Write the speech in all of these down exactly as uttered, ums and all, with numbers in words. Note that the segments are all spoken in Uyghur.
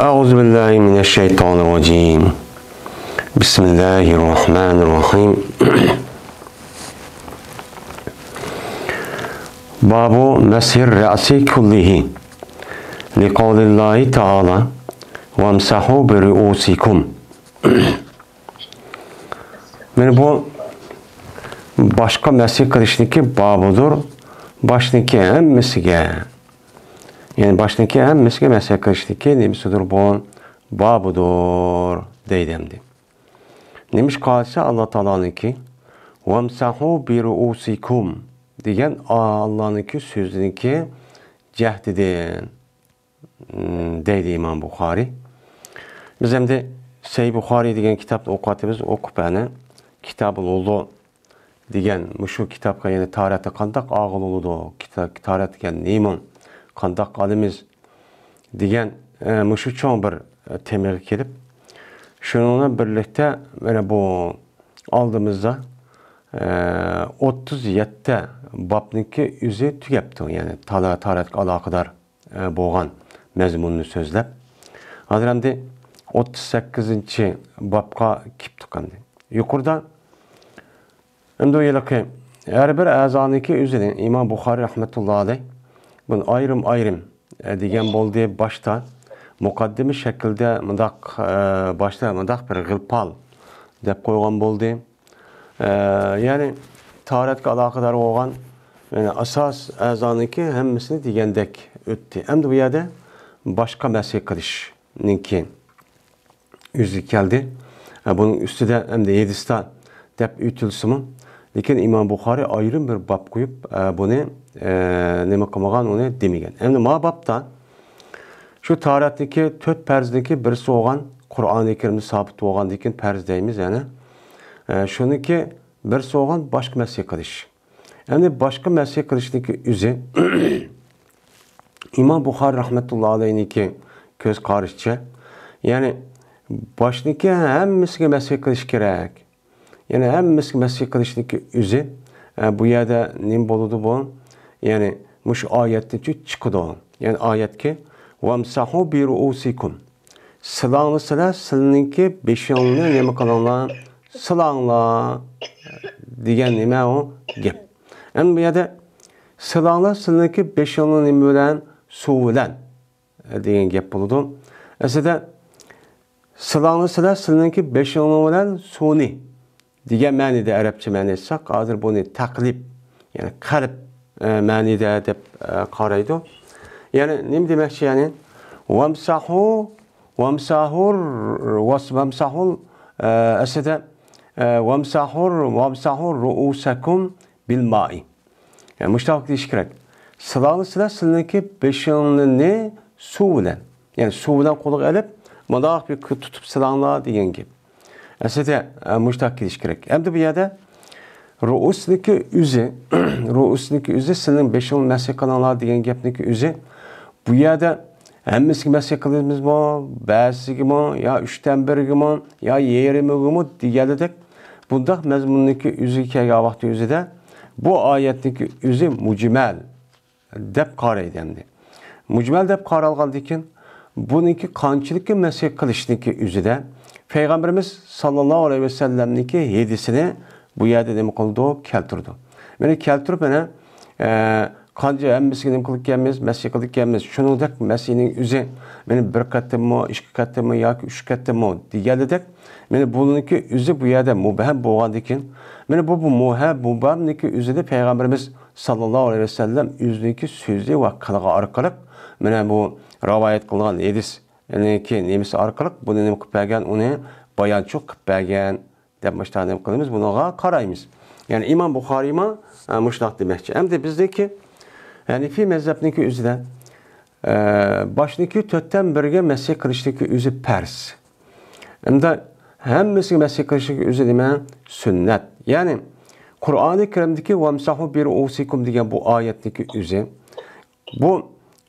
أعوذ بالله من الشيطان الرجيم. بسم الله الرحمن الرحيم. باب مسح الرأس كله، لقول الله تعالى: وامسحوا برؤوسكم. مانا بۇ باشقا مەسىھ قىلىشنىڭكى بابىدۇر. باشنىڭكى ھەممىسىگە، يەنى باشنىڭكى ھەممىسىگە مەسىھ قىلىشنىڭكى نېمىسىدۇر بۇ؟ بابىدۇر دەيدۇ ئەمدى. نېمىشقا دېسە، ئاللا تائالانىڭكى «وامسحوا برؤوسكم» دېگەن ئاللانىڭكى سۆزىنىڭكى جەھدىدىن، دەيدۇ ئىمام بۇخارىي. بىز ئەمدى سەھىھ بۇخارىي دېگەن كىتابنى ئوقۇۋاتىمىز، ئوقۇپ، يەنى كىتابۇل ۋۇزۇ دېگەن مۇشۇ كىتابقا يەنە تاھارەتنى قانداق ئالغىلى بولىدۇ؟ كىتا-، تاھارەت دېگەن نېمە؟ قانداق ئالىمىز؟ دېگەن، ئە، مۇشۇ چوڭ بىر، ئە، تېمىغا كېلىپ، شۇنىڭ بىلەن بىرلىكتە مانا بۇ ئالدىمىزدا، ئە، ئوتتۇز يەتتە بابنىڭكى ئۆزى تۈگەپتۇ، يەنى تالا-، تاھارەتكە ئالاقىدار، ئە، بولغان مەزمۇننى سۆزلەپ. ھازىر ئەمدى ئوتتۇز سەككىزىنچى بابقا كېلىپتۇق ئەمدى. يۇقىرىدا ئەمدى ئۇ ھېلىقى ھەر بىر ئەزانىڭكى ئۆزىنى ئىمام بۇخارىي رەھمەتۇللا ئەلەيھ بۇنى ئايرىم-ئايرىم، ئە، دېگەن بولدى. باشتا مۇقەددىمە شەكلىدە مۇنداق، ئە، باشتا مۇنداق بىر غىلپال دەپ قويغان بولدى. ئە، يەنى تاھارەتكە ئالاقىدار بولغان، يەنى ئاساس ئەزانىڭكى ھەممىسىنى دېگەندەك ئۆتتى. ئەمدى بۇ يەردە باشقا مەسىھ قىلىشنىڭكى ئۆزى كەلدى. ئە، بۇنىڭ ئۈستىدە ئەمدى ھەدىستە دەپ ئۆتۈلسىمۇ، لېكىن ئىمام بۇخارىي ئايرىم بىر باب قويۇپ، ئە، بۇنى، ئە، نېمە قىلمىغان، ئۇنى دېمىگەن. ئەمدى ما بابتا شۇ تاھارەتنىڭكى تۆت پەرزنىڭكى بىرسى بولغان، قۇرئانى كەرىمدە سابىت بولغاندىكىن پەرز دەيمىز يەنە. ئە، شۇنىڭكى بىرسى بولغان باشقا مەسىھ قىلىش. ئەمدى باشقا مەسىھ قىلىشنىڭكى ئۆزى ئىمام بۇخارىي رەھمەتۇللا ئەلەيھنىڭكى كۆز قارىشىچە، يەنى باشنىڭكى ھەممىسىگە مەسىھ قىلىش كېرەك. يەنى ھەممىسىگە مەسىھ قىلىشنىڭكى ئۆزى، ئە، بۇ يەردە نېمە بولىدۇ بۇ؟ يەنى مۇشۇ ئايەتتىن چىقىدۇ. يەنى ئايەتكى «وامسحوا برؤوسكم». سىلاڭلار، سىلەر سىلىنىڭكى بېشىڭلارنى نېمە قىلىڭلار؟ سىلاڭلار دېگەن نېمە ئۇ گەپ؟ ئەمدى بۇ يەردە سىلاڭلار سىلىنىڭكى بېشىڭلارنى نېمە بىلەن؟ سۇ بىلەن، ئە، دېگەن گەپ بولىدۇ. ئەسلىدە سىلاڭلار، سىلەر سىلىنىڭكى بېشىڭلار بىلەن سۇنى دېگەن مەنىدە ئەرەبچە مەنە ئېيتساق، ھازىر بۇنى تەقلىب، يەنى قەلب، ئە، مەنىدە دەپ، ئە، قارايدۇ. يەنى نېمە دېمەكچى، يەنى؟ «ۋامسەھۇ، ۋامسەھۇر، ۋاس-، ۋامسەھۇل»، ئە، ئەسلىدە، ئە، «ۋامسەھۇر، ۋامسەھۇر رۇئۇسەكۇم بىلمائى». يەنى مۇشۇنداق دېيىش كېرەك. سىلاڭلار، سىلەر سىلىنىڭكى بېشىڭلارنى سۇ بىلەن، يەنى سۇ بىلەن قولغا ئېلىپ، مۇنداق بىر تۇتۇپ سىلاڭلار دېگەن گەپ. ئەسلىدە، ئە، مۇشۇنداق كېلىش كېرەك. ئەمدى بۇ يەردە رۇئۇسنىكى ئۆزى، رۇئۇسنىكى ئۆزى سىلىنىڭ بېشىڭلارنى مەسىھ قىلىڭلار دېگەن گەپنىكى ئۆزى، بۇ يەردە ھەممىسىگە مەسىھ قىلىمىزمۇ، بەزىسىگىمۇ، يا ئۈچتىن بىرىگىمۇ، يا يېرىمىگىمۇ دېگەنلىدەك، بۇنداق مەزمۇننىڭكى ئۆزىگە كەلگەن ۋاقتى ئۆزىدە بۇ ئايەتنىڭكى ئۆزى مۇجمەل دەپ قارايدۇ ئەمدى. مۇجمەل دەپ قارالغاندىن كېيىن، بۇنىڭكى قانچىلىكى مەسىھ قىلىشنىڭكى ئۆزىدە پەيغەمبىرىمىز ساللاللاھۇ ئەلەيھى ۋەسەللەمنىڭكى ھەدىسىنى بۇ يەردە نېمە قىلىدۇ؟ كەلتۈرىدۇ. مانا كەلتۈرۈپ، مانا، ئە، قانچە ھەممىسىگە نېمە قىلىدىكەنمىز؟ مەسىھ قىلىدىكەنمىز. شۇنىڭدەك مەسىھنىڭ ئۆزى مانا بىر قېتىممۇ، ئىككى قېتىممۇ ياكى ئۈچ قېتىممۇ دېگەنلىدەك، مانا بۇنىڭكى ئۆزى بۇ يەردە مۇبھەم بولغاندىن كېيىن، مانا بۇ، بۇ مۇھە-، مۇبھەمنىڭكى ئۆزىنى پەيغەمبىرىمىز ساللاللاھۇ ئەلەيھى ۋەسەللەم ئۆزىنىڭكى سۆزى ۋە قىلىقى ئارقىلىق، مانا بۇ رىۋايەت قىلغان ھەدىسنىڭكى نېمىسى ئارقىلىق بۇنى نېمە قىلىپ بەرگەن، ئۇنى بايانچۇق قىلىپ بەرگەن دەپ مۇشۇنداق نېمە قىلىمىز، بۇنىڭغا قارايمىز. يەنى ئىمام بۇخارىيمۇ، ئە، مۇشۇنداق دېمەكچى. ئەمدى بىزنىڭكى ھەنىفىي مەزھەپنىڭكى ئۆزىدە، ئە، باشنىڭكى تۆتتىن بىرىگە مەسىھ قىلىشنىڭكى ئۆزى پەرز. ئەمدى ھەممىسىگە مەسىھ قىلىشنىڭكى ئۆزى نېمە؟ سۈننەت. يەنى قۇرئانى كەرىمدىكى «ۋامسەھۇ بىرۇئۇسىكۇم» دېگەن بۇ ئايەتنىڭكى ئۆزى، بۇ،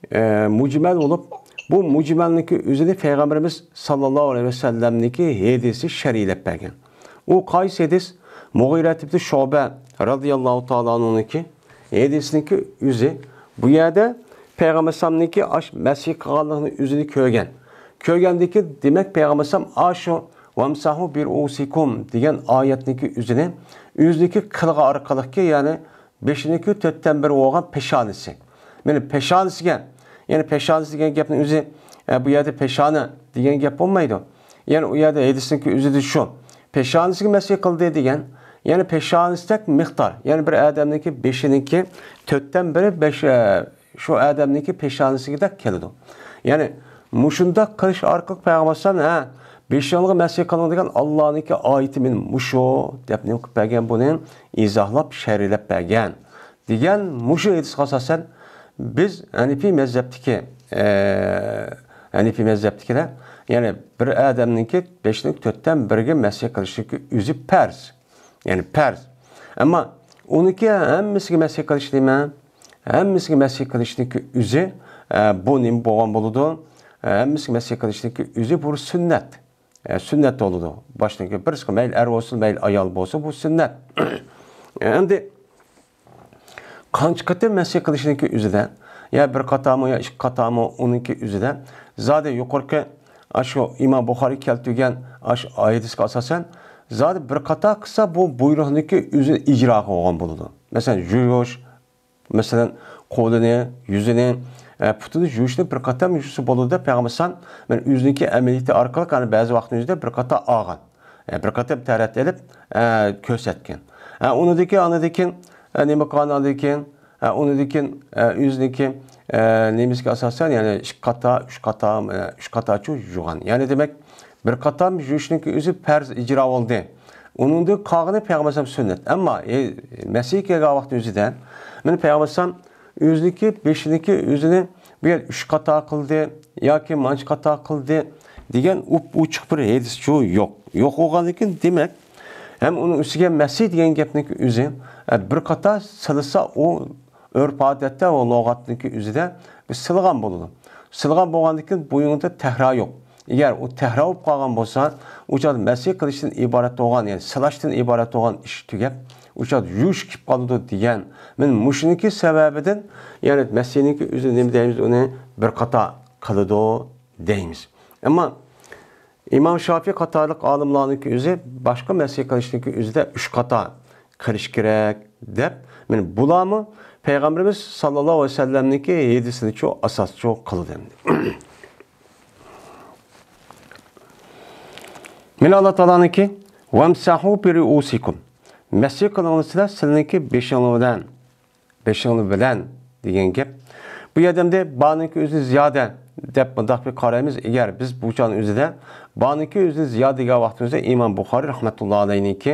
ئە، مۇجمەل بولۇپ، بۇ مۇجمەلنىڭكى ئۆزىنى پەيغەمبىرىمىز ساللاللاھۇ ئەلەيھى ۋەسەللەمنىڭكى ھەدىسى شەرھلەپ بەرگەن. ئۇ قايسى ھەدىس؟ مۇغىرە ئىبنى شۇبە رازىياللاھۇ تائالا ئەنھۇنىڭكى ھەدىسىنىڭكى ئۆزى. بۇ يەردە پەيغەمبەر ئەلەيھىسسالامنىڭكى ئاش-، مەسىھ قىلغانلىقىنى ئۆزىنى كۆرگەن. كۆرگەندىكىن، دېمەك، پەيغەمبەر ئەلەيھىسسالام ئاشۇ «ۋەمسەھۇ بىرۇئۇسىكۇم» دېگەن ئايەتنىڭكى ئۆزىنى ئۆزىنىڭكى قىلىقى ئارقىلىقكى، يەنى بېشىنىڭكى تۆتتىن بىرى بولغان پېشانىسى. مانا پېشانىسىگە، يەنى پېشانىسى دېگەن گەپنىڭ ئۆزى، ئە، بۇ يەردە پېشانە دېگەن گەپ بولمايدۇ. يەنى ئۇ يەردە ھەدىسنىڭكى ئۆزىدە شۇ. پېشانىسىگە مەسخ قىلدى دېگەن، يەنى پېشانىسىدەك مىقدار، يەنى بىر ئادەمنىڭكى بېشىنىڭكى تۆتتىن بىرى بەش، ئە، شۇ ئادەمنىڭكى پېشانىسىگىدەك كېلىدۇ. يەنى مۇشۇنداق قىلىش ئارقىلىق پەيغەمبەر ئەلەيھىسسالام، ھە، بېشىڭلارغا مەسخ قىلىڭ دېگەن ئاللانىڭكى ئايىتى مانا مۇشۇ دەپ نېمە قىلىپ بەرگەن، بۇنى ئىزاھلاپ، شەرھلەپ بەرگەن دېگەن مۇشۇ ھەدىسكە ئاساسەن بىز ھەنىپىي مەزھەپتىكى، ئە، ھەنىپىي مەزھەپتىكىلەر، يەنى بىر ئادەمنىڭكى بېشىنىڭ تۆتتىن بىرىگە مەسخ قىلىشنىڭكى ئۆزى پەرز. يەنى پەرز. ئەمما ئۇنىڭكى ھەممىسىگە مەسخ قىلىش نېمە؟ ھەممىسىگە مەسخ قىلىشنىڭكى ئۆزى، ئە، بۇ نېمە بولغان بولىدۇ؟ ئە، ھەممىسىگە مەسخ قىلىشنىڭكى ئۆزى بۇ سۈننەت. ئە، سۈننەت بولىدۇ. باشتىن كېيىن بىرسىگە مەيلى ئەر بولسۇن، مەيلى ئايال بولسۇن، بۇ سۈننەت. ئەمدى قانچە قېتىم مەسخ قىلىشنىڭكى ئۆزىدە، يا بىر قاتارمۇ، يا ئىككى قاتارمۇ، ئۇنىڭكى ئۆزىدە زادى يۇقىرىقى ئاشۇ ئىمام بۇخارىي كەلتۈرگەن ئاشۇ ھەدىسكە ئاساسەن، زادى بىر قاتار قىلسا، بۇ بۇيرۇقنىڭكى ئۆزى ئىجرا قىلغان بولىدۇ. مەسىلەن، يۇيۇش، مەسىلەن، قولىنى، يۈزىنى، ئە، پۇتىنى يۇيۇشنى بىر قاتار يۇيۇشسا بولىدۇ دەپ پەيغەمبەر ئەلەيھىسسالام، مانا ئۆزىنىڭكى ئەمەلىيىتى ئارقىلىق، يەنى بەزى ۋاقىتنىڭ ئۆزىدە بىر قاتار ئالغان. ئە، بىر قېتىم تەرەت ئېلىپ، ئە، كۆرسەتكەن. ئە، ئۇنىڭدىن كېيىن، ئاندىن كېيىن، ئە، نېمە قىلغان ئاندىن كېيىن، ئە، ئۇنىڭدىن كېيىن، ئە، ئۆزىنىڭكى، ئە، نېمىسىگە ئاساسەن، يەنى ئىككى قاتا، ئۈچ قاتا، ئە، ئۈچ قاتاچۇ يۇغان. يەنى دېمەك، بىر قاتار يۇيۇشنىڭكى ئۆزى پەرز ئىجرا بولدى. ئۇنىڭدىن قالغىنى پەيغەمبەر ئەلەيھىسسالام سۈننەت. ئەمما، ئە، مەسخ كەلگەن ۋاقىت ئۆزىدە، مانا پەيغەمبەر ئەلەيھىسسالام ئۆزىنىڭكى بېشىنىڭكى ئۆزىنى بۇ يەر ئۈچ قاتا قىلدى ياكى مانچە قاتا قىلدى دېگەن ئوپئوچۇق بىر ھەدىسچۇ يوق. يوق بولغاندىكىن، دېمەك، ھەم ئۇنىڭ ئۈستىگە مەسخ دېگەن گەپنىڭكى ئۆزى، ئە، بىر قاتا سىلىسا، ئۇ ئۆرپ-ئادەتتە، ئۇ لۇغەتنىڭكى ئۆزىدە بىر سىلىغان بولىدۇ. سىلىغان بولغاندىكىن، بۇ يەردە تەھرا يوق. ئەگەر ئۇ تەھرا بولۇپ قالغان بولسا، ئۇ چاغدا مەسخ قىلىشتىن ئىبارەت بولغان، يەنى سىلاشتىن ئىبارەت بولغان ئىش تۈگەپ، ئۇ چاغدا يۇيۇش كېلىپ قالىدۇ دېگەن. مانا مۇشۇنىڭكى سەۋەبىدىن، يەنى مەسخنىڭكى ئۆزى نېمە دەيمىز، ئۇنى بىر قاتا قىلىدۇ دەيمىز. ئەمما ئىمام شافىي قاتارلىق ئالىملارنىڭكى ئۆزى باشقا مەسخ قىلىشنىڭكى ئۆزىدە ئۈچ قاتا قىلىش كېرەك دەپ، مانا بۇلارمۇ پەيغەمبىرىمىز ساللاللاھۇ ئەلەيھى ۋەسەللەمنىڭكى ھەدىسىنىچۇ ئاساسچۇ قىلدى. مانا ئاللا تائالانىڭكى «ۋەمسەھۇ بىرۇئۇسىكۇم»، مەسخ قىلىڭلار سىلەر سىلىنىڭكى بېشىڭلار بىلەن، بېشىڭلار بىلەن دېگەن گەپ. بۇ يەردە ئەمدى بانىڭكى ئۆزىنى زىيادە دەپ مۇنداق بىر قارايمىز. ئەگەر بىز بۇ چاغنىڭ ئۆزىدە بانىڭكى ئۆزىنى زىيادە دېگەن ۋاقتىمىزدا ئىمام بۇخارىي رەھمەتۇللا ئەلەيھنىڭكى،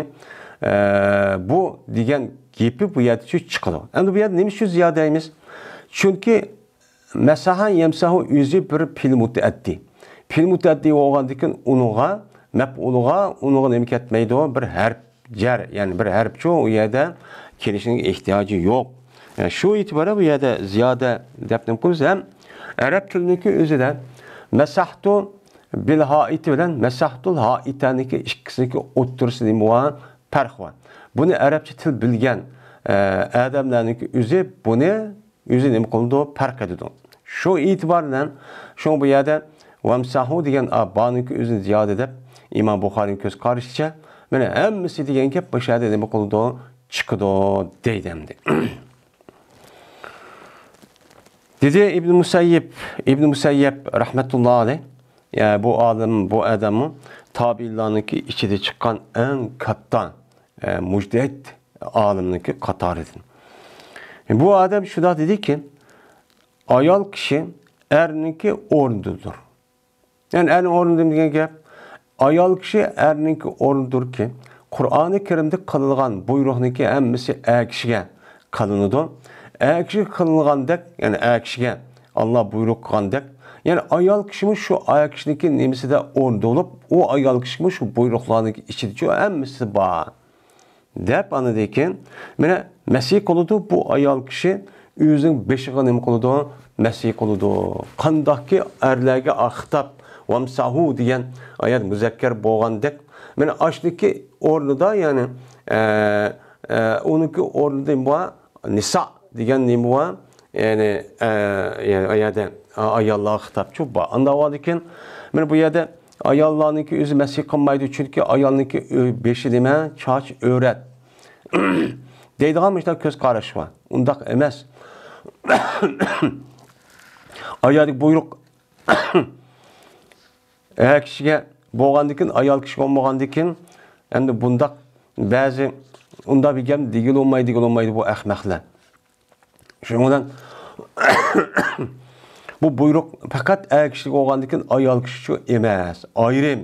ئە، بۇ دېگەن گېپى بۇ يەردە چىقىدۇ. ئەمدى بۇ يەردە نېمە ئۈچۈن زىيادە دەيمىز؟ چۈنكى مەسەھە يەمسەھۇ ئۆزى بىر پېئىل مۇتەئەددى. پېئىل مۇتەئەددى بولغاندىكىن ئۇنىڭغا، مەپئۇلىغا، ئۇنىڭغا نېمە كەتمەيدۇ؟ بىر ھەرپ جەر، يەنى بىر ھەرپچۇ ئۇ يەردە كېلىشىنىڭ ئېھتىياجى يوق. يەنى شۇ ئېتىبارى بۇ يەردە زىيادە دەپ نېمە قىلىمىز؟ ھەم ئەرەب تىلىنىڭكى ئۆزىدە مەسەھتۇ بىل ھائىتى بىلەن مەسەھتۇل ھائىتەنىڭكى ئىككىسىنىڭكى ئوتتۇرىسىدا نېمە بار؟ پەرق بار. بۇنى ئەرەبچە تىل بىلگەن، ئە، ئادەملەرنىڭكى ئۆزى بۇنى ئۆزى نېمە قىلىدۇ؟ پەرق ئېتىدۇ. شۇ ئېتىبار بىلەن، شۇڭا بۇ يەردە «ۋەمسەھۇ» دېگەن، ئا، بانىڭكى ئۆزىنى زىيادە دەپ، ئىمام بۇخارىنىڭ كۆز قارىشىچە، مانا ھەممىسى دېگەن گەپ مۇشۇ يەردە نېمە قىلىدۇ؟ چىقىدۇ دەيدۇ ئەمدى. دېدى ئىبن مۇسەييىب، ئىبن مۇسەييەب رەھمەتۇللا ئەلەيھ، يا، بۇ ئالىم، بۇ ئادەممۇ تابىئىنلارنىڭكى ئىچىدە چىققان ئەڭ كاتتا، ئە، مۇجتەھىد ئالىمنىڭكى قاتارىدىن. بۇ ئادەم شۇنداق دېدىكى، ئايال كىشى ئەرنىڭكى ئورنىدىدۇر. يەنى ئەرنىڭ ئورنىدا دېگەن گەپ، ئايال كىشى ئەرنىڭكى ئورنىدۇركى، قۇرئانى كەرىمدە قىلىنغان بۇيرۇقنىڭكى ھەممىسى ئەر كىشىگە قىلىنىدۇ. ئەر كىشىگە قىلىنغاندەك، يەنى ئەر كىشىگە ئاللا بۇيرۇق قىلغاندەك، يەنى ئايال كىشىمۇ شۇ ئايال كىشىنىڭكى نېمىسىدە ئورنىدا بولۇپ، ئۇ ئايال كىشىمۇ شۇ بۇيرۇقلارنىڭكى ئىچىدىچۇ ھەممىسى بار. دەپ ئاندىن كېيىن، مانا، مەسخ قىلىدۇ، بۇ ئايال كىشى ئۆزىنىڭ بېشىغا نېمە قىلىدۇ؟ مەسخ قىلىدۇ. قانداقكى ئەرلەرگە خىتاب، «ۋەمسەھۇ» دېگەن ئايەت مۇزەككەر بولغاندەك، مانا، ئاشۇنىڭكى ئورنىدا، يەنى، ئە، ئە، ئۇنىڭكى ئورنىدا نېمە بار؟ نىسا دېگەن نېمە بار؟ يەنى، ئە، يەنى ئۇ يەردە ئاياللارغا خىتابچۇ بار. ئانداق بولغاندىكىن، مانا بۇ يەردە ئاياللارنىڭكى ئۆزى مەسىھ قىلمايدۇ، چۈنكى ئايالنىڭكى ئۆ-، بېشى نېمە؟ چاچ، ئۆرەت. دەيدىغان مۇشۇنداق كۆز قاراش بار. ئۇنداق ئەمەس. ئايالدىكى بۇيرۇق ئەر كىشىگە بولغاندىكىن، ئايال كىشىگە بولمىغاندىكىن، ئەمدى بۇنداق بەزى ئۇنداق بىر گەپنى دېگىلى بولمايدۇ، دېگىلى بولمايدۇ بۇ ئەخمەقلەر. شۇنىڭ بىلەن بۇ بۇيرۇق پەقەت ئەر كىشىگە بولغاندىكىن، ئايال كىشىچۇ ئەمەس، ئايرىم.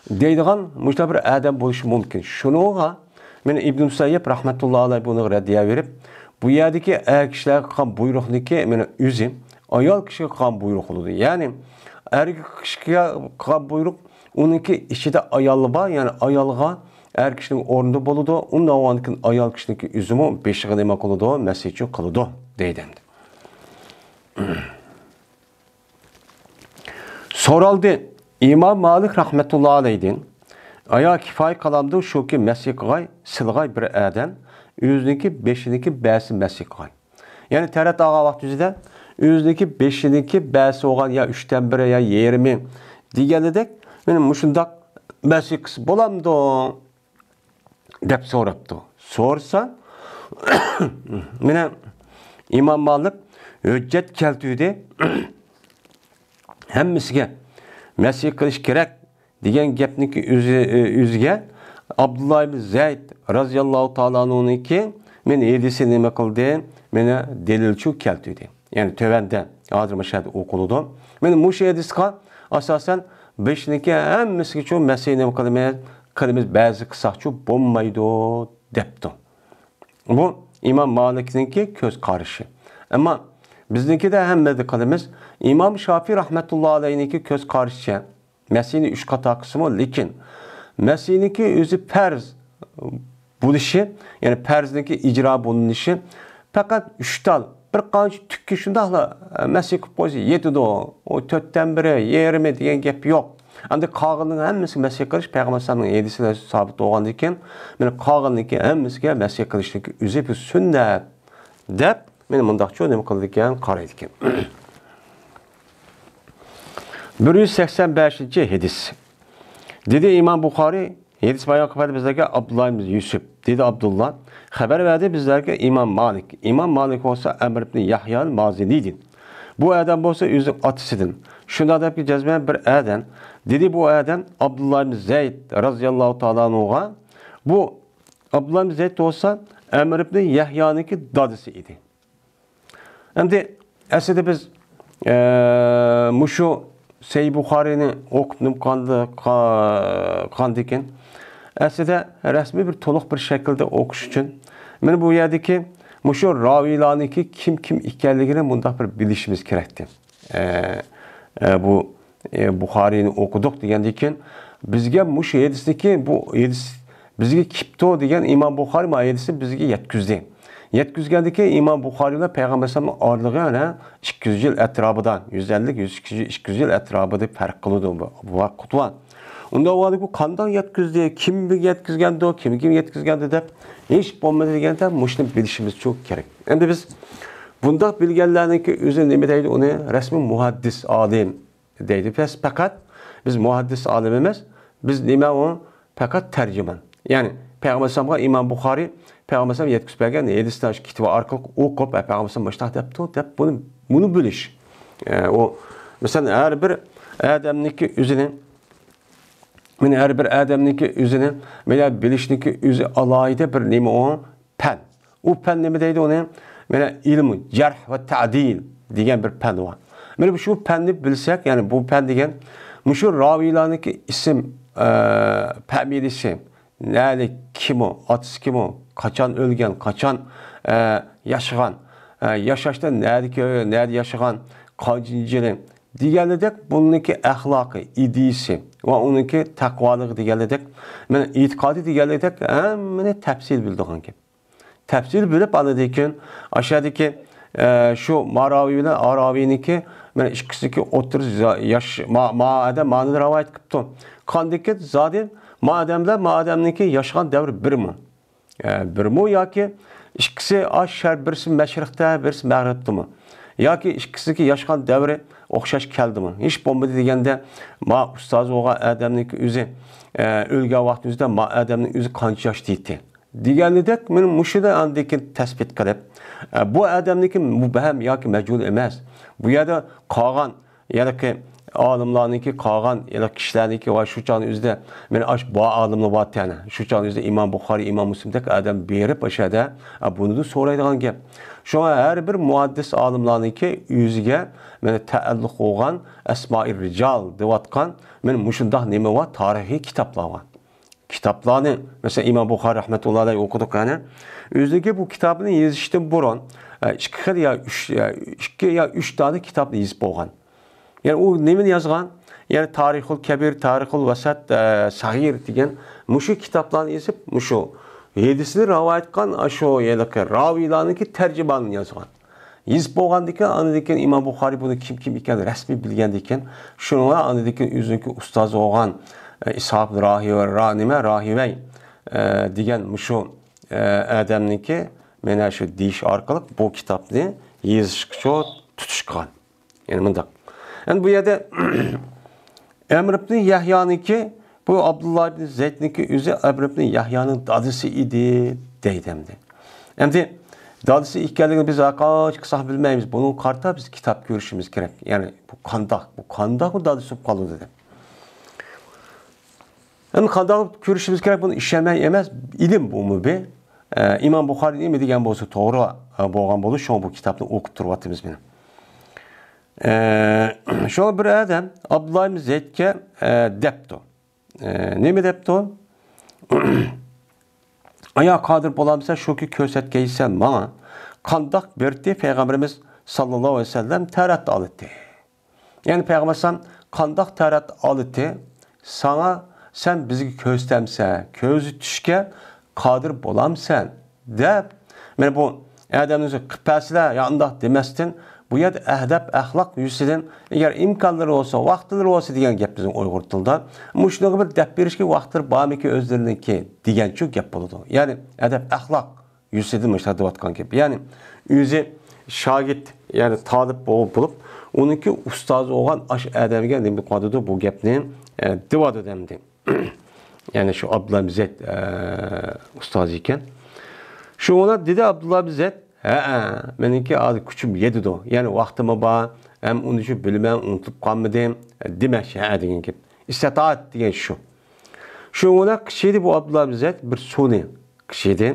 دەيدىغان مۇشۇنداق بىر ئادەم بولۇشى مۇمكىن. شۇنىڭغا مانا ئىبن مۇسەييەب رەھمەتۇللا ئەلەيھ بۇنىڭغا رەددىيە بېرىپ، بۇ يەردىكى ئەر كىشىلەرگە قىلغان بۇيرۇقنىكى مانا ئۆزى ئايال كىشىگە قىلغان بۇيرۇق بولىدۇ. يەنى ئەر كىشىگە قىلغان بۇيرۇق، ئۇنىڭكى ئىچىدە ئايالى بار، يەنى ئايالغا ئەر كىشىنىڭ ئورنىدا بولىدۇ. ئۇنداق بولغاندىكىن ئايال كىشىنىڭكى ئۆزىمۇ بېشىغا نېمە قىلىدۇ؟ مەسىھچۇ قىلىدۇ دەيدۇ ئەمدى. سورالدى ئىمام مالىك رەھمەتۇللا ئەلەيھدىن، ئايا كىفايە قىلامدۇ شۇكى مەسىھ قىلغاي، سىلغاي بىر ئادەم ئۆزىنىڭكى بېشىنىڭكى بەسى مەسىھ قىلغاي. يەنى تەرەت ئالغان ۋاقتى ئۆزىدە ئۆزىنىڭكى بېشىنىڭكى بەسى بولغان يا ئۈچتىن بىرى يا يېرىمى دېگەنىدەك، مانا مۇشۇنداق مەسىھ قىلسا بولامدۇ؟ دەپ سوراپتۇ. سورىسا، مانا ئىمام مالىك ھۆججەت كەلتۈردى. ھەممىسىگە مەسىھ قىلىش كېرەك دېگەن گەپنىڭكى ئۆزى، ئۆزىگە ئابدۇللا ئىبن زەيد رازىياللاھۇ تائالا ئەنھۇنىڭكى مانا ھەدىسى نېمە قىلدى؟ مانا دەلىلچۇ كەلتۈردى. يەنى تۆۋەندە ھازىر مۇشۇ يەردە ئوقۇلىدۇ. مانا مۇشۇ ھەدىسقا ئاساسەن بېشىنىڭكى ھەممىسىگىچۇ مەسىھ نېمە قىلىمىز؟ قىلىمىز، بەزى قىلساقچۇ بولمايدۇ دەپتۇ. بۇ ئىمام مالىكنىڭكى كۆز قارىشى. ئەمما بىزنىڭكىدە ھەممىدە قىلىمىز. ئىمام شافىي رەھمەتۇللا ئەلەيھنىڭكى كۆز قارىشىچە مەسىھنى ئۈچ قاتار قىلسىمۇ، لېكىن مەسىھنىڭكى ئۆزى پەرز بولۇشى، يەنى پەرزنىڭكى ئىجرا بولۇنۇشى پەقەت ئۈچ تال، بىر قانچە تۈككە شۇنداقلا مەسىھ قىلىپ قويسا يېتىدۇ. ئۇ تۆتتىن بىرى، يېرىمى دېگەن گەپ يوق. ئەمدى قالغىنىنىڭ ھەممىسىگە مەسىھ قىلىش پەيغەمبەر ئەلەيھىسسالامنىڭ ھەدىسىدە سابىت بولغاندىن كېيىن، مانا قالغىنىنىڭكى ھەممىسىگە مەسىھ قىلىشنىڭكى ئۆزى بۇ سۈننەت دەپ، مانا مۇنداقچۇ نېمە قىلىدىكەن، قارايدىكەن. بىر يۈز سەكسەن بەشىنچى ھەدىس. دېدى ئىمام بۇخارىي، ھەدىس بايان قىلىپ بەردى بىزلەرگە ئابدۇللا ئىبن يۈسۈپ. دېدى ئابدۇللا، خەۋەر بەردى بىزلەرگە ئىمام مالىك. ئىمام مالىك بولسا ئەمر ئىبن يەھيا مازىنىدىن. بۇ ئادەم بولسا ئۆزىنىڭ ئاتىسىدىن. شۇنداق دەپكى جەزمەن بىر ئادەم. دېدى بۇ ئادەم ئابدۇللا ئىبن زەيد رازىياللاھۇ تائالا ئەنھۇغا. بۇ ئابدۇللا ئىبن زەيد بولسا ئەمر ئىبن يەھيانىڭكى دادىسى ئىدى. ئەمدى ئەسلىدە بىز، ئە، مۇشۇ سەھىھ بۇخارىينى ئوقۇپ نېمە قىلغاندا-، قا-، قىلغاندىكىن، ئەسلىدە رەسمىي بىر تولۇق بىر شەكىلدە ئوقۇش ئۈچۈن، مانا بۇ يەردىكى مۇشۇ راۋىيلارنىڭكى كىم كىم ئىكەنلىكىنى مۇنداق بىر بىلىشىمىز كېرەكتى. ئە، ئە، بۇ ئى، بۇخارىينى ئوقۇدۇق دېگەندىن كېيىن، بىزگە مۇشۇ ھەدىسنىكى، بۇ ھەدىس بىزگە كېپتۇ دېگەن ئىمام بۇخارىي مانا ھەدىسنى بىزگە يەتكۈزدى. يەتكۈزگەندىن كېيىن ئىمام بۇخارىي بىلەن پەيغەمبەر ئەلەيھىسسالامنىڭ ئارىلىقى يەنە ئىككى يۈز يىل ئەتراپىدا، يۈز ئەللىك، يۈز، ئىككى يۈز، ئىككى يۈز يىل ئەتراپىدا پەرق قىلىدۇ بۇ، بۇ ۋاقىت ۋار. ئۇنداق بولغاندا بۇ قانداق يەتكۈزدى، كىم يەتكۈزگەندۇ، كىم، كىم يەتكۈزگەندۇ دەپ ھېچ بولمىدى دېگەندە مۇشۇنى بىلىشىمىز شۇ كېرەك. ئەمدى بىز بۇنداق بىلگەنلەرنىڭكى ئۆزى نېمە دەيدۇ ئۇنى؟ رەسمىي مۇھەددىس ئالىم دەيدۇ. بەس پەقەت بىز مۇھەددىس ئالىم ئەمەس، بىز نېمە ئۇ؟ پەقەت تەرجىمان. يەنى پەيغەمبەر ئەلەيھىسسالامغا ئىمام بۇخارىي پەيغەمبەر ئەلەيھىسسالام يەتكۈزۈپ بەرگەن ھەدىسلەر شۇ كىتاب ئارقىلىق ئوقۇپ، ئە، پەيغەمبەر ئەلەيھىسسالام مۇشۇنداق دەپتۇ دەپ بۇنى، بۇنى بىلىش. ئە، ئۇ مەسىلەن ھەر بىر ئادەمنىڭكى ئۆزىنى، مانا ھەر بىر ئادەمنىڭكى ئۆزىنى بىلىشنىڭكى ئۆزى ئالاھىدە بىر نېمە ئۇ؟ پەن. ئۇ پەن نېمە دەيدۇ ئۇنى؟ مانا ئىلمۇ جەرھ ۋە تەدىل دېگەن بىر پەن بار. مانا شۇ پەننى بىلسەك، يەنى بۇ پەن دېگەن مۇشۇ راۋىيلارنىڭكى ئىسىم، ئە، فامىلىسى، نەدە، كىم ئۇ، ئاتىسى كىم ئۇ، قاچان ئۆلگەن، قاچان، ئە، ياشىغان، ئە، ياشاشتا نەدە كۆ-، نەدە ياشىغان، قانچىنچى يىلى دېگەنلىدەك، بۇنىڭكى ئەخلاقى، ئىدىيىسى ۋە ئۇنىڭكى تەقۋالىقى دېگەنلىدەك، مانا ئېتىقادى دېگەنلىدەك ھەممىنى تەپسىلىي بىلىدىغان گەپ. تەپسىلىي بىلىپ، ئاندىن كېيىن ئاشۇ يەردىكى، ئە، شۇ ماراۋى بىلەن ئاراۋىنىڭكى، مانا ئىككىسىنىڭكى ئوتتۇرىسى زا-، ياش-، ما-، ما ئادەم مانىدا رىۋايەت قىپتۇ. قاندىكى زادى ما ئادەم بىلەن ما ئادەمنىڭكى ياشىغان دەۋرى بىرمۇ؟ ئە، بىرمۇ ياكى ئىككىسى ئاش شەر، بىرسى مەشرىقتە، بىرسى مەغرىبتىمۇ؟ ياكى ئىككىسىنىڭكى ياشىغان دەۋرى ئوخشاش كەلدىمۇ؟ ھېچ بولمىدى دېگەندە، ما ئۇستازى بولغان ئادەمنىڭكى ئۆزى، ئە، ئۆلگەن ۋاقتى ئۆزىدە ما ئادەمنىڭ ئۆزى قانچە ياشتا ئىدى؟ دېگەندەك، مانا مۇشۇنى ئاندىن كېيىن تەسبىت قىلىپ، ئە، بۇ ئادەمنىڭكى مۇبھەم ياكى مەجھۇل ئەمەس. بۇ يەردە قالغان ھېلىقى ئالىملارنىڭكى، قالغان ھېلىقى كىشىلەرنىڭكى ۋە شۇ چاغنىڭ ئۆزىدە مانا ئاش بار ئالىملار بار تەنە. شۇ چاغنىڭ ئۆزىدە ئىمام بۇخارىي، ئىمام مۇسلىمدەك ئادەم بېرىپ ئاشۇ يەردە، ئە، بۇنىدىن سورايدىغان گەپ. شۇڭا ھەر بىر مۇھەددىس ئالىملارنىڭكى ئۆزىگە مانا تەئەللۇق بولغان ئەسمائىر رىجال دەۋاتقان مانا مۇشۇنداق نېمە بار، تارىخىي كىتابلار بار. كىتابلارنى، مەسىلەن، ئىمام بۇخارىي رەھمەتۇللا ئەلەيھ ئوقۇدۇق، يەنى ئۆزىنىڭكى بۇ كىتابىنى يېزىشتىن بۇرۇن، ئە، ئىككى خىل يا ئۈچ، يا ئىككى يا ئۈچ دانە كىتابنى يېزىپ بولغان. يەنى ئۇ نېمىنى يازغان؟ يەنى تارىخۇل كەبىر، تارىخۇل ۋەسەت، ئە، سەغىر دېگەن مۇشۇ كىتابلارنى يېزىپ، مۇشۇ ھەدىسنى رىۋايەت قىلغان ئاشۇ ھېلىقى راۋىيلارنىڭكى تەرجىمانىنى يازغان. يېزىپ بولغاندىن كېيىن، ئاندىن كېيىن ئىمام بۇخارىي بۇنى كىم، كىم ئىكەنلىكىنى رەسمىي بىلگەندىن كېيىن، شۇنىڭغا ئاندىن كېيىن ئۆزىنىڭكى ئۇستازى بولغان، ئە، ئىسھاق ئىبن راھىۋە، را-، نېمە، راھىۋەي، ئە، دېگەن مۇشۇ، ئە، ئادەمنىڭكى مانا شۇ دېيىش ئارقىلىق بۇ كىتابنى يېزىشقىچە تۇتۇش قىلغان. يەنى مۇنداق. يەنى بۇ يەردە ئەمر ئىبن يەھيانىڭكى، بۇ ئابدۇللا ئىبن زەيدنىڭكى ئۆزى ئەمر ئىبن يەھيانىڭ دادىسى ئىدى دەيدۇ ئەمدى. ئەمدى دادىسى ئىكەنلىكىنى بىز ھەرقانچە قىلساق بىلمەيمىز. بۇنىڭغا قارىتا بىز كىتاب كۆرۈشىمىز كېرەك. يەنى بۇ قانداق، بۇ قانداق بۇ دادىسى بولۇپ قالىدۇ دەپ. ئەمدى قانداق كۆرۈشىمىز كېرەك؟ بۇنى ئىشەنمەي ئەمەس، ئىلىم بۇمۇ بىر. ئە، ئىمام بۇخارىي نېمە دېگەن بولسا توغرا، ئە، بولغان بولىدۇ، شۇڭا بۇ كىتابنى ئوقۇپ تۇرۇۋاتىمىز مانا. ئە، شۇڭا بىر ئادەم ئابدۇللا ئىبن زەيدكە، ئە، دەپتۇ. ئە، نېمە دەپتۇ؟ ئايا قادىر بولامسەن، شۇكى كۆرسەتكەيسەن ماڭا، قانداق بىرتى پەيغەمبىرىمىز ساللاللاھۇ ئەلەيھى ۋەسەللەم تەرەت ئالىتى؟ يەنى پەيغەمبەر ئەلەيھىسسالام قانداق تەرەت ئالىتى ساڭا، سەن بىزگە كۆرسىتەمسەن، كۆزى چۈشكە قادىر بولامسەن دەپ، مانا بۇ ئادەمنى قىپەسلە يا ئۇنداق دېمەستىن، بۇ يەردە ئەدەپ ئەخلاق يۈزىسىدىن، ئەگەر ئىمكانلىرى بولسا، ۋاقىتلىرى بولسا دېگەن گەپ بىزنىڭ ئۇيغۇر تىلىدا. مۇشۇنىڭغا بىر دەپ بېرىشكە ۋاقىتلىرى بارمىكىن ئۆزلىرىنىڭكى دېگەنچۇ گەپ بولىدۇ. يەنى ئەدەپ ئەخلاق يۈزىدىن مۇشۇنداق دەۋاتقان گەپ. يەنى ئۆزى شاگىرت، يەنى تالىپ بو-، بولۇپ، ئۇنىڭكى ئۇستازى بولغان ئاش ئادەمگە نېمە قىلىۋاتىدۇ؟ بۇ گەپنى، ئە، دەۋاتىدۇ ئەمدى. يەنى شۇ ئابدۇللا بىن زەيد، ئە، ئۇستازى ئىكەن. شۇڭا دېدى ئابدۇللا بىن زەيد، ھەئە، مېنىڭكى ھازىر كۈچۈم يېتىدۇ. يەنى ۋاقتىممۇ بار، ھەم ئۇنى شۇ بىلىمەن، ئۇنتۇپ قالمىدىم، دېمەكچى، ھە دېگەن گەپ. ئىستىتائەت دېگەن شۇ. شۇنىڭ بىلەن قىچىدى بۇ ئابدۇللا بىن زەيد بىر سۇنى قىچىدى.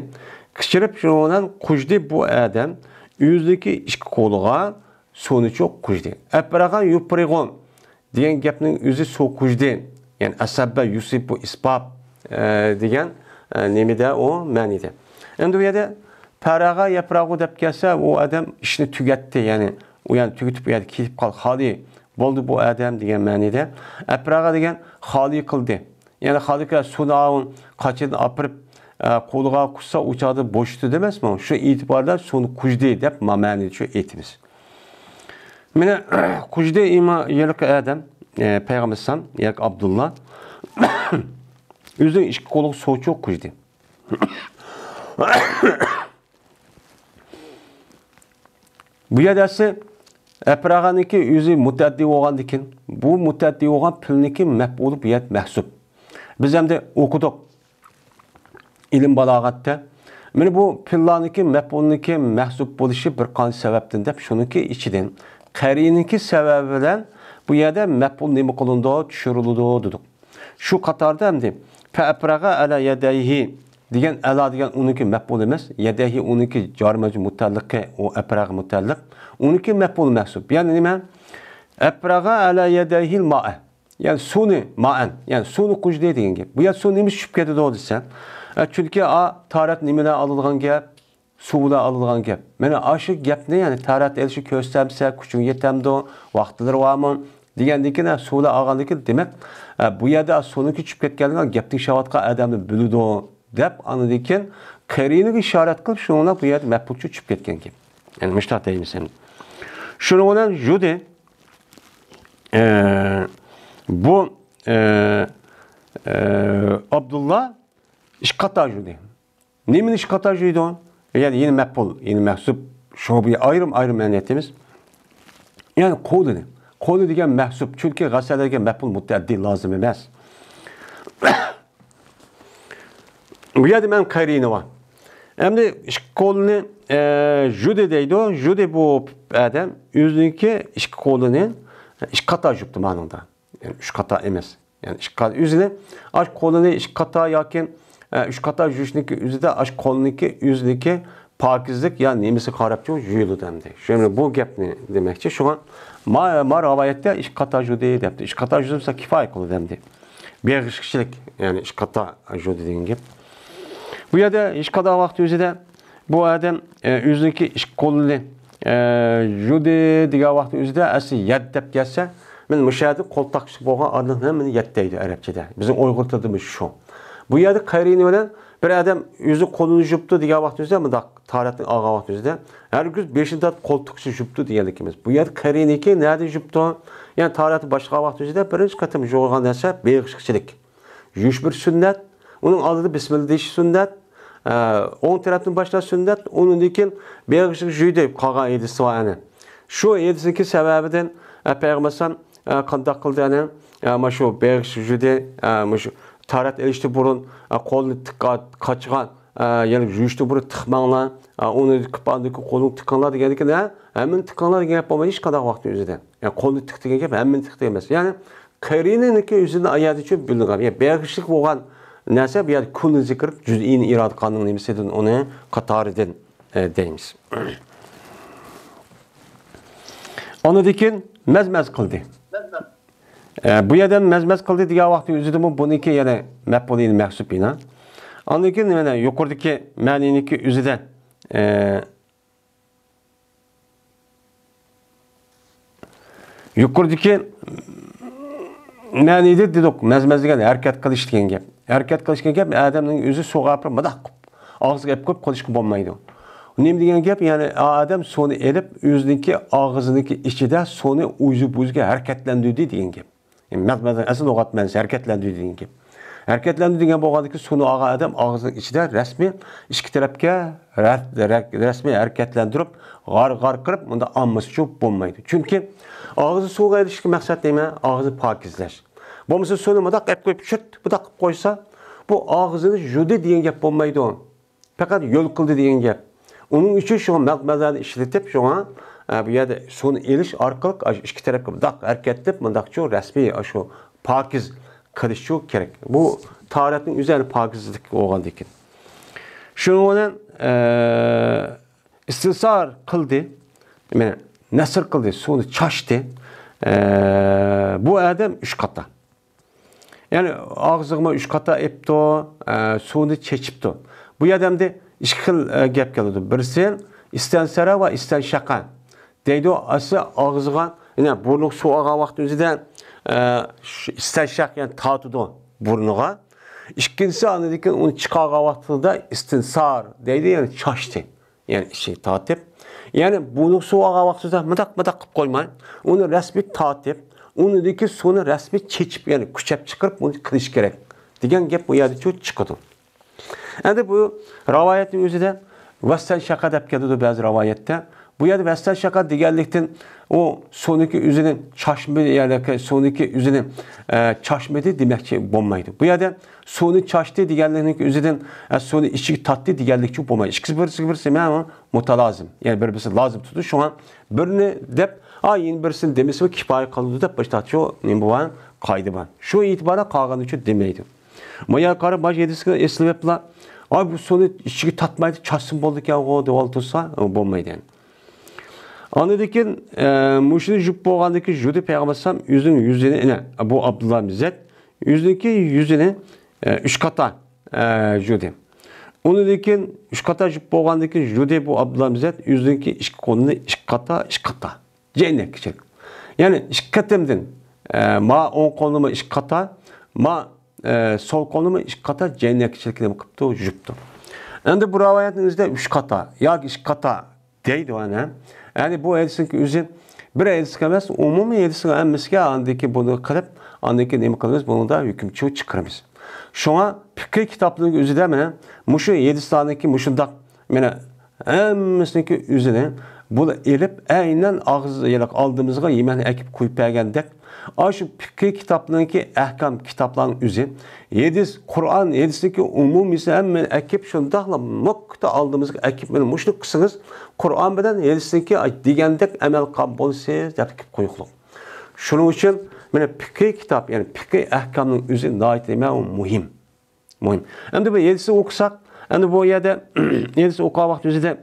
قىچىرىپ شۇنىڭ بىلەن قۇژدى بۇ ئادەم ئۆزىنىڭكى ئىككى قولىغا سۇنى چوق قۇژدى. ئەپرەغە يۇپرىغۇ دېگەن گەپنىڭ ئۆزى سۇ قۇژدى. يەنى ئەسەببە يۇسىبۇ ئىسباب، ئە، دېگەن، ئە، نېمىدە ئۇ مەنىدە. ئەمدى بۇ يەردە پەرەغە يەپرەغۇ دەپ كەلسە، ئۇ ئادەم ئىشنى تۈگەتتى. يەنى ئۇ يەرنى تۈگىتىپ، ئۇ يەردە كېتىپ قال، خالىي بولدى بۇ ئادەم دېگەن مەنىدە. ئەپرەغە دېگەن خالىي قىلدى. يەنى خالىي قىلغان سۇنى ئاۋۇ قاچىدىن ئاپىرىپ، ئە، قولىغا قۇسسا، ئۇ چاغدا بوشىتىدۇ ئەمەسمۇ؟ شۇ ئېتىباردا سۇنى قۇژدى دەپ ما مەنىدە شۇ ئېيتىمىز. مانا، قۇژدى ئىما ھېلىقى ئادەم، ئە، پەيغەمبەر ئەلەيھىسسالام ياكى ئابدۇللا ئۆزىنىڭ ئىككى قولىغا سۇ چوق قۇژدى. بۇ يەردە ئەسلى ئەپرەغەنىڭكى ئۆزى مۇتەئەددى بولغاندىكىن، بۇ مۇتەئەددى بولغان پېئىلنىڭكى مەپئۇلى بۇ يەردە مەھسۇپ. بىز ئەمدى ئوقۇدۇق ئىلىم بالاغەتتە. مانا بۇ پېئىللارنىڭكى مەپئۇلنىڭكى مەھسۇپ بولۇشى بىر قانچە سەۋەبتىن دەپ، شۇنىڭكى ئىچىدىن قەرىنىنىڭكى سەۋەبى بىلەن بۇ يەردە مەپئۇل نېمە قىلىنىدۇ؟ چۈشۈرۈلىدۇ دېدۇق. شۇ قاتاردا ئەمدى فەئەپرەغە ئەلا يەدەيھى دېگەن، ئەلا دېگەن ئۇنىڭكى مەپئۇلى ئەمەس، يەدەيھى ئۇنىڭكى جار مەجرۇر مۇتەئەللىقى، ئۇ ئەپرەغە مۇتەئەللىق. ئۇنىڭكى مەپئۇلى مەھسۇپ. يەنى نېمە؟ ئەپرەغە ئەلا يەدەيھىل مائە. يەنى سۇنى، مائەن، يەنى سۇنى قۇژدى دېگەن گەپ. بۇ يەردە سۇ نېمە چۈشۈپ كېتىدۇ دېسە، ئە، چۈنكى ئا، تارەت نېمىدە ئالىدىغان گەپ؟ سۇ بىلەن ئالىدىغان گەپ. مانا ئاشۇ گەپنى، يەنى تارەت ئېلىشنى كۆرسەتسە، كۈچۈڭ يېتەمدۇ، ۋاقىتلىرى بارمۇ دېگەندىن كېيىن، سۇ بىلەن ئالغاندىن كېيىن، دېمەك، ئە، بۇ يەردە سۇنىڭكى چۈشۈپ كەتكەنلىكىنى گەپنى ئىشلەۋاتقان ئادەمنى بىلىدۇ دەپ، ئاندىن كېيىن قەرىنىگە ئىشارەت قىلىپ، شۇنىڭ بىلەن بۇ يەردە مەپئۇلچۇ چۈشۈپ كەتكەن گەپ. يەنى مۇشۇنداق دەيمىز ئەمدى. شۇنىڭ بىلەن جۇدى، ئە، بۇ، ئە، ئە، ئابدۇللا ئىككى قاتا جۇدى. نېمىنى ئىككى قاتا جۇيدۇ؟ يەنى يەنە مەپئۇل، يەنى مەھسۇب، شۇ بىر ئايرىم-ئايرىم مەنىدە ئېيتىمىز. يەنى قولىنى. قولى دېگەن مەھسۇب، چۈنكى غەسەلگە مەپئۇل مۇتەئەددى لازىم ئەمەس. بۇ يەردە مەن قەرىنى بار. ئەمدى ئىككى قولىنى، ئە، يۇدى دەيدۇ. يۇدى بۇ ئادەم ئۆزىنىڭكى ئىككى قولىنى ئىككى قاتا يۇپتۇ مانىڭدا. يەنى ئۈچ قاتا ئەمەس. يەنى ئىككى قاتا ئۆزىنى، ئاش قولىنى ئىككى قاتا ياكى، ئە، ئۈچ قاتا يۇيۇشنىڭكى ئۆزىدە ئاش قولنىڭكى ئۆزىنىڭكى پاكىزلىق يا نېمىسىگە قاراپچۇ يۇيۇلىدۇ ئەمدى. شۇ بۇ گەپنى دېمەكچى. شۇڭا ما، ما رىۋايەتتە ئىككى قاتا يۇدى دەپتۇ. ئىككى قاتا يۇدى بولسا كىپايە قىلىدۇ ئەمدى. بېغىشلىق كىشىلىك، يەنى ئىككى قاتا يۇدى دېگەن گەپ. بۇ يەردە ئىككى قاتا ۋاقتى ئۆزىدە بۇ ئادەم، ئە، ئۆزىنىڭكى ئىككى قولىنى، ئە، يۇدى دېگەن ۋاقىتنىڭ ئۆزىدە ئەسلى يەت دەپ كەلسە، مەن مۇشۇ يەردە قول تاقىشلىق بولغان ئارىلىقنى مەن يەت دەيدۇ ئەرەبچىدە. بىزنىڭ ئۇيغۇر تىلىمىز شۇ. بۇ يەردە قەرىنى بىلەن بىر ئادەم ئۆزى قولىنى يۇپتۇ دېگەن ۋاقىتنىڭ ئۆزىدە، مۇنداق تاھارەتنى ئالغان ۋاقىتنىڭ ئۆزىدە ھەرگىز بېشىنى تارتىپ قول تىقىشى يۇپتۇ دېگەنلىكىمىز. بۇ يەردە قەرىنىكى نەدە يۇپتۇ؟ يەنى تاھارەتنى باشلىغان ۋاقىتنىڭ ئۆزىدە بىرىنچى قېتىم يۇغان نەرسە بېغىشلىقچىلىك. يۇيۇش بىر سۈننەت، ئۇنىڭ ئالدىدا بىسمىللا دېيىش سۈننەت، ئە، ئوڭ تەرەپتىن باشلاش سۈننەت، ئۇنىڭدىن كېيىن بېغىشلىق يۇيدى قالغان ھەدىسى بار يەنى. شۇ ھەدىسنىڭكى سەۋەبىدىن، ئە، پەيغەمبەر ئەلەيھىسسالام، ئە، قانداق قىلدى يەنى؟ ئە، مانا شۇ بېغىشلىق يۇيدى، ئە، مانا شۇ تاھارەت ئېلىشتىن بۇرۇن، ئە، قولنى تىققا-، قاچىغان، ئە، يەنى يۇيۇشتىن بۇرۇن تىقماڭلار، ئە، ئۇنى قىلىپ ئاندىن كېيىن قولنى تىقىڭلار دېگەندىكىن، ھە، ھەممىنى تىقىڭلار دېگەن گەپ بولمايدۇ ھېچقانداق ۋاقىتنىڭ ئۆزىدە. يەنى قولنى تىق دېگەن گەپ ھەممىنى تىق دېگەن ئەمەس. يەنى قەرىنىنىڭكى ئۆزىنى ئايەتتە چۈشۈپ بىلىنگەن. يەنى بېغىشلىق بولغان نەرسە بۇ يەردە كۇلنى زىكىر، جۈزئىنى ئىرادە قانۇنىڭ نېمىسىدىن ئۇنى قاتارىدىن، ئە، دەيمىز. ئاندىن كېيىن مەز-مەز قىلدى. ئە، بۇ يەردە مەز-مەز قىلدى دېگەن ۋاقىتنىڭ ئۆزىدىمۇ بۇنىڭكى يەنە مەپئۇلى مەھسۇب بىنا. ئاندىن كېيىن يەنە يۇقىرىدىكى مەنىنىڭكى ئۆزىدە، ئە، يۇقىرىدىكى مەنىدە دېدۇق، مەزمەز دېگەن ھەرىكەت قىلىش دېگەن گەپ. ھەرىكەت قىلىش دېگەن گەپ ئادەمنىڭ ئۆزى سۇغا ئاپىرىپ مۇنداق قىلىپ ئاغزىغا ئېلىپ قويۇپ قىلىشقا بولمايدۇ. نېمە دېگەن گەپ؟ يەنى ئادەم سۇنى ئېلىپ ئۆزىنىڭكى ئاغزىنىڭكى ئىچىدە سۇنى ئۆزى بۇزىغا ھەرىكەتلەندۈردى دېگەن گەپ. مەزمەز ئەسلى لۇغەت مەنىسى ھەرىكەتلەندۈردى دېگەن گەپ. ھەرىكەتلەندۈردى دېگەن بولغاندىكىن سۇنى ئالغان ئادەم ئاغزىنىڭ ئىچىدە رەسمىي ئىككى تەرەپكە رە-، رە-، رەسمىي ھەرىكەتلەندۈرۈپ، غار-غار قىلىپ، مۇنداق ئالمىسىچۇ بولمايدۇ. چۈنكى ئاغزى سۇغا ئېلىشتىكى مەقسەت نېمە؟ ئاغزى پاكىزلەش. بولمىسا سۇنى مۇنداق ئەپ قويۇپ، چۈرت، بۇنداق قىلىپ قويسا، بۇ ئاغزىنى يۇدى دېگەن گەپ بولمايدۇ. پەقەت يول قىلدى دېگەن گەپ. ئۇنىڭ ئۈچۈن شۇڭا مەزمەزنى ئىشلىتىپ، شۇڭا، ئە، بۇ يەردە سۇنى ئېلىش ئارقىلىق ئاشۇ ئىككى تەرەپكە مۇنداق ھەرىكەتلىنىپ، مۇنداقچۇ رەسمىي ئاشۇ پاكىز قىلىشچۇ كېرەك. بۇ تاھارەتنىڭ ئۆزى يەنى پاكىزلىك بولغاندىكىن. شۇنىڭ بىلەن، ئە، ئىستىنسار قىلدى، مانا، نەسر قىلدى، سۇنى چاچتى. ئە، بۇ ئادەم ئۈچ قاتا. يەنى ئاغزىغىمۇ ئۈچ قاتا ئېپتۇ، ئە، سۇنى چېچىپتۇ. بۇ يەردە ئەمدى ئىككى خىل، ئە، گەپ كېلىدۇ. بىرسى ئىستەنسەرە ۋە ئىستەنشەقە دەيدۇ. ئەسلى ئاغزىغا، يەنى بۇرنىغا سۇ ئالغان ۋاقىت ئۆزىدە، ئە، شۇ ئىستەنشەق، يەنى تارتىدۇ بۇرنىغا. ئىككىنچىسى ئاندىن كېيىن ئۇنى چىقارغان ۋاقتىدا ئىستىنسار دەيدۇ، يەنى چاچتى. يەنى ئىچىگە تارتىپ، يەنى بۇنىڭ سۇ ئالغان ۋاقتىدا مۇنداق، مۇنداق قىلىپ قويماي، ئۇنى رەسمىي تارتىپ، ئۇنىڭدىكى سۇنى رەسمىي چېچىپ، يەنى كۈچەپ چىقىرىپ، بۇنى قىلىش كېرەك دېگەن گەپ بۇ يەردە چىقىدۇ. ئەمدى بۇ رىۋايەتنىڭ ئۆزىدە ۋەستەنشەقە دەپ كېلىدۇ بەزى رىۋايەتتە. بۇ يەردە ۋەستەنشەقە دېگەنلىكتىن ئۇ سۇنىڭكى ئۆزىنى چاچمىدى، يەنى سۇنىڭكى ئۆزىنى، ئە، چاچمىدى دېمەكچى بولمايدۇ. بۇ يەردە سۇنى چاچتى دېگەنلىكنىڭ ئۆزىدىن، ئە، سۇنى ئىچىگە تارتتى دېگەنلىكچۇ بولمايدۇ. ئىككىسى بىرسىگە بىرسى مۇتالازىم. يەنى بىر-بىرسى لازىم تۇتىدۇ. شۇڭا بىرنى دەپ، ئا، يەنە بىرسىنى دېمىسىمۇ كىپايە قىلىدۇ دەپ باشقاچە نېمە بار؟ قائىدە بار. شۇ ئېتىباردا قالغىنىچۇ دېمەيدۇ. مايا قارا باش يېدىسىگە ئېسىلىۋېپلا، ئا، بۇ سۇنى ئىچىگە تارتمايدۇ، چاچسىمۇ بولىدىكەنغۇ دەۋالتۇرسا، بولمايدۇ يەنى. ئاندىن كېيىن، ئە، مۇشۇنى يۇيۇپ بولغاندىن كېيىن يۇدى پەيغەمبەر ئەلەيھىسسالام ئۆزىنىڭ يۈزىنى، ئەنە، بۇ ئابدۇللا ئىبن زەيد ئۆزىنىڭكى يۈزىنى، ئە، ئۈچ قاتا، ئە، يۇدى. ئۇنىڭدىن كېيىن ئۈچ قاتا يۇيۇپ بولغاندىن كېيىن يۇدى بۇ ئابدۇللا ئىبن زەيد ئۆزىنىڭكى ئىككى قولىنى ئىككى قاتا، ئىككى قاتا. جەينەككىچىلىك. يەنى ئىككى قېتىمدىن، ئە، ما ئوڭ قولىنىمۇ ئىككى قاتا، ما، ئە، سول قولىنىمۇ ئىككى قاتا جەينەككىچىلىك نېمە قىپتۇ، يۇپتۇ. ئەمدى بۇ رىۋايەتنىڭ ئۆزىدە ئۈچ قاتا ياكى ئىككى قاتا دەيدۇ، ئەنە. يەنى بۇ ھەدىسنىڭكى ئۆزى بىر ھەدىسكە ئەمەس، ئومۇمىي ھەدىسنىڭ ھەممىسىگە ئاندىكى بۇنى قىلىپ، ئاندىكى نېمە قىلىمىز؟ بۇنىڭدا ھۆكۈم چىقىرىمىز. شۇڭا پىقھىي كىتابلىرىنىڭ ئۆزىدە مانا مۇشۇ ھەدىسلەرنىڭكى مۇشۇنداق، مانا، ھەممىسىنىڭكى ئۆزىنى بۇ ئېلىپ، ئەينەن ئاغزى، يەنى ئالدىمىزغا يېمەكنى ئەكىپ قويۇپ بەرگەندەك، ئاشۇ پىقھىي كىتابنىڭكى ئەھكام كىتابلارنىڭ ئۆزى، ھەدىس، قۇرئان، ھەدىسنىڭكى ئومۇمىيسى ھەممىنى ئەكىپ، شۇنداقلا موكتا ئالدىمىزغا ئەكىپ، مانا مۇشۇنى قىلسىڭىز، قۇرئان بىلەن ھەدىسنىڭكى دېگەندەك ئەمەل قىلغان بولىسىز، دەپ قويۇقلۇق. شۇنىڭ ئۈچۈن مانا پىقھىي كىتاب، يەنى پىقھىي ئەھكامنىڭ ئۆزى ناھايىتى نېمە، ئۇ مۇھىم. مۇھىم. ئەمدى بۇ ھەدىسنى ئوقۇساق، ئەمدى بۇ يەردە ھەدىسنى ئوقۇغان ۋاقتىمىزدا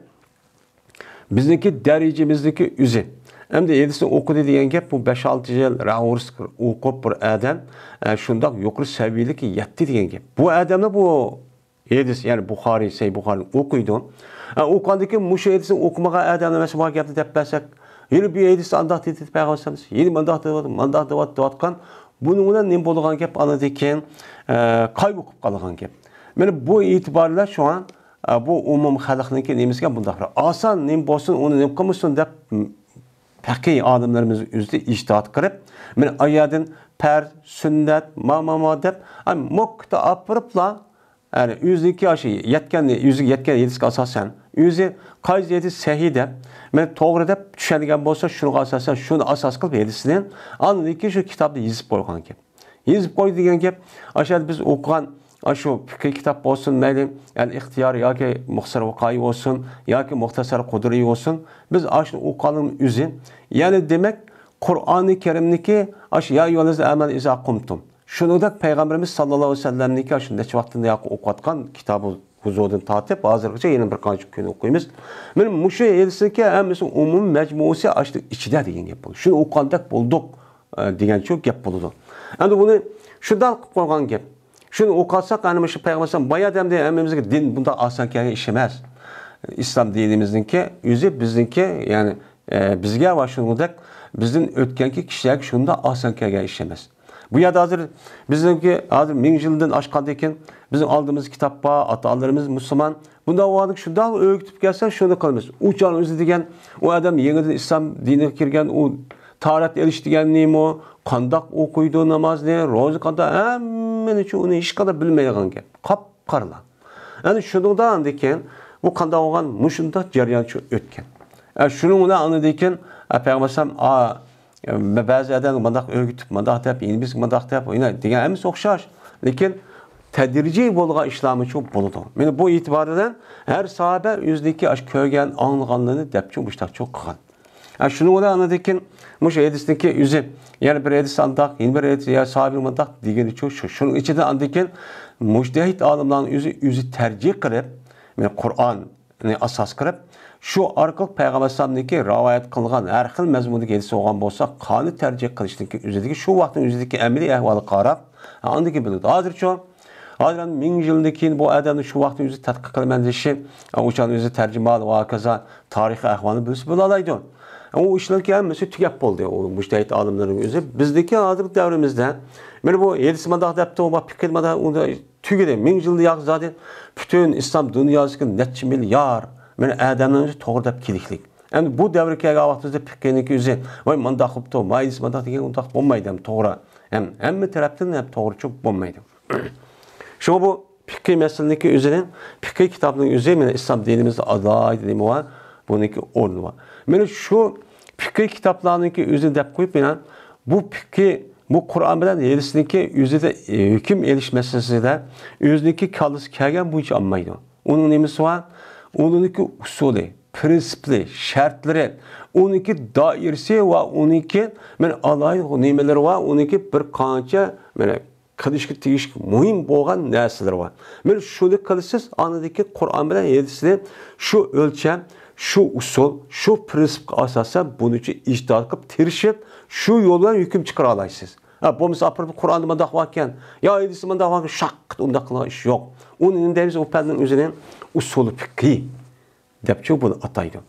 بىزنىڭكى دەرىجىمىزنىڭكى ئۆزى. ئەمدى ھەدىسنى ئوقۇدى دېگەن گەپ، بۇ بەش-ئالتە يىل راۋۇرس ئوقۇپ بىر ئادەم، ئە، شۇنداق يۇقىرى سەۋىيەلىككە يەتتى دېگەن گەپ. بۇ ئادەمنى بۇ ھەدىس، يەنى بۇخارىي، سەھىھ بۇخارىنى ئوقۇيدۇ. ئە، ئوقۇغاندىن كېيىن مۇشۇ ھەدىسنى ئوقۇمىغان ئادەمنى مەسىلەن بۇ گەپنى دەپ بەرسەك، يەنە بۇ ھەدىستە ئانداق دېدى پەيغەمبەر، يەنە مۇنداق دېدى، مۇنداق دېدى دەۋاتقان. بۇنىڭ بىلەن نېمە بولىدىغان گەپ، ئاندىن كېيىن، ئە، قايغۇ قىلىپ قالىدىغان گەپ. مانا بۇ ئېتىبار بىلەن شۇڭا، ئە، بۇ ئومۇم خەلقنىڭكى نېمىسىگە بۇنداق بىر ئاسان نېمە بولسۇن، ئۇنى نېمە قىلمىسۇن دەپ، م، پەقىھ ئالىملىرىمىز ئۆزى ئىجتىھات قىلىپ، مانا ئايەردىن پەرز، سۈننەت، ما، ما، ما دەپ، ئاي، موكتا ئاپىرىپلا، يەنى ئۆزىنىڭكى ئاشۇ يەتكەن، ئۆزىگە يەتكەن ھەدىسكە ئاساسەن، ئۆزى قايسى ھەدىس سەھىھ دەپ، مانا توغرا دەپ چۈشەنگەن بولسا، شۇنىڭغا ئاساسەن، شۇنى ئاساس قىلىپ ھەدىسنى، ئاندىن كېيىن شۇ كىتابنى يېزىپ قويغان گەپ. يېزىپ قويدى دېگەن گەپ، ئاشۇ يەردە بىز ئوقۇغان، ئاشۇ پىقھىي كىتاب بولسۇن، مەيلى، ئەل ئىختىيار ياكى مۇختەسەر ۋىقايە بولسۇن، ياكى مۇختەسەر قۇدرىي بولسۇن، بىز ئاشۇنى ئوقۇغاننىڭ ئۆزى، يەنى دېمەك، قۇرئانى كەرىمنىكى ئاشۇ يا ئەييۇھەللەزىنە ئامەنۇ ئىزا قۇمتۇم. شۇنىڭدەك پەيغەمبىرىمىز ساللاللاھۇ ئەلەيھى ۋەسەللەمنىڭكى ئاشۇ نەچچە ۋاقىتتىن ياقى ئوقۇۋاتقان كىتابى ھۇزۇردىن تارتىپ، ھازىرغىچە يەنە بىر قانچە كۈن ئوقۇيمىز. مانا مۇشۇ ھەدىسنىڭكى ھەممىسى ئومۇمىي مەجمۇئىسى ئاشۇ ئىچىدە دېگەن گەپ بولدى. شۇنى ئوقۇغاندەك بولدۇق، ئە، دېگەنچۇ گەپ بولىدۇ. ئەمدى بۇنى شۇنداق قىلىپ قويغان گەپ. شۇنى ئوقۇساق، ئەنە مۇشۇ پەيغەمبەر ئەلەيھىسسالام بايا دەمدى ھەممىمىزگە دىن بۇنداق ئاسان كەلگەن ئىش ئەمەس. ئىسلام دىنىمىزنىڭكى ئۆزى بىزنىڭكى، يەنى، ئە، بىزگە ۋە شۇنىڭدەك بىزدىن ئۆتكەنكى كىشىلەرگە شۇنداق ئاسان كەلگەن ئىش ئەمەس. بۇ يەردە ھازىر بىزنىڭكى ھازىر مىڭ يىلدىن ئاشقاندىن كېيىن بىزنىڭ ئالدىمىزدا كىتاب بار، ئاتا-ئانىلىرىمىز مۇسۇلمان. بۇنداق بولغاندىكىن شۇنداق ئۆگىتىپ كەلسە شۇنى قىلىمىز. ئۇ چاغنىڭ ئۆزى دېگەن ئۇ ئادەم يېڭىدىن ئىسلام دىنىغا كىرگەن، ئۇ تاھارەت ئېلىش دېگەن نېمە، قانداق ئوقۇيدۇ نامازنى، روزا قانداق، ھەممىنى شۇ ئۇنى ھېچقانداق بىلمەيدىغان گەپ. قاپقارىلا. ئەنە شۇنىڭدا ئاندىن كېيىن بۇ قانداق بولغان؟ مۇشۇنداق جەريان شۇ ئۆتكەن. ئە، شۇنىڭ بىلەن ئاندىن كېيىن، ئە، پەيغەمبەر ئەلەيھىسسالام، ئا، بەزى ئادەمگە مۇنداق ئۆگىتىپ، مۇنداق دەپ، يەنە بىرسىگە مۇنداق دەپ، يەنە دېگەن ھەممىسى ئوخشاش. لېكىن تەدرىجىي بولغان ئىشلارمۇ شۇ بولىدۇ. مانا بۇ ئېتىبار بىلەن ھەر ساھابە ئۆزىنىڭكى ئاشۇ كۆرگەن، ئاڭلىغانلىرىنى دەپچۇ مۇشتاقچۇ قىلغان. ھە، شۇنىڭ بىلەن ئاندىن كېيىن مۇشۇ ھەدىسنىڭكى ئۆزى، يەنى بىر ھەدىس ئانداق، يەنە بىر ھەدىس يا ساھابى مۇنداق دېگىنىچۇ شۇ. شۇنىڭ ئىچىدە ئاندىن كېيىن مۇجتەھىد ئالىملارنىڭ ئۆزى، ئۆزى تەرجىھ قىلىپ، مانا قۇرئاننى ئاساس قىلىپ، شۇ ئارقىلىق پەيغەمبەر ئەلەيھىسسالامنىڭكى رىۋايەت قىلغان ھەر خىل مەزمۇندىكى ھەدىس بولغان بولسا، قانۇن تەرجىھ قىلىشنىڭكى ئۆزىدىكى شۇ ۋاقىتنىڭ ئۆزىدىكى ئەمەلىي ئەھۋالىغا قاراپ، ئاندىن كېيىن بىلىدۇ. ھازىرچۇ، ھازىر ئەمدى مىڭ يىلدىن كېيىن بۇ ئادەمنى شۇ ۋاقىتتا ئۆزى تەتقىق قىلىمەن دېيىشى، ئۇ چاغدا ئۆزى تەرجىمىھال ۋە ھاكازا تارىخىي ئەھۋالنى بىلسە بىلالايدۇ. ئۇ ئىشلارنىڭكى ھەممىسى تۈگەپ بولدى. ئۇ مۇجتەھىد ئالىملىرىنىڭ ئۆزى بىزدىكى ھازىرقى دەۋرىمىزدە، مانا بۇ ھەدىس مۇنداق دەپتۇ، بۇ پىقىھ مۇنداق، ئۇندا تۈگىدى. مىڭ يىلدا ياق زادى پۈتۈن ئىسلام دۇنياسىدىكى نەچچە مىليار مانا ئادەمنىڭ ئۆزى توغرا دەپ كېلىكلىك. ئەمدى بۇ دەۋرگە كەلگەن ۋاقتىمىزدا پىقىھنىڭكى ئۆزى، ۋاي مانداق قىپتۇ، مايدىسى مانداق دېگەن ئۇنداق بولمايدۇ، ھەم توغرا. ھەم ھەممە تەرەپتىن ھەم توغرىچۇ بولمايدۇ. شۇڭا بۇ پىقىھ مەسىلىنىڭكى ئۆزىنى، پىقىھ كىتابنىڭ ئۆزى، مانا ئىسلام دىنىمىزدا ئالاھىدە نېمە بار؟ بۇنىڭكى ئورنى بار. مانا شۇ پىقىھ كىتابلارنىڭكى ئۆزىنى دەپ قويۇپ، مانا بۇ پىقىھ، بۇ قۇرئان بىلەن ھەدىسنىڭكى ئۆزىدە، ئە، ھۆكۈم ئېلىش مەسىلىسىدە ئۆزىنىڭكى كاللىسى كەلگەن بويىچە ئالمايدۇ. ئۇنىڭ نېمىسى بار؟ ئۇنىڭكى ئۇسۇلى، پىرىنسىپلىرى، شەرتلىرى، ئۇنىڭكى دائىرىسى ۋە ئۇنىڭكى، مانا، ئالاھىدە نېمىلىرى بار، ئۇنىڭكى بىر قانچە، مانا، قىلىشقا تېگىشلىك مۇھىم بولغان نەرسىلىرى بار. مانا شۇنى قىلىسىز، ئاندىن كېيىن قۇرئان بىلەن ھەدىسنى شۇ ئۆلچەم، شۇ ئۇسۇل، شۇ پىرىنسىپقا ئاساسەن بۇنىڭ ئۈچۈن ئىجتىھات قىلىپ، تىرىشىپ، شۇ يول بىلەن ھۆكۈم چىقىرالايسىز. ھە، بولمىسا ئاپىرىپ قۇرئاندا مۇنداق باركەن، يا ھەدىستە مۇنداق باركەن، شاققىت ئۇنداق قىلغان ئىش يوق. ئۇنى نېمە دەيمىز؟ ئۇ پەننىڭ ئۆزىنى ئۇسۇلى پىقھى دەپچۇ بۇنى ئاتايدۇ.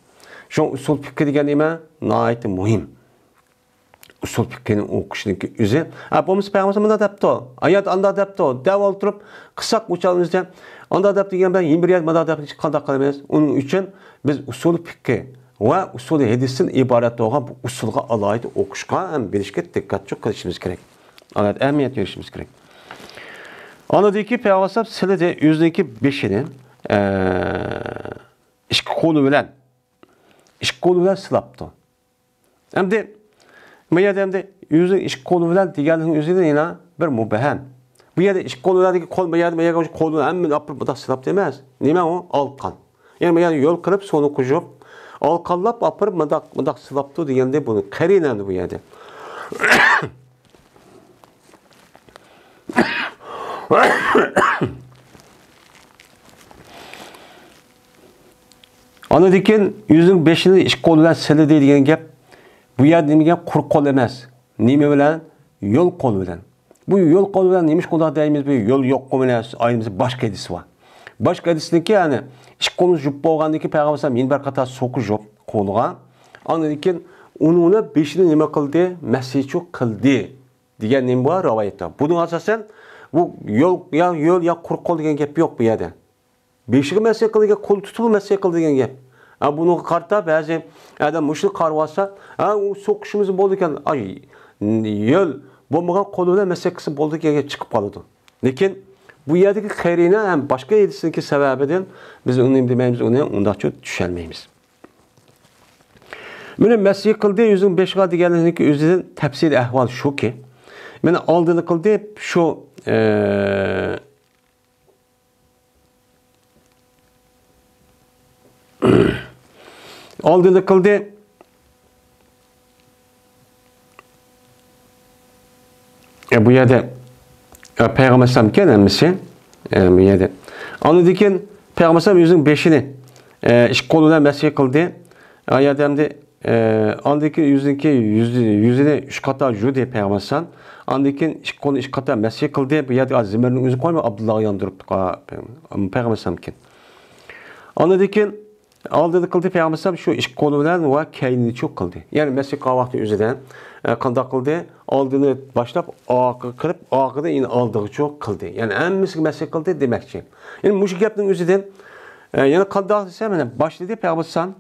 شۇڭا ئۇسۇل پىقھى دېگەن نېمە؟ ناھايىتى مۇھىم. ئۇسۇل پىقھىنى ئوقۇشنىڭكى ئۆزى. ھە، بولمىسا پەيغەمبەر مۇنداق دەپتۇ، ئايەت ئانداق دەپتۇ دەپ ئولتۇرۇپ قىلساق، ئۇ چاغنىڭ ئۆزىدە ئانداق دەپ دېگەن بىلەن يەنە بىر يەر مۇنداق دەپ قانداق قىلىمىز؟ ئۇنىڭ ئۈچۈن بىز ئۇسۇل پىقھى ۋە ئۇسۇلى ھەدىستىن ئىبارەت بولغان بۇ ئۇسۇلغا ئالاھىدە ئوقۇشقا ھەم بىلىشكە دىققەتچۇ قىلىشىمىز كېرەك. ئالاھىدە ئەھمىيەت بېرىشىمىز كېرەك. ئاندىن كېيىن پەيغەمبەر ئەلەيھىسسالام سىلىدى ئۆزىنىڭكى بېشىنى، ئە، ئىككى قولى بىلەن، ئىككى قولى بىلەن سىلاپتۇ. ئەمدى، بۇ يەردە ئەمدى ئۆزى ئىككى قولى بىلەن دېگەننىڭ ئۆزىدە يەنە بىر مۇبھەم. بۇ يەردە ئىككى قولى بىلەن دېگەن قول، بۇ يەردە، بۇ يەردە قول بىلەن ھەممىنى ئاپىرىپ مۇنداق سىلاپتۇ ئەمەس. نېمە ئۇ؟ ئالقان. يەنى بۇ يەردە يول قىلىپ، سۇنى قۇيۇپ، ئالقانلاپ ئاپىرىپ مۇنداق، مۇنداق سىلاپتۇ دېگەندە بۇنى قەرىنەمدە بۇ يەردە. ئاندىن كېيىن يۈزىنىڭ بېشىنى ئىككى قول بىلەن سىلىدى دېگەن گەپ. بۇ يەردە نېمە دېگەن؟ قۇر قول ئەمەس. نېمە بىلەن؟ يول قول بىلەن. بۇ يول قول بىلەن نېمىشقا ئۇنداق دەيمىز؟ بۇ يول يوققۇ مانا ئايىمىز باشقا ھەدىسى بار. باشقا ھەدىسنىڭكى، يەنى ئىككى قولنى يۇيۇپ بولغاندىن كېيىن پەيغەمبەر ئەلەيھىسسالام يەنە بىر قاتار سۇ قۇيۇپ قولىغا. ئاندىن كېيىن ئۇنىڭ بېشىنى نېمە قىلدى؟ مەسىچۇ قىلدى دېگەن نېمە بار؟ رىۋايەت بار. بۇنىڭ ئاساسەن بۇ يول يا، يول يا قۇر قول دېگەن گەپ يوق بۇ يەردە. بېشىغا مەسخ قىلىدىغان، قول تۇتۇپلا مەسخ قىلىدىغان گەپ. ھە، بۇنىڭغا قارىتا بەزى ئادەم مۇشۇنى قارىۋالسا، ھە، ئۇ سوقۇشىمىز بولىدىكەن، ئاي، يۆل بولمىغان قول بىلەن مەسخ قىلسا بولىدىكەن گەپ چىقىپ قالىدۇ. لېكىن بۇ يەردىكى قەرىنە ھەم باشقا ھەدىسنىڭكى سەۋەبىدىن بىز ئۇنى نېمە دېمەيمىز، ئۇنى ئۇنداقچە چۈشەنمەيمىز. مانا مەسخ قىلدى يۈزىنىڭ بېشىغا دېگەننىڭكى ئۆزىدىن تەپسىلىي ئەھۋال شۇكى، مانا ئالدىدا قىلدى شۇ، ئە، ئالدىدا قىلدى. ئە، بۇ يەردە، ئە، پەيغەمبەر ئەلەيھىسسالامكەن ھەممىسى. ئە، بۇ يەردە. ئاندىن كېيىن پەيغەمبەر ئەلەيھىسسالام ئۆزىنىڭ بېشىنى، ئە، ئىككى قولى بىلەن مەسخ قىلدى. ئا يەردە ئەمدى، ئە، ئاندىن كېيىن يۈزىنىڭكى، يۈزى، يۈزىنى ئۈچ قاتا يۇدى پەيغەمبەر ئەلەيھىسسالام. ئاندىن كېيىن ئىككى قولىنى ئىككى قاتا مەسخ قىلدى. بۇ يەردە زىممىنىڭ ئۆزىنى قويماي، ئابدۇللاغا ياندۇرۇپتۇ، پەيغەمبەر ئەلەيھىسسالامكەن. ئاندىن كېيىن ئالدىدا قىلدى پەيغەمبەر ئەلەيھىسسالام شۇ ئىككى قولى بىلەن ۋە كەينىچۇ قىلدى. يەنى مەسخ قىلغان ۋاقتى ئۆزىدە، ئە، قانداق قىلدى؟ ئالدىنى باشلاپ ئارقىغا قىلىپ، ئارقىدىن يەنە ئالدىغىچۇ قىلدى. يەنى ھەممىسىگە مەسخ قىلدى دېمەكچى. يەنى مۇشۇ گەپنىڭ ئۆزىدىن، ئە، يەنە قانداق دېسە، مانا باشلىدى پەيغەمبەر ئەلەيھىسسالام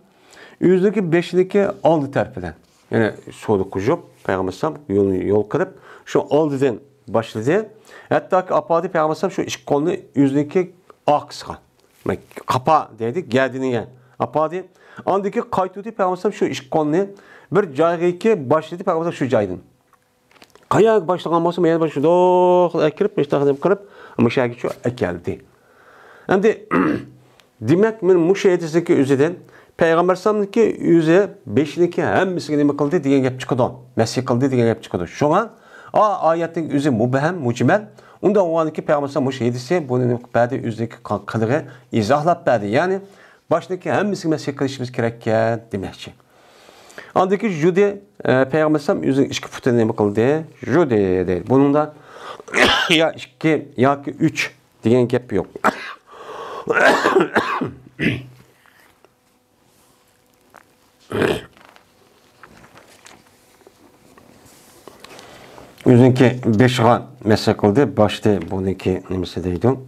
ئۆزىنىڭكى بېشىنىڭكى ئالدى تەرىپىدىن. يەنى سۇنى قۇيۇپ، پەيغەمبەر ئەلەيھىسسالام يولنى يول قىلىپ، شۇ ئالدىدىن باشلىدى. ھەتتاكى ئاپاردى پەيغەمبەر ئەلەيھىسسالام شۇ ئىككى قولىنى ئۆزىنىڭكى ئارقىسىغا. قاپا دەيدۇ، گەدىنىگە ئاپاردى. ئاندىن كېيىن قايتۇردى پەيغەمبەر ئەلەيھىسسالام شۇ ئىككى قولىنى بىر جايغىكى باشلىدى پەيغەمبەر ئەلەيھىسسالام شۇ جايدىن. قاياغا باشلىغان بولسا، مەن يەنە بىر شۇنداق ئەكىرىپ، مۇشۇنداق دەپ قىلىپ، مۇشۇ يەرگىچە ئەكەلدى. ئەمدى، دېمەك، مەن مۇشۇ ھەدىسنىڭكى ئۆزىدىن پەيغەمبەر ئەلەيھىسسالامنىڭكى ئۆزى بېشىنىڭكى ھەممىسىگە نېمە قىلدى دېگەن گەپ چىقىدۇ. مەسخ قىلدى دېگەن گەپ چىقىدۇ. شۇڭا، ئا، ئايەتنىڭ ئۆزى مۇبھەم، مۇجمەل. ئۇنداق بولغاندىكى پەيغەمبەر ئەلەيھىسسالام مۇشۇ ھەدىسى بۇنى نېمە قىلىپ بەردى، ئۆزىنىڭكى قىلىقى ئىزاھلاپ بەردى. يەنى، باشتىكى ھەممىسىگە مەسخ قىلىشىمىز كېرەككەن دېمەكچى. ئاندىن كېيىن يۇدى، ئە، پەيغەمبەر ئەلەيھىسسالام ئۆزىنىڭ ئىككى پۇتىنى نېمە قىلدى؟ يۇدى دەيدۇ. بۇنىڭدا يا ئىككى ياكى ئۈچ دېگەن گەپ يوق. ئۆزىنىڭكى بېشىغا مەسخ قىلدى، باشتى بۇنىڭكى نېمىسى دەيدۇ.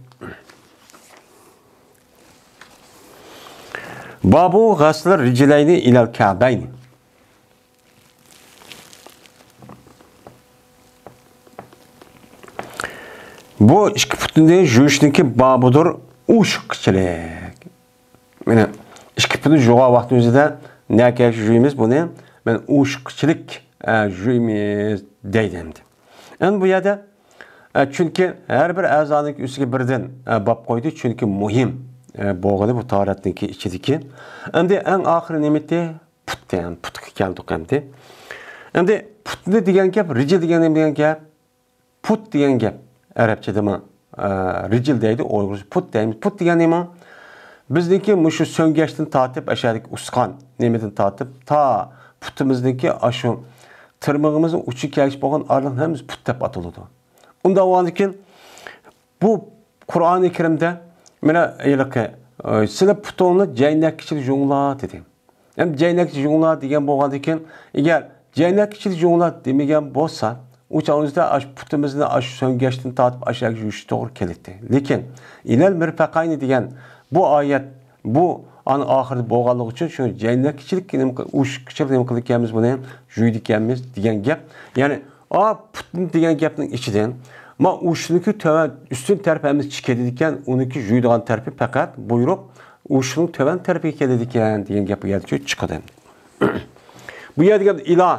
بابۇ غەسلى رىجلەينى ئىلەل كەبەينى. بۇ ئىككى پۇتنى يۇيۇشنىڭكى بابىدۇر ئوشۇققىچىلىك. مانا ئىككى پۇتنى يۇغان ۋاقتىمىزدا نەگە يۇيىمىز بۇنى؟ مانا ئوشۇققىچىلىك، ئە، يۇيىمىز دەيدۇ ئەمدى. ئەمدى بۇ يەردە، ئە، چۈنكى ھەر بىر ئەزانىڭ ئۈستىگە بىردىن، ئە، باب قويدى، چۈنكى مۇھىم، ئە، بولغىنى بۇ تاھارەتنىڭكى ئىچىدىكى. ئەمدى ئەڭ ئاخىرى نېمىتى؟ پۇت، يەنى پۇتقا كەلدۇق ئەمدى. ئەمدى پۇتنى دېگەن گەپ، رىجىل دېگەن نېمە دېگەن گەپ؟ پۇت دېگەن گەپ ئەرەبچىدىمۇ، ئە، رىجىل دەيدۇ، ئۇيغۇرچە پۇت دەيمىز. پۇت دېگەن نېمە؟ بىزنىڭكى مۇشۇ سۆڭگەچتىن تارتىپ، ئەشەدىكى ئۇستىخان نېمىدىن تارتىپ، تا پۇتىمىزنىڭكى ئاشۇ تىرمىقىمىزنىڭ ئۇچى كەلگۈچە بولغان ئارىلىقنى ھەممىسى پۇت دەپ ئاتىلىدۇ. ئۇنداق بولغاندىكىن، بۇ قۇرئانى كەرىمدە، مانا، ھېلىقى، ئە، سىلى پۇتۇڭنى جەينەككىچىلىك يۇيۇڭلار دېدى. ھەم جەينەكچە يۇيۇڭلار دېگەن بولغاندىكىن، ئەگەر جەينەكچىلىك يۇيۇڭلار دېمىگەن بولسا، ئۇ چاغىمىزدا ئاشۇ پۇتىمىزنى ئاشۇ سۆڭگەچتىن تارتىپ ئاشۇ يەرگە يۇيۇشقا توغرا كېلەتتى. لېكىن، ئىلەل مىرپەقەينى دېگەن بۇ ئايەت، بۇ ئانا ئاخىرىدا بولغانلىقى ئۈچۈن، شۇ جەينەكچىلىك نېمە قىل-، ئۇشۇقچىلىق نېمە قىلىدىكەنمىز، بۇنى يۇيىدىكەنمىز دېگەن گەپ. يەنى، ئا پۇتنى دېگەن گەپنىڭ ئىچىدىن، ما ئۇشنىكى تۆۋەن، ئۈستۈن تەرىپى ئەمەس چىقىدىكەن، ئۇنىڭكى يۇيىدىغان تەرىپى پەقەت بۇيرۇق، ئۇششۇقنىڭ تۆۋەن تەرىپىگە كېلىدىكەن دېگەن گەپ بۇ يەردە چىقىدۇ. بۇ يەردىكى ئىلا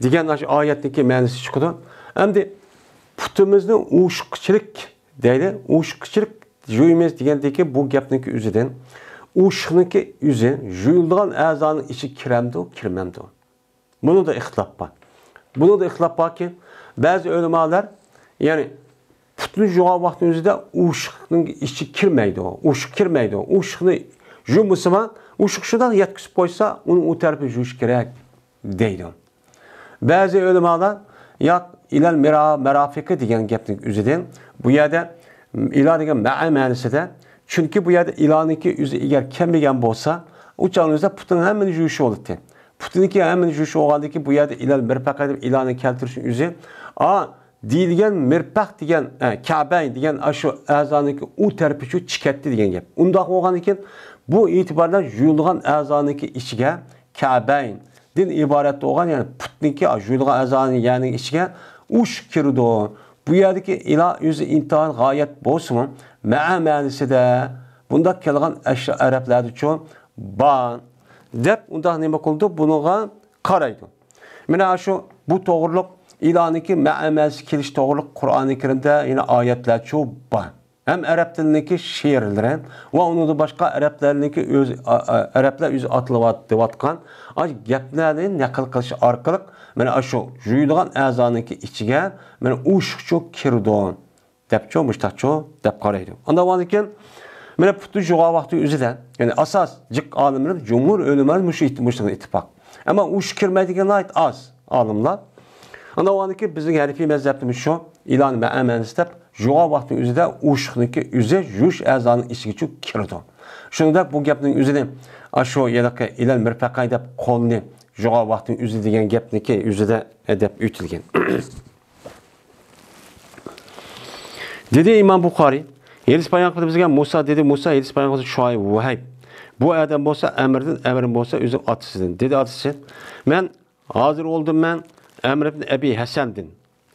دېگەن ئاشۇ ئايەتنىڭكى مەنىسى چىقىدۇ. ئەمدى پۇتىمىزنى ئۇششۇقچىلىك دەيدۇ. ئۇششۇقچىلىك جۇيىمىز دېگەندىكى بۇ گەپنىڭكى ئۆزىدىن ئۇششۇقنىڭكى ئۆزى جۇيۇلىدىغان ئەزانىڭ ئىچىگە كىرەمدۇ، كىرمەمدۇ؟ بۇنىڭدا ئىختىلاپ بار. بۇنىڭدا ئىختىلاپ باركى، بەزى ئۆلىمالار، يەنى پۇتنى جۇغان ۋاقتىنىڭ ئۆزىدە ئۇششۇقنىڭ ئىچىگە كىرمەيدۇ، ئۇششۇق كىرمەيدۇ. ئۇششۇقنى جۇمىسىما، ئۇششۇق شۇنداق يەتكۈزۈپ قويسا، ئۇنىڭ ئۇ تەرىپىنى جۇيۇش كېرەك دەيدۇ. بەزى ئۆلىمالار ياق، ئىلەل مىرا مەرافىقى دېگەن گەپنىڭ ئۆزىدىن بۇ يەردە ئىلا دېگەن مەئە مەنىسىدە، چۈنكى بۇ يەردە ئىلانىڭكى ئۆزى ئەگەر كەلمىگەن بولسا، ئۇ چاغنىڭ ئۆزىدە پۇتنىڭ ھەممىنى جۇيۇشى بولاتتى. پۇتىنىڭكى ھەممىنى جۇيۇشى بولغاندىن كېيىن، بۇ يەردە ئىلەل مىرپەقە دەپ ئىلانى كەلتۈرۈشنىڭ ئۆزى، ئا، دېيىلگەن مىرپەق دېگەن، ئە، كەبەي دېگەن ئاشۇ ئەزانىڭكى ئۇ تەرىپىچۇ چىكەتتى دېگەن گەپ. ئۇنداق بولغاندىن كېيىن، بۇ ئېتىباردا جۇيۇلغان ئەزانىڭكى ئىچىگە كەبەيدىن ئىبارەت بولغان، يەنى پۇتنىڭكى جۇيۇلغان ئەزانىڭ يەرنىڭ ئىچىگە ئۇششۇق كىرىدۇ. بۇ يەردىكى ئىلا ئۆزى ئىنتايىن غايەت بولسىمۇ، مەئە مەنىسىدە بۇنداق كەلگەن ئەش-، ئەرەبلەردىچۇ بار دەپ ئۇنداق نېمە قىلىدۇ، بۇنىڭغا قارايدۇ. مانا شۇ بۇ توغرۇلۇق ئىلانىكى مەئە مەنىسى كېلىش توغرۇلۇق قۇرئانى كەرىمدە يەنە ئايەتلەرچۇ بار. ھەم ئەرەب تىلىنىڭكى شېئىرلىرى ۋە ئۇنىڭدىن باشقا ئەرەبلەرنىڭكى ئۆز، ئا-، ئا-، ئەرەبلەر ئۆزى ئاتىلىۋاتقان ئاشۇ گەپلەرنى نەقىل قىلىش ئارقىلىق مانا شۇ جۇيىدىغان ئەزانىڭكى ئىچىگە مانا ئۇششۇقچۇ كىرىدۇ دەپچۇ، مۇشتاقچۇ دەپ قارايدۇ. ئاندىن بولغاندىن كېيىن مانا پۇتنى جۇغان ۋاقتى ئۆزىدە، يەنى ئاساس جىق ئالىملار، جۇمھۇر ئۆلىمالار مۇشۇ ئىت-، مۇشۇنىڭغا ئىتتىپاق. ئەمما ئۇششۇق كىرمەيدىگەن ناھايىتى ئاز ئالىملار. ئاندىن بولغاندىن كېيىن بىزنىڭ ھەنىفىي مەزھەپتىمۇ شۇ، ئىلانى مەئە مەنىسى دەپ، جۇغان ۋاقتىنىڭ ئۆزىدە ئۇششۇقنىڭكى ئۆزى يۇيۇش ئەزانىنىڭ ئىچىگىچۇ كىرىدۇ. شۇنىڭدەك بۇ گەپنىڭ ئۆزىنى ئاشۇ ھېلىقى ئىلەل مىرپەقەي دەپ قولنى جۇغان ۋاقتىنىڭ ئۆزى دېگەن گەپنىكى ئۆزىدە، ئە، دەپ ئۆتۈلگەن. دېدى ئىمام بۇخارىي، ھېدىس بايان قىلدى بىزگە مۇسا، دېدى مۇسا، ھېدىس بايان قىلدى شۇئەيب، ۋۇھەيب. بۇ ئادەم بولسا ئەمىردىن، ئەمىر بولسا ئۆزى ئاتىسىدىن. دېدى ئاتىسى، مەن ھازىر بولدۇم مەن ئەمر ئىبن ئەبى ھەسەندىن.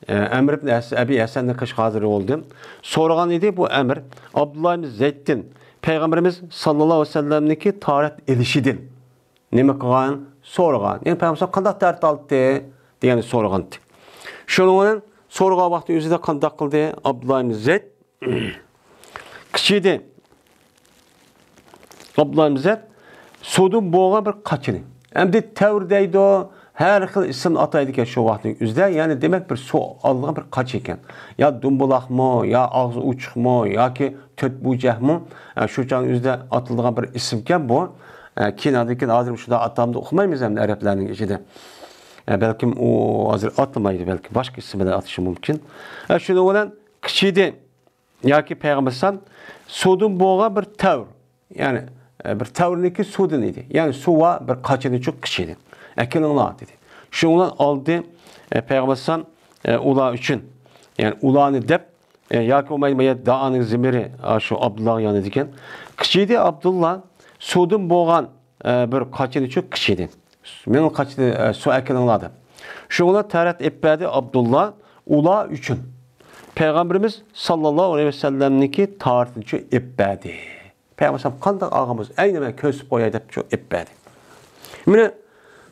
ئە، ئەمر ئىبن ھەس-، ئەبى ھەسەندىن قىلىشقا ھازىر بولدۇم. سورىغان ئىدى بۇ ئەمر ئابدۇللا ئىبن زەيدتىن، پەيغەمبىرىمىز ساللاللاھۇ ئەلەيھى ۋەسەللەمنىڭكى تارەت ئېلىشىدىن. نېمە قىلغان؟ سورىغان. يەنى پەيغەمبەر قانداق تارەت ئالدى؟ دېگەننى سورىغانتى. شۇنىڭ بىلەن سورىغان ۋاقتى ئۆزىدە قانداق قىلدى؟ ئابدۇللا ئىبن زەيد قىچىدى. ئابدۇللا ئىبن زەيد سۇدىن بولغان بىر قاچىنى. ئەمدى تەۋر دەيدۇ، ھەر خىل ئىسىمنى ئاتايدىكەن شۇ ۋاقىتنىڭ ئۆزىدە. يەنى دېمەك بىر سۇ ئالىدىغان بىر قاچا ئىكەن. يا دۇمبۇلاقمۇ، يا ئاغزى ئوچۇقمۇ، ياكى تۆت بۇجەكمۇ؟ ئە، شۇ چاغنىڭ ئۆزىدە ئاتىلىدىغان بىر ئىسىمكەن بۇ. ئە، كېيىن ئاندىن كېيىن ھازىر شۇنداق ئاتامدۇ ئۇقمايمىز ئەمدى ئەرەبلەرنىڭ ئىچىدە. ئە، بەلكىم ئۇ ھازىر ئاتىلمايدۇ، بەلكى باشقا ئىسىم بىلەن ئاتىشى مۇمكىن. ئە، شۇنىڭ بىلەن قىچىدى. ياكى پەيغەمبەر ئەلەيھىسسالام سۇدىن بولغان بىر تەۋر، يەنى، ئە، بىر تەۋرنىڭكى سۇدىن ئىدى. يەنى سۇ ۋە بىر قاچىنى چوق قىچىدى. ئەكېلىڭلار دېدى. شۇنىڭ بىلەن ئالدى، ئە، پەيغەمبەر ئەلەيھىسسالام، ئە، ئۇلار ئۈچۈن، يەنى ئۇلارنى دەپ، ئە، ياكى بولمايدۇ، بۇ يەردە دائانىڭ زىمىرى، ئا، شۇ ئابدۇللاغا يەنى دېگەن. قىچىدى ئابدۇللا سۇدىن بولغان، ئە، بىر قاچىنى چوق قىچىدى. مېنىڭ قاچىدى، ئە، سۇ ئەكېلىڭلار دەپ. شۇڭا تارەت ئېلىپ بەردى ئابدۇللا ئۇلار ئۈچۈن. پەيغەمبىرىمىز ساللاللاھۇ ئەلەيھى ۋەسەللەمنىڭكى تارىتىنى شۇ ئېلىپ بەردى. پەيغەمبەر ئەلەيھىسسالام قانداق ئالغان بولسا، ئەينى مەن كۆرسىتىپ قوياي دەپ شۇ ئېلىپ بەردى. مانا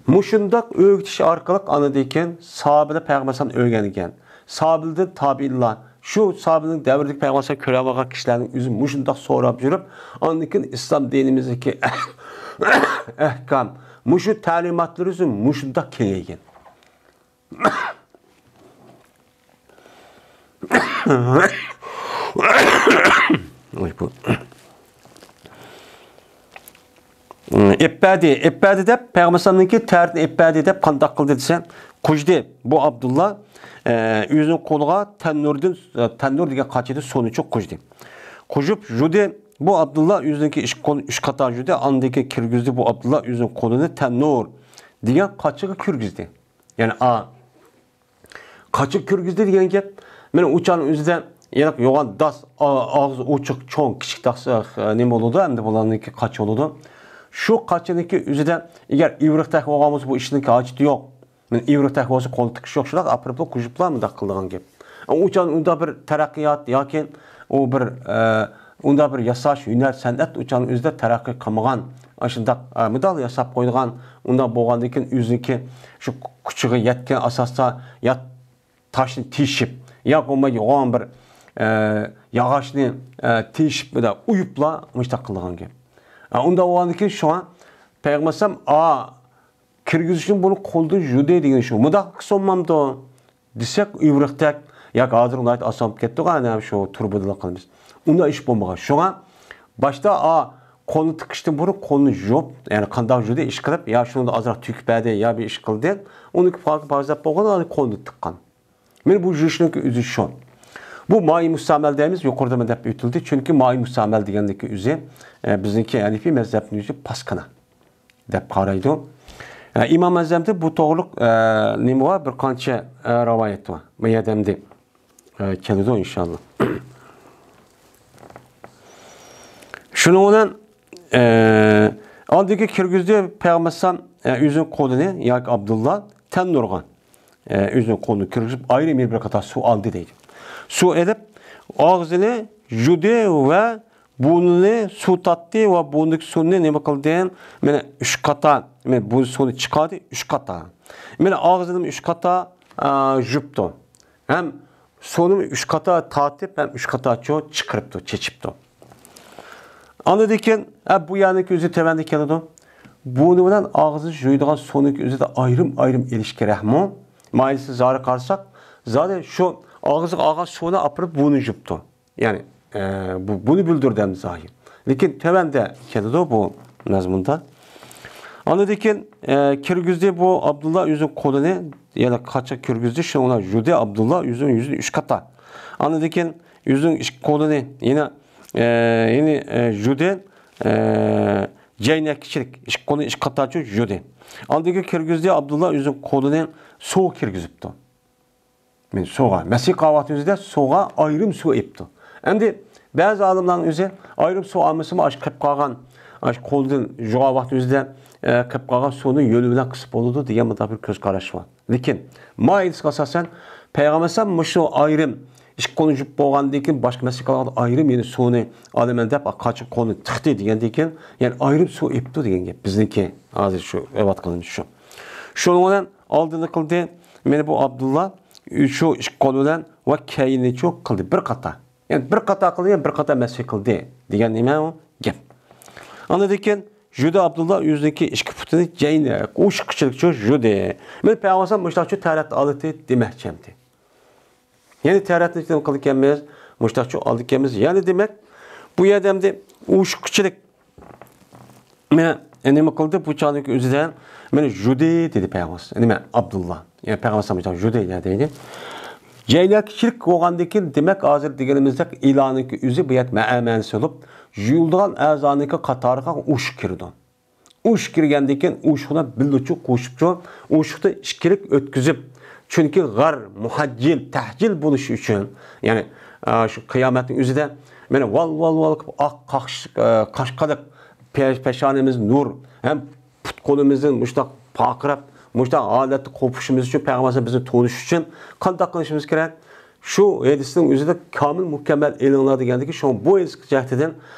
مۇشۇنداق ئۆگىتىش ئارقىلىق ئاندىن كېيىن ساھابىلەر پەيغەمبەر ئەلەيھىسسالامنى ئۆگەنگەن. ساھابىلەردىن تابىئىنلار، شۇ ساھابىلەرنىڭ دەۋرىدىكى پەيغەمبەر ئەلەيھىسسالام كۆرەلمىگەن كىشىلەرنىڭ ئۆزى مۇشۇنداق سوراپ يۈرۈپ، ئاندىن كېيىن ئىسلام دىنىمىزدىكى ئەھكام، مۇشۇ تەلىماتلىرى مۇشۇنداق كېڭەيگەن. ۋاي، بۇ. ئېلىپ بەردى، ئېلىپ بەردى دەپ، پەيغەمبەر ئەلەيھىسسالامنىڭكى تەرىتىنى ئېلىپ بەردى دەپ قانداق قىلدى دېسە، قۇژدى. بۇ ئابدۇللا، ئە، ئۆزىنىڭ قولىغا تەننۇردىن، تەننۇر دېگەن قاچىدىن سۇنى چوق قۇژدى. قۇژۇپ يۇدى. بۇ ئابدۇللا ئۆزىنىڭكى ئىككى قولىنى ئۈچ قاتار يۇدى، ئاندىن كېيىن كىرگۈزدى. بۇ ئابدۇللا ئۆزىنىڭ قولىنى تەننۇر دېگەن قاچىغا كىرگۈزدى. يەنى ئا، قاچىغا كىرگۈزدى دېگەن گەپ، مانا ئۇ چاغنىڭ ئۆزىدە يەنە يوغان داس، ئا-، ئاغزى ئوچۇق، چوڭ، كىچىك داس، ئا، نېمە بولىدۇ، ئەمدى بۇلارنىڭكى قاچا بولىدۇ. شۇ قاچىنىڭكى ئۆزىدە ئەگەر ئىۋرىقتەك بولغان بولسا، بۇ ئىشنىڭكى ھاجىتى يوق. مانا ئىۋرىقتەك بولسا، قول تىقىش يوق، شۇنداق ئاپىرىپلا قوشۇپلا مۇنداق قىلىدىغان گەپ. ئۇ چاغدا ئۇنداق بىر تەرەققىيات ياكى ئۇ بىر، ئە، ئۇنداق بىر ياساش، ھۈنەر، سەنئەت ئۇ چاغنىڭ ئۆزىدە تەرەققىي قىلمىغان، ئاشۇنداق، ئە، مېدال ياساپ قويىدىغان، ئۇنداق بولغاندىن كېيىن ئۆزىنىڭكى شۇ كۈچىگە يەتكەن ئاساستا يا تاشنى تېشىپ، يا بولمىسا يوغان بىر، ئە، ياغاچنى، ئە، تېشىپ، بۇنداق ئويۇپلا مۇشۇنداق قىلىدىغان گەپ. ئە، ئۇنداق بولغاندىن كېيىن شۇڭا پەيغەمبەر ئەلەيھىسسالام، ئا، كىرگۈزۈشنى بۇنى قولدىن يۇدى دېگەن شۇ. مۇنداق قىلسا بولمامدۇ؟ دېسەك، ئىۋرىقتەك ياكى ھازىر ناھايىتى ئاسان بولۇپ كەتتىغۇ، ئەنە شۇ تۇرۇبىدىلا قىلىمىز. ئۇنداق ئىش بولمىغان. شۇڭا باشتا، ئا، قولنى تىقىشتىن بۇرۇن قولنى يۇيۇپ، يەنى قانداق يۇدى ئىش قىلىپ، يا شۇنىڭدا ئازراق تۆكۈپ بەردى، يا بىر ئىش قىلدى. ئۇنىڭكى پاكى پاكىزلاپ بولغان، ئاندىن قولنى تىققان. مانا بۇ يۇيۇشنىڭكى ئۆزى شۇ. بۇ مائى مۇستەمەل دەيمىز، يۇقىرىدا مەن دەپ ئۆتۈلدى. چۈنكى مائى مۇستەمەل دېگەندىكى ئۆزى، ئە، بىزنىڭكى ھەنىفىي مەزھەپنىڭ ئۆزى پاسكىنا دەپ قارايدۇ. ئە، ئىمام ئەزەمدە بۇ توغرۇلۇق، ئە، نېمە بار؟ بىر قانچە، ئە، رىۋايەت بار. بۇ يەردە ئەمدى، ئە، كېلىدۇ ئىنشاللا. شۇنىڭ بىلەن، ئە، ئالدىكى كىرگۈزدى پەيغەمبەر ئەلەيھىسسالام، ئە، ئۆزىنىڭ قولىنى ياكى ئابدۇللا تەننۇرغا، ئە، ئۆزىنىڭ قولىنى كىرگۈزۈپ، ئايرىم يەنە بىر قاتار سۇ ئالدى دەيدۇ. سۇ ئېلىپ، ئاغزىنى يۇدى ۋە بۇرنىنى سۇ تارتتى ۋە بۇرنىدىكى سۇنى نېمە قىلدى؟ مانا ئۈچ قاتار، مانا بۇ سۇنى چىقاردى، ئۈچ قاتار. مانا ئاغزىنى ئۈچ قاتار، ئا، يۇپتۇ. ھەم سۇنى ئۈچ قاتار تارتىپ، ھەم ئۈچ قاتارچۇ چىقىرىپتۇ، چېچىپتۇ. ئاندىن كېيىن، ئە، بۇ يەرنىڭكى ئۆزى تۆۋەندە كېلىدۇ. بۇنى بىلەن ئاغزىنى يۇيىدىغان سۇنىڭكى ئۆزىدە ئايرىم-ئايرىم ئېلىش كېرەكمۇ؟ مايىلسى زارى قارىساق، زادى شۇ ئاغزىغا ئالغان سۇنى ئاپىرىپ بۇنى يۇپتۇ. يەنى، ئە، بۇ، بۇنى بىلدۈردى ئەمدى زاھىر. لېكىن تۆۋەندە كېلىدۇ بۇ مەزمۇندا. ئاندىن كېيىن، ئە، كىرگۈزدى بۇ ئابدۇللا ئۆزىنىڭ قولىنى، يەنى قاچا كىرگۈزدى، شۇنىڭ بىلەن يۇدى ئابدۇللا ئۆزىنىڭ يۈزىنى ئۈچ قاتا. ئاندىن كېيىن ئۆزىنىڭ ئىككى قولىنى يەنە، ئە، يەنى، ئە، يۇدى، ئە، جەينەكچىلىك، ئىككى قولىنى ئىككى قاتارچە يۇدى. ئاندىن كېيىن كىرگۈزدى ئابدۇللا ئۆزىنىڭ قولىنى سۇغا كىرگۈزۈپتۇ. مەن سۇغا، مەسىھ قىلغان ۋاقتىمىزدا سۇغا ئايرىم سۇ ئېپتۇ. ئەمدى بەزى ئالىملارنىڭ ئۆزى ئايرىم سۇ ئالمىسىمۇ، ئاشۇ قېپ قالغان، ئاشۇ قولدىن يۇغان ۋاقتىمىزدا، ئە، قېپ قالغان سۇنى يۆلى بىلەن قىسىپ بولىدۇ دېگەن مۇنداق بىر كۆز قاراش بار. لېكىن مايىلسىغا ئاساسەن، پەيغەمبەر ئەلەيھىسسالام مۇشۇ ئايرىم ئىككى قولنى يۇيۇپ بولغاندىن كېيىن باشقا مەسىھ قىلغان ئايرىم يەنە سۇنى ئالىمەن دەپ، قاچا قولنى تىقتى دېگەندىن كېيىن، يەنە ئايرىم سۇ ئېپتۇ دېگەن گەپ. بىزنىڭكى ھازىر شۇ ئەۋەتقىنىمىز شۇ. شۇنىڭ بىلەن ئالدىنى قىلدى. مانا بۇ ئابدۇللا شۇ ئىككى قولى بىلەن ۋە كەينىچۇ قىلدى بىر قاتا. يەنى بىر قاتا قىلدى، يەنى بىر قاتا مەسىھ قىلدى دېگەن نېمە ئۇ گەپ. ئاندىن كېيىن يۇدى ئابدۇللا ئۆزىنىڭكى ئىككى پۇتىنى جەينە، ئوشۇقچىلىكچۇ يۇدى. مانا پەيغەمبەر ئەلەيھىسسالام مۇشۇنداقچۇ تەرەت ئالدى دېمەكچى ئەمدى. يەنى تەرەتنى نېمە قىلىدىكەنمىز، مۇشۇنداقچۇ ئالىدىكەنمىز. يەنى دېمەك، بۇ يەردە ئەمدى ئوشۇقچىلىك مانا، نېمە قىلدى؟ بۇ چاغدىكى ئۆزىدە، مانا، يۇدى دېدى پەيغەمبەر. نېمە؟ ئابدۇللا. يەنى پەيغەمبەر ئەلەيھىسسالام يۇدى دەيدۇ. جەينەكچىلىك بولغاندىن كېيىن، دېمەك، ھازىر دېگىنىمىزدەك ئىلانىڭكى ئۆزى بۇ يەردە مەنىسى بولۇپ، يۇيۇلىدىغان ئەزانىڭكى قاتارىغا ئوشۇق كىرىدۇ. ئوشۇق كىرگەندىن كېيىن ئوشۇقنى بىللىچۇ قوشۇپچۇ، ئوشۇقنى ئىككىلىك ئۆتكۈزۈپ، چۈنكى غار، مۇھەججىل، تەھجىل بولۇش ئۈچۈن، يەنى، ئا، شۇ قىيامەتنىڭ ئۆزىدە، مانا، ۋال، ۋال، ۋال قىلىپ ئاق قاقش-، ئا، قاشقىلىق، پە-، پېشانىمىز نۇر، ھەم پۇت-قولىمىزدىن مۇشۇنداق پارقىراپ، مۇشۇنداق ھالەتتە قوپۇشىمىز ئۈچۈن، پەيغەمبەر بىزنى تونۇش ئۈچۈن قانداق قىلىشىمىز كېرەك؟ شۇ ھەدىسنىڭ ئۆزىدە كامىل، مۇكەممەل ئېلىڭلار دېگەندىكى، شۇڭا بۇ ھەدىس جەھەتتىن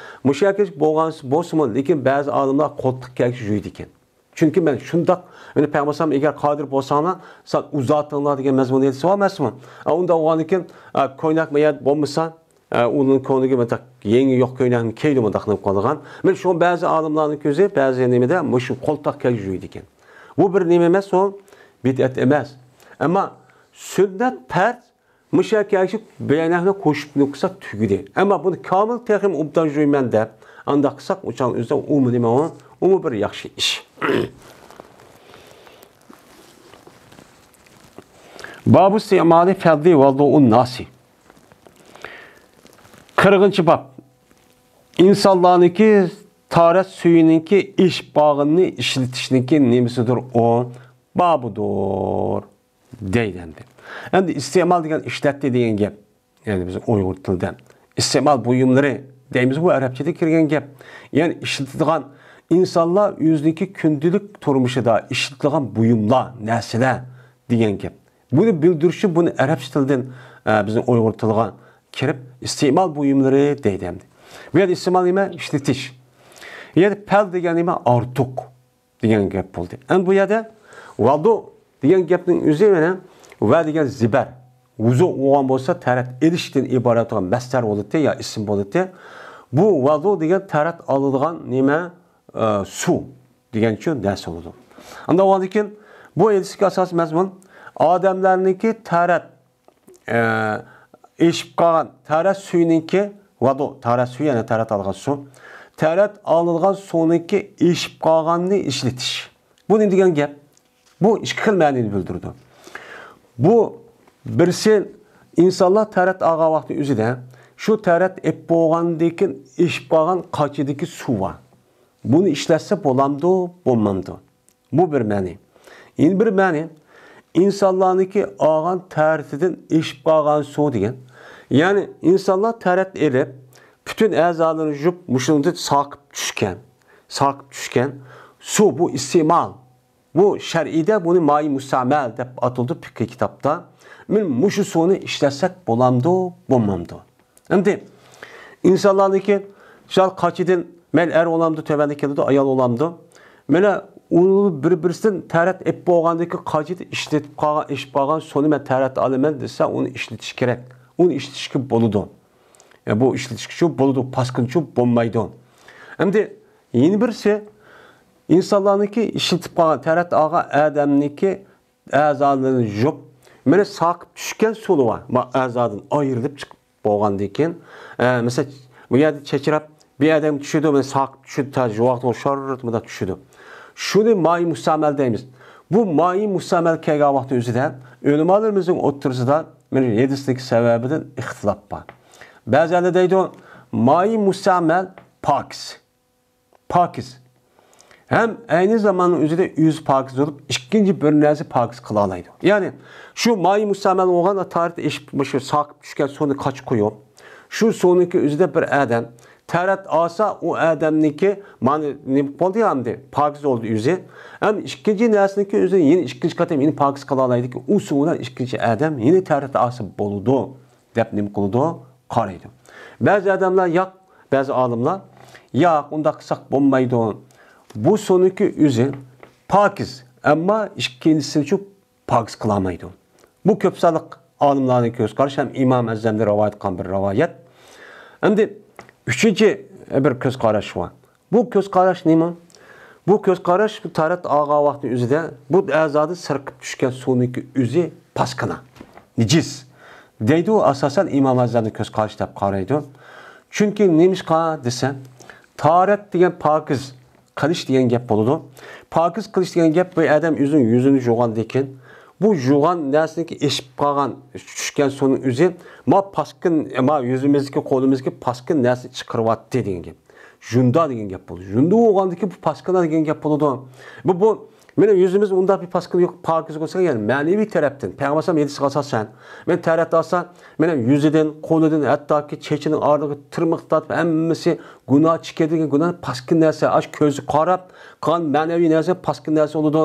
مۇشۇ يەرگىچە بولغان بولسىمۇ، لېكىن بەزى ئالىملار قولتۇق كەيگۈچە يۇيىدىكەن. چۈنكى مەن شۇنداق، مانا پەيغەمبەر ئەلەيھىسسالام، ئەگەر قادىر بولساڭلار، سەن ئۇزارتىڭلار دېگەن مەزمۇن ھەدىسى بار ئەمەسمۇ؟ ئە، ئۇنداق بولغاندىن كېيىن، ئە، كويناك مەيەت بولمىسا، ئە، ئۇنىڭ كوينىكى مۇنداق يەڭگە يوق كويناكنى كىيىدۇ، مۇنداق نېمە قىلىدىغان. مانا شۇ بەزى ئالىملارنىڭ كۆزى، بەزى نېمىدە مۇشۇ قولتۇق كەيگۈچە يۇيىدىكەن. بۇ بىر نېمە ئەمەس، ئۇ بىدئەت ئەمەس. ئەمما سۈننەت پەرز، مۇشۇ يەرگە ئەگىشىپ بىرەينەكنى قوشۇپ نېمە قىلساق تۈگىدى. ئەمما بۇنى كامىل تېخىمۇ ئوبدان يۇيىمەن دەپ، ئانداق قىلساق، ئۇ چاغنىڭ ئۆزىدە ئۇمۇ نېمە ئۇ؟ ئۇمۇ بىر ياخشى ئىش. بابۇ ئىستىئمالى فەردى ۋەدۇئۇن ناسى. قىرىقىنچى باب. ئىنسانلارنىڭكى تارەت سۈيىنىڭكى ئېشىپ بارغىنىنى ئىشلىتىشنىڭكى نېمىسىدۇر ئۇ؟ بابىدۇر. دەيدۇ ئەمدى. ئەمدى ئىستېمال دېگەن ئىشلەتتى دېگەن گەپ. يەنى بىز ئۇيغۇر تىلىدا ئىستېمال بۇيۇملىرى دەيمىز، بۇ ئەرەبچىدىن كىرگەن گەپ. يەنى ئىشلىتىدىغان ئىنسانلار ئۆزىنىڭكى كۈندىلىك تۇرمۇشىدا ئىشلىتىدىغان بۇيۇملار، نەرسىلەر دېگەن گەپ. بۇنى بىلدۈرۈش ئۈچۈن بۇنى ئەرەبچە تىلدىن، ئە، بىزنىڭ ئۇيغۇر تىلىغا كىرىپ، ئىستېمال بۇيۇملىرى دەيدۇ ئەمدى. بۇ يەردە ئىستېمال نېمە؟ ئىشلىتىش. يەنى پەل دېگەن نېمە؟ ئارتۇق دېگەن گەپ بولدى. ئەمدى بۇ يەردە ۋادۇ دېگەن گەپنىڭ ئۆزى مانا ۋە دېگەن زىبەر، ۋۇزۇ بولغان بولسا تەرەت ئېلىشتىن ئىبارەت بولغان مەسدەر بولىدۇ يا ئىسىم بولىدۇ. بۇ ۋادۇ دېگەن تەرەت ئالىدىغان نېمە؟ ئە، سۇ دېگەنچۇ نەرسە بولىدۇ. ئاندىن ئۇنىڭدىن كېيىن بۇ ھەدىستىكى ئاساسىي مەزمۇن ئادەملەرنىڭكى تەرەت ئە، ئېشىپ قالغان تەرەت سۈيىنىڭكى، ۋادۇ، تەرەت سۈيى، يەنى تەرەت ئالغان سۇ. تەرەت ئالىدىغان سۇنىڭكى ئېشىپ قالغاننى ئىشلىتىش. بۇ نېمە دېگەن گەپ؟ بۇ ئىككى خىل مەنىنى بىلدۈرىدۇ. بۇ بىرسى، ئىنسانلار تەرەت ئالغان ۋاقتى ئۆزىدە شۇ تەرەت ئېپ بولغاندىن كېيىن ئېشىپ قالغان قاچىدىكى سۇ بار. بۇنى ئىشلەتسە بولامدۇ، بولمامدۇ؟ بۇ بىر مەنى. يەنە بىر مەنى، ئىنسانلارنىڭكى ئالغان تەرىتىدىن ئېشىپ قالغان سۇ دېگەن. يەنى ئىنسانلار تەرەت ئېلىپ، پۈتۈن ئەزالىرىنى يۇيۇپ، مۇشۇنىڭدىن ساقىپ چۈشكەن، ساقىپ چۈشكەن سۇ، بۇ ئىستېمال. بۇ شەرئىدە بۇنى مائى مۇستەمەل دەپ ئاتىلىدۇ پىقھىي كىتابتا. مانا مۇشۇ سۇنى ئىشلەتسەك بولامدۇ، بولمامدۇ؟ ئەمدى ئىنسانلارنىڭكى شۇ قاچىدىن، مەيلى ئەر بولامدۇ، تۆۋەندە كېلىدۇ، ئايال بولامدۇ، مانا ئۇ بىر-بىرسىدىن تەرەت ئېپ بولغاندىن كېيىن قاچىدا ئىشلىتىپ قالغان، ئېشىپ قالغان سۇنى مەن تەرەت ئالىمەن دېسە، ئۇنى ئىشلىتىش كېرەك. ئۇنى ئىشلىتىشكە بولىدۇ. يا، بۇ ئىشلىتىشكە شۇ بولىدۇ، پاسكىنچۇ بولمايدۇ. ئەمدى يەنە بىرسى، ئىنسانلارنىڭكى ئىشلىتىپ قالغان، تەرەت ئالغان ئادەمنىڭكى ئەزالىرىنى يۇيۇپ، مانا ساقىپ چۈشكەن سۇلىرى بار. ما ئەزادىن ئايرىلىپ چىقىپ بولغاندىن كېيىن، ئە، مەسىلەن، بۇ يەردە چېچىراپ بىر ئادەم چۈشىدۇ، مانا ساقىپ چۈشىدۇ، تاجى ۋاقتىدا شاررىت مۇنداق چۈشىدۇ. شۇنى مائى مۇستەمەل دەيمىز. بۇ مائى مۇستەمەل كەلگەن ۋاقتى ئۆزىدە ئۆلىمالىرىمىزنىڭ ئوتتۇرىسىدا مانا ھەدىسنىڭ سەۋەبىدىن ئىختىلاپ بار. بەزىلەر دەيدۇ، مائى مۇستەمەل پاكىز. پاكىز. ھەم ئەينى زاماننىڭ ئۆزىدە ئۆزى پاكىز بولۇپ، ئىككىنچى بىر نەرسە پاكىز قىلالايدۇ. يەنى شۇ مائى مۇستەمەل بولغان تەرەت ئېشىپ، مۇشۇ ساقىپ چۈشكەن سۇنى قاچا قويۇپ، شۇ سۇنىڭكى ئۆزىدە بىر ئادەم تەرەت ئالسا، ئۇ ئادەمنىڭكى مانا نېمە بولدى ئەمدى؟ پاكىز بولدى ئۆزى. ھەم ئىككىنچى نەرسىنىڭكى ئۆزى يەنە ئىككىنچى قېتىم يەنە پاكىز قىلالايدىكى، ئۇ سۇ بىلەن ئىككىنچى ئادەم يەنە تەرەت ئالسا بولىدۇ، دەپ نېمە قىلىدۇ؟ قارايدۇ. بەزى ئادەملەر ياق، بەزى ئالىملار ياق، ئۇنداق قىلساق بولمايدۇ. بۇ سۇنىڭكى ئۆزى پاكىز، ئەمما ئىككىنچىسىنىچۇ پاكىز قىلالمايدۇ. بۇ كۆپ سانلىق ئالىملارنىڭ كۆز قارىشى ھەم ئىمام ئەزەمدىن رىۋايەت قىلغان بىر رىۋايەت. ئەمدى ئۈچىنچى بىر كۆز قاراش بار. بۇ كۆز قاراش نېمە؟ بۇ كۆز قاراش بۇ تەرەت ئالغان ۋاقتى ئۆزىدە بۇ ئەزادىن سىرقىپ چۈشكەن سۇنىڭكى ئۆزى پاسكىنا، نىجىس دەيدۇ. ئاساسەن ئىمام ئەزەمنىڭ كۆز قارىشى دەپ قارايدۇ. چۈنكى نېمىشقا دېسە، تەرەت دېگەن پاكىز قىلىش دېگەن گەپ بولىدۇ. پاكىز قىلىش دېگەن گەپ، بۇ ئادەم ئۆزىنىڭ يۈزىنى يۇغاندىن كېيىن، بۇ يۇغان نەرسىنىڭكى ئېشىپ قالغان، چۈشكەن سۇنىڭ ئۆزى، ما پاسكىن، ما يۈزىمىزدىكى، قولىمىزدىكى پاسكىن نەرسىنى چىقىرىۋەتتى دېگەن گەپ. يۇيۇندى دېگەن گەپ بولىدۇ. يۇيۇندى بولغاندىن كېيىن بۇ پاسكىنا دېگەن گەپ بولىدۇ. بۇ، بۇ، مېنىڭ يۈزىمىز ئۇنداق بىر پاسكىنا يوق، پاكىز بولسا، يەنى مەنىۋى تەرەپتىن. پەيغەمبەر ئەلەيھىسسالام ھەدىسىگە ئاساسەن، مەن تەرەت ئالسا، مېنىڭ يۈزىدىن، قولىدىن، ھەتتاكى چېچىنىڭ ئارىلىقى تىرمىق تارتىپ ھەممىسى گۇناھ چىقىدۇ دېگەن گۇناھ پاسكىنا نەرسە. ئاش كۆزى قاراپ قىلغان مەنىۋى نەرسە پاسكىنا نەرسە بولىدۇ.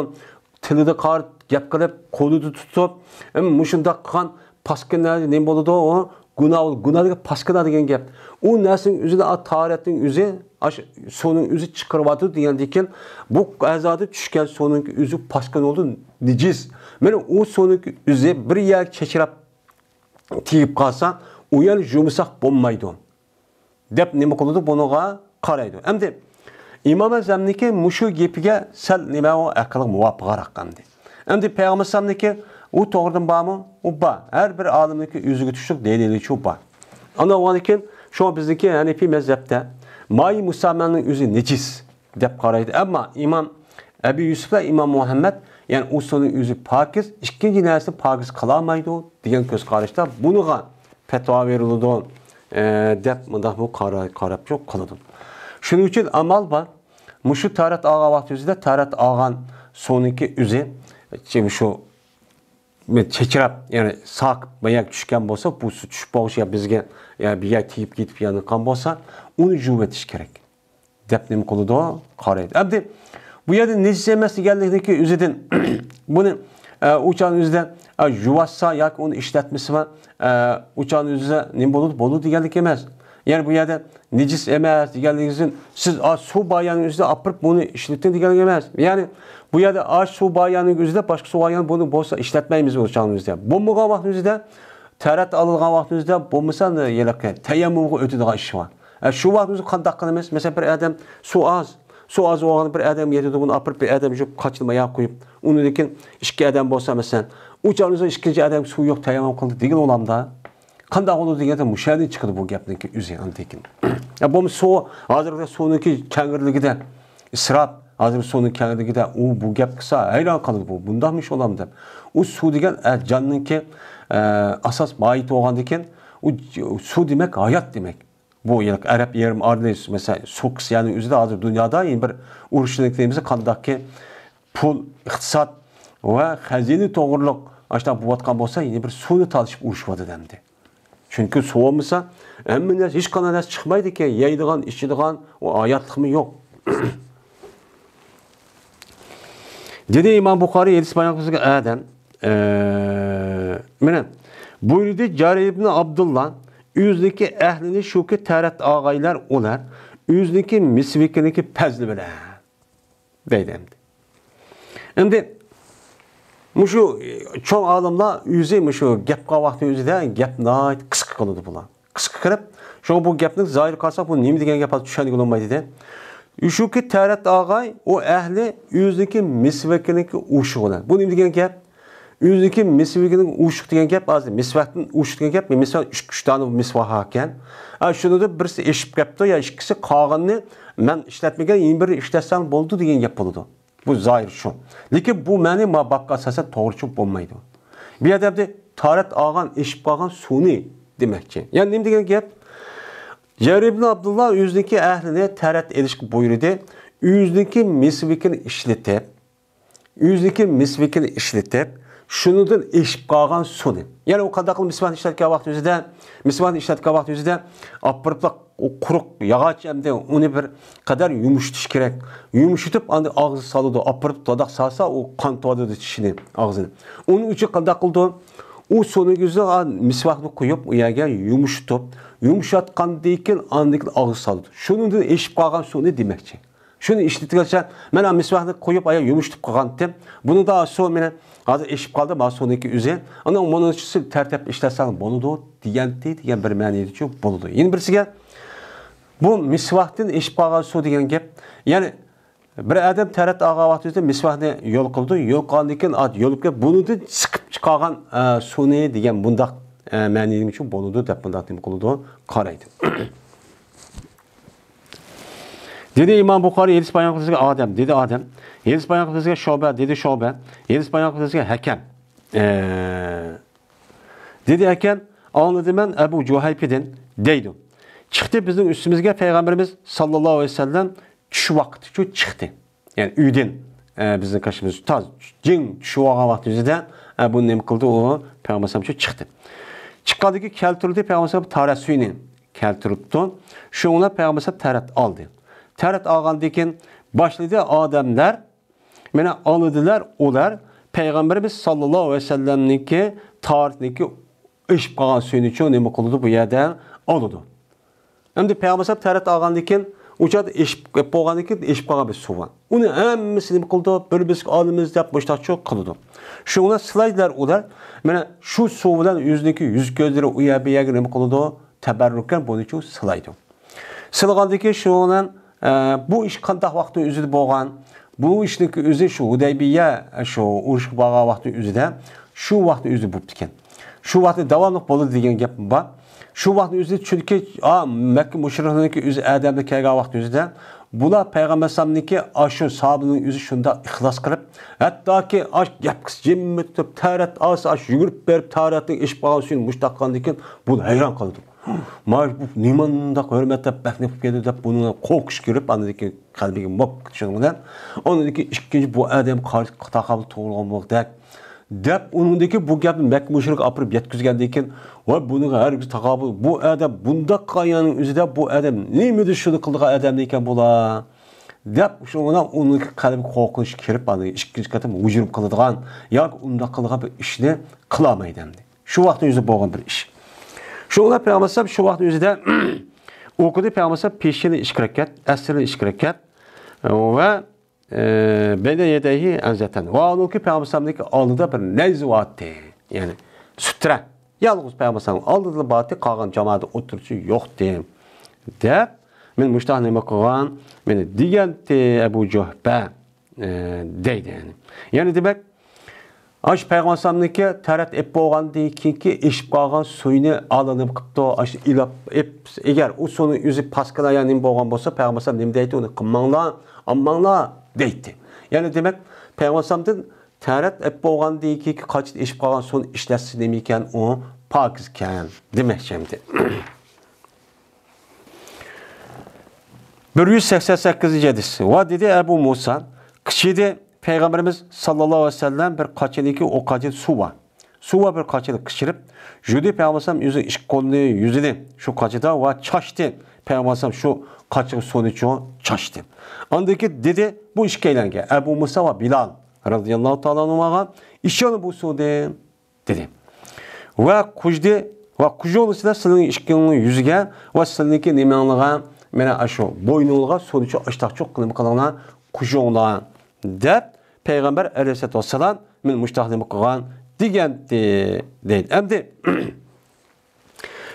تىلىدا قار-، گەپ قىلىپ، قولىدا تۇتۇپ، ھەم مۇشۇنداق قىلغان پاسكىنا نېمە بولىدۇ؟ ئۇ گۇناھ، گۇناھ دېگەن پاسكىنا دېگەن گەپ. ئۇ نەرسىنىڭ ئۆزىنى، ئا، تارەتنىڭ ئۆزى، ئاش سۇنىڭ ئۆزى چىقىرىۋاتىدۇ دېگەندىن كېيىن، بۇ ئەزادا چۈشكەن سۇنىڭ ئۆزى پاسكىنا بولىدۇ، نىجىس. مانا ئۇ سۇنىڭ ئۆزى بىر يەرگە چېچىراپ تېگىپ قالسا، ئۇ يەرنى يۇمىساق بولمايدۇ. دەپ نېمە قىلىدۇ؟ بۇنىڭغا قارايدۇ. ئەمدى ئىمام ئەزەمنىڭكى مۇشۇ گېپىگە سەل نېمە ئۇ ئەقىلگە مۇۋاپىقراق ئەمدى. ئەمدى پەيغەمبەر ئەلەيھىسسالامنىڭكى ئۇ توغرىدىن بارمۇ؟ ئۇ بار. ھەر بىر ئالىمنىڭكى ئۆزىگە تۇشلۇق دەلىلىچۇ بار. ئاندىن بولغاندىن كېيىن شۇڭا بىزنىڭكى ھەنىفىي مەزھەپتە مائى مۇستەمەلنىڭ ئۆزى نىجىس دەپ قارايدۇ. ئەمما ئىمام ئەبى يۈسۈف ۋە ئىمام مۇھەممەد، يەنى ئۇ سۇنىڭ ئۆزى پاكىز، ئىككىنچى نەرسىنى پاكىز قىلالمايدۇ دېگەن كۆز قاراشتا بۇنىڭغا پەتىۋا بېرىلىدۇ، ئە، دەپ مۇنداق بۇ قارا-، قاراپ شۇ قىلىدۇ. شۇنىڭ ئۈچۈن ئامال بار. مۇشۇ تەرەت ئالغان ۋاقتى ئۆزىدە تەرەت ئالغان سۇنىڭكى ئۆزى، چى-، شۇ چېچىراپ، يەنى ساقىپ باياقى چۈشكەن بولسا، بۇ سۇ چۈشۈپ بولغۇچە يا بىزگە، يا بىر يەر تېگىپ كېتىپ يانغان بولسا، ئۇنى يۇيۇۋېتىش كېرەك. دەپ نېمە قىلىدۇ؟ قارايدۇ. ئەمدى بۇ يەردە نىجىس ئەمەس دېگەنلىكنىڭكى ئۆزىدىن بۇنى، ئە، ئۇ چاغنىڭ ئۆزىدە، ئە، يۇۋاتسا ياكى ئۇنى ئىشلەتمىسىمۇ، ئە، ئۇ چاغنىڭ ئۆزىدە نېمە بولىدۇ؟ بولىدۇ دېگەنلىك ئەمەس. يەنى بۇ يەردە نىجىس ئەمەس دېگەنلىكىڭىزدىن سىز ئا، سۇ بار يەرنىڭ ئۆزىدە ئاپىرىپ بۇنى ئىشلىتىڭ دېگەنلىك ئەمەس. يەنى بۇ يەردە ئا، سۇ بار يەرنىڭ ئۆزىدە باشقا سۇ بار يەرنى بۇنى بولسا ئىشلەتمەيمىز بۇ چاغنىڭ ئۆزىدە. بولمىغان ۋاقتىڭىزدا تەرەت ئالىدىغان ۋاقتىڭىزدا بولمىسا ھېلىقى تەيەممۇمغا ئۆتىدىغان ئىش بار. ئە، شۇ ۋاقتىمىزدا قانداق قىلىمىز؟ مەسىلەن، بىر ئادەم سۇ ئاز، سۇ ئاز بولغان بىر ئادەم يېتىدۇ، بۇنى ئاپىرىپ بىر ئادەم يۇيۇپ قاچىلىما ياغ قويۇپ، ئۇنىڭدىن كېيىن ئىككى ئادەم بولسا، مەسىلەن، ئۇ چاغدا ئىككىنچى ئادەم سۇ يوق، تەيەممۇم قىلدى دېگىلى بولامدا؟ قانداق بولىدۇ دېگەندە، مۇشۇ يەردىن چىقىدۇ بۇ گەپنىڭكى ئۆزى ئاندىن كېيىن. يا بولمىسا سۇ، ھازىرقى سۇنىڭكى كەڭرىلىكىدە ئىسراپ، ھازىر سۇنىڭ كەڭرىلىكىدە ئۇ بۇ گەپ قىلسا ھەيران قالىدۇ، بۇ بۇنداقمۇ ئىش بولامدۇ دەپ. ئۇ سۇ دېگەن ئە، جاننىڭكى ئە، ئاساس ماھىيىتى بولغاندىكىن، ئۇ ج-، سۇ دېمەك ھايات دېمەك. بۇ يەنە ئەرەب يېرىم ئارىلى، مەسىلەن، سۇ قىسيانىنىڭ ئۆزىدە ھازىر دۇنيادا يەنە بىر ئۇرۇشنىڭ تېمىسى قانداقكى پۇل، ئىقتىساد ۋە خەزىنە توغرۇلۇق ئاشۇنداق بولۇۋاتقان بولسا، يەنە بىر سۇنى تالىشىپ ئۇرۇشۇۋاتىدۇ ئەمدى. چۈنكى سۇ بولمىسا، ھەممە نەرسە، ھېچقانداق نەرسە چىقمايدىكەن، يەيدىغان، ئىچىدىغان، ئۇ ھاياتلىقمۇ يوق. دېدى ئىمام بۇخارىي، ھەدىس بايان قىلسىغا ئادەم، ئە، مانا، بۇيرۇدى جارىر ئىبن ئابدۇللا، ئۆزىنىڭكى ئەھلىنى شۇكى تەرەت ئاغايلار ئۇلار، ئۆزىنىڭكى مىسۋىكىنىڭكى پەزلى بىلەن. دەيدۇ ئەمدى. ئەمدى مۇشۇ چوڭ ئالىملار ئۆزى مۇشۇ گەپ قىلغان ۋاقتى ئۆزىدە گەپ ناھايىتى قىسقا قىلىدۇ بۇلار. قىسقا قىلىپ، شۇڭا بۇ گەپنىڭ زاھىرىگە قارىساق، بۇ نېمە دېگەن گەپ ھازىر چۈشەنگىلى بولمايدۇ دە. شۇكى تەرەت ئاغاي، ئۇ ئەھلى ئۆزىنىڭكى مىسۋىكىنىڭكى ئوشۇغىدا. بۇ نېمە دېگەن گەپ؟ ئۆزىنىڭكى مىسۋىكىنىڭ ئوشۇق دېگەن گەپ، ھازىر مىسۋاكتىن ئوشۇق دېگەن گەپ، مىسۋاك ئۈچ، ئۈچ دانە مىسۋاك ئىكەن. ئا، شۇنىڭدا بىرسى ئېشىپ كەپتۇ، يا ئىككىسى قالغىنىنى مەن ئىشلەتمىگەن، يەنە بىر ئىشلەتسەڭ بولىدۇ دېگەن گەپ بولىدۇ. بۇ زاھىر شۇ. لېكىن بۇ مەنى ما بابقا ئاساسەن توغرا چۈشىنىپ بولمايدۇ. بۇ يەردە ئەمدى تارەت ئالغان، ئېشىپ قالغان سۇنى دېمەكچى. يەنى نېمە دېگەن گەپ؟ جابىر ئىبن ئابدۇللا ئۆزىنىڭكى ئەھلىنى تارەت ئېلىشقا بۇيرۇدى. ئۆزىنىڭكى مىسۋىكىنى ئىشلىتىپ، ئۆزىنىڭكى مىسۋىكىنى ئىشلىتىپ، شۇنىڭدىن ئېشىپ قالغان سۇنى. يەنى ئۇ قانداق قىلىپ مىسۋاكنى ئىشلەتكەن ۋاقتى ئۆزىدە، مىسۋاكنى ئىشلەتكەن ۋاقتى ئۆزىدە ئاپىرىپلا ئۇ قۇرۇق ياغاچ ئەمدى ئۇنى بىر قەدەر يۇمشىتىش كېرەك. يۇمشىتىپ ئاندىن ئاغزىغا سالىدۇ. ئاپىرىپ تاداق سالسا ئۇ قان تۇتىدۇ چىشىنى، ئاغزىنى. ئۇنىڭ ئۈچۈن قانداق قىلىدۇ؟ ئۇ سۇنىڭ ئۆزىدە مىسۋاكنى قويۇپ ئۇ يەرگە يۇمشىتىپ، يۇمشاتقاندىن كېيىن ئاندىن كېيىن ئاغزىغا سالىدۇ. شۇنىڭدىن ئېشىپ قالغان سۇنى دېمەكچى. شۇنى ئىشلىتىۋەتسە، مەن مىسۋاكنى قويۇپ ئايا يۇمشىتىپ قىلغانتىم. بۇنىڭدا سۇ مېنى ھازىر ئېشىپ قالدى، ما سۇنىڭكى ئۆزى. ئانا مۇنىڭ ئۈچۈن سىز تەرتىپ ئىشلەتسەڭ بولىدۇ دېگەنتى دېگەن بىر مەنىدىچۇ بولىدۇ. يەنە بىرسىگە بۇ مىسۋاكتىن ئېشىپ قالغان سۇ دېگەن گەپ. يەنى بىر ئادەم تەرەت ئالغان ۋاقتىدا مىسۋاكنى يول قىلىدۇ. يول قىلغاندىن كېيىن يولۇپ كېلىپ بۇنىڭدىن سىقىپ چىقارغان ئە، سۇنى دېگەن بۇنداق ئە، مەنىدىچۇ بولىدۇ دەپ بۇنداق نېمە قىلىدۇ، قارايدۇ. دېدى ئىمام بۇخارىي، ھەدىس بايان قىلسىغا ئادەم، دېدى ئادەم. ھەدىس بايان قىلسىغا شۇبە، دېدى شۇبە. ھەدىس بايان قىلسىغا ھەكەم. ئە، دېدى ھەكەم، ئاڭلىدىم مەن ئەبۇ جۇھەيپىدىن، دەيدۇ. چىقتى بىزنىڭ ئۈستىمىزگە پەيغەمبىرىمىز ساللاللاھۇ ئەلەيھى ۋەسەللەم چۈش ۋاقتىچۇ چىقتى. يەنى ئۆيدىن، ئە، بىزنىڭ قېشىمىز تاز، جىڭ چۈشۈۋالغان ۋاقتى ئۆزىدە، ئە، بۇ نېمە قىلدى؟ ئۇ پەيغەمبەر ئەلەيھىسسالام چىقتى. چىققاندىن كېيىن كەلتۈردى، پەيغەمبەر ئەلەيھىسسالام تارەت سۈيىنى كەلتۈرۈپتۇ. شۇڭا پەيغەمبەر ئەلەيھىسسالام تارەت ئالدى. تارەت ئالغاندىن كېيىن باشلىدى ئادەملەر، مانا ئالىدىلەر ئۇلار پەيغەمبىرىمىز ساللاللاھۇ ئەلەيھى ۋەسەللەمنىڭكى تارەتنىڭكى ئېشىپ قالغان سۈيىنىچۇ نېمە قىلىدۇ؟ بۇ يەردە ئالىدۇ. ئەمدى پەيغەمبەر ئەلەيھىسسالام تەرەت ئالغاندىن كېيىن، ئۇ چاغدا ئېشىپ، گەپ بولغاندىن كېيىن ئېشىپ قالغان بىر سۇ بار. ئۇنى ھەممىسى نېمە قىلىدۇ؟ بىر-بىرسىگە ئالىمىز دەپ مۇشتاقچۇ قىلىدۇ. شۇڭا سىلايدىلار ئۇلار. مانا شۇ سۇ بىلەن ئۆزىنىڭكى يۈز-كۆزلىرى ئۇ يەر-بۇ يەرگە نېمە قىلىدۇ؟ تەبەررۇكەن بۇنىچۇ سىلايدۇ. سىلىغاندىن كېيىن شۇ بىلەن، ئە، بۇ ئىش قانداق ۋاقىتنىڭ ئۆزىدە بولغان؟ بۇ ئىشنىڭكى ئۆزى شۇ ھۇدەيبىيە، شۇ ئۇرۇشقا بارغان ۋاقىتنىڭ ئۆزىدە، شۇ ۋاقىتنىڭ ئۆزىدە بوپتىكەن. شۇ ۋاقىتتا داۋاملىق بولىدۇ دېگەن گەپ بار. شۇ ۋاقىتنىڭ ئۆزىدە، چۈنكى، ئا، مەككە مۇشرىكلىرىنىڭكى ئۆزى ئادەملەر كەلگەن ۋاقىتنىڭ ئۆزىدە، بۇلار پەيغەمبەر ئەلەيھىسسالامنىڭكى ئاشۇ ساھابىنىڭ ئۆزى شۇنداق ئىخلاس قىلىپ، ھەتتاكى ئاش گەپ قىس جىممىتىپ، تارەت ئالسا، ئاش يۈگۈرۈپ بېرىپ، تارەتنىڭ ئېشىپ قالغان سۈيىنى مۇشتاق قىلغاندىن كېيىن، بۇ ھەيران قالىدۇ. ما بۇ نېمانداق ھۆرمەت دەپ، بەك نېمە قىلىپ كەلدى دەپ، بۇنىڭ قورقۇش كىرىپ، ئاندىن كېيىن قەلبىگە موپ شۇنىڭ بىلەن. ئاندىن كېيىن ئىككىنچى بۇ ئادەم قارشى تاقابىل تۇرۇلغان بولدەك دەپ، ئۇنىڭدىكى بۇ گەپنى مەككە مۇشرىكىغا ئاپىرىپ يەتكۈزگەندىن كېيىن، ۋاي بۇنىڭغا ھەرگىز تاقابىل، بۇ ئادەم بۇنداق قايانىڭ ئۆزىدە بۇ ئادەم نېمىدە شۇنى قىلىدىغان ئادەم ئىكەن بۇلار دەپ، شۇنىڭ بىلەن ئۇنىڭ قەلبىگە قورقۇنچ كىرىپ، ئاندىن ئىككىنچى قېتىم ھۇجۇم قىلىدىغان ياكى ئۇنداق قىلىدىغان بىر ئىشنى قىلالمايدۇ ئەمدى. شۇ ۋاقىتنىڭ ئۆزىدە بولغان بىر ئىش. شۇڭا پەيغەمبەر ئەلەيھىسسالام شۇ ۋاقىتنىڭ ئۆزىدە ئوقۇدى پەيغەمبەر پېشىنى ئىككى رەكەت، ئەسىرنى ئىككى رەكەت ۋە، ئە، بەينە يەدەيھى ئەنزەتەن. ۋە ھالبۇكى پەيغەمبەرنىڭكى ئالدىدا بىر نەيزە بارتى. يەنى سۈترە. يالغۇز پەيغەمبەرنىڭ ئالدىدا بارتى، قالغان جامائەت ئوتتۇرىسى يوقتى. دەپ، مەن مۇشتاق نېمە قىلغان، مېنى دېگەنتى ئەبۇ جۇھپە، ئە، دەيدۇ. يەنى، يەنى دېمەك، ئاشۇ پەيغەمبەر ئەلەيھىسسالامنىڭكى تەرەت ئېپ بولغاندىن كېيىنكى ئېشىپ قالغان سۇيىنى ئالىنىپ قىپتۇ. ئاشۇ ئېلىپ ئېپ، ئەگەر ئۇ سۇنىڭ ئۆزى پاسكىنا يا نېمە بولغان بولسا، پەيغەمبەر ئەلەيھىسسالام نېمە دەيتتى؟ ئۇنى قىلماڭلار، ئالماڭلار دەيتتى. يەنى دېمەك، پەيغەمبەر ئەلەيھىسسالامدىن تەرەت ئېپ بولغاندىن كېيىنكى قاچىدا ئېشىپ قالغان سۇنى ئىشلەتسە نېمە ئىكەن، ئۇ پاكىز ئىكەن دېمەكچى ئەمدى. بىر يۈز سەكسەن سەككىزىنچى ھەدىس. ۋە دېدى ئەبۇ مۇسا، قىچىدى پەيغەمبىرىمىز ساللاللاھۇ ئەلەيھى ۋەسەللەم بىر قاچىدىكى ئۇ قاچىدا سۇ بار. سۇ بار بىر قاچىنى قىچىرىپ، يۇدى پەيغەمبەر ئۆزى ئىككى قولىنى يۈزىنى شۇ قاچىدا ۋە چاچتى. پەيغەمبەر شۇ قاچىغا سۇنى چو-، چاچتى. ئاندىن كېيىن دېدى بۇ ئىككىيلەنگە، ئەبۇ مۇسا ۋە بىلال رەزىياللاھۇ تائالا ئانھۇمغا، ئىچىڭلار بۇ سۇدىن. دېدى. ۋە قۇژدى، ۋە قۇژۇڭلىسىدا سىلىنىڭ ئىككىڭلارنىڭ يۈزىگە ۋە سىلىنىڭكى نېمەڭلىغا، مانا ئاشۇ بوينۇڭلىغا سۇنى چو-، ئاشتاق چوق قىلىپ قىلىڭلار، قۇژۇڭلار، دەپ پەيغەمبەر ئەلەيھىسسالاتۇ ۋەسسالام مېنى مۇشتاق نېمە قىلغان دېگەنتى، دەيدۇ. ئەمدى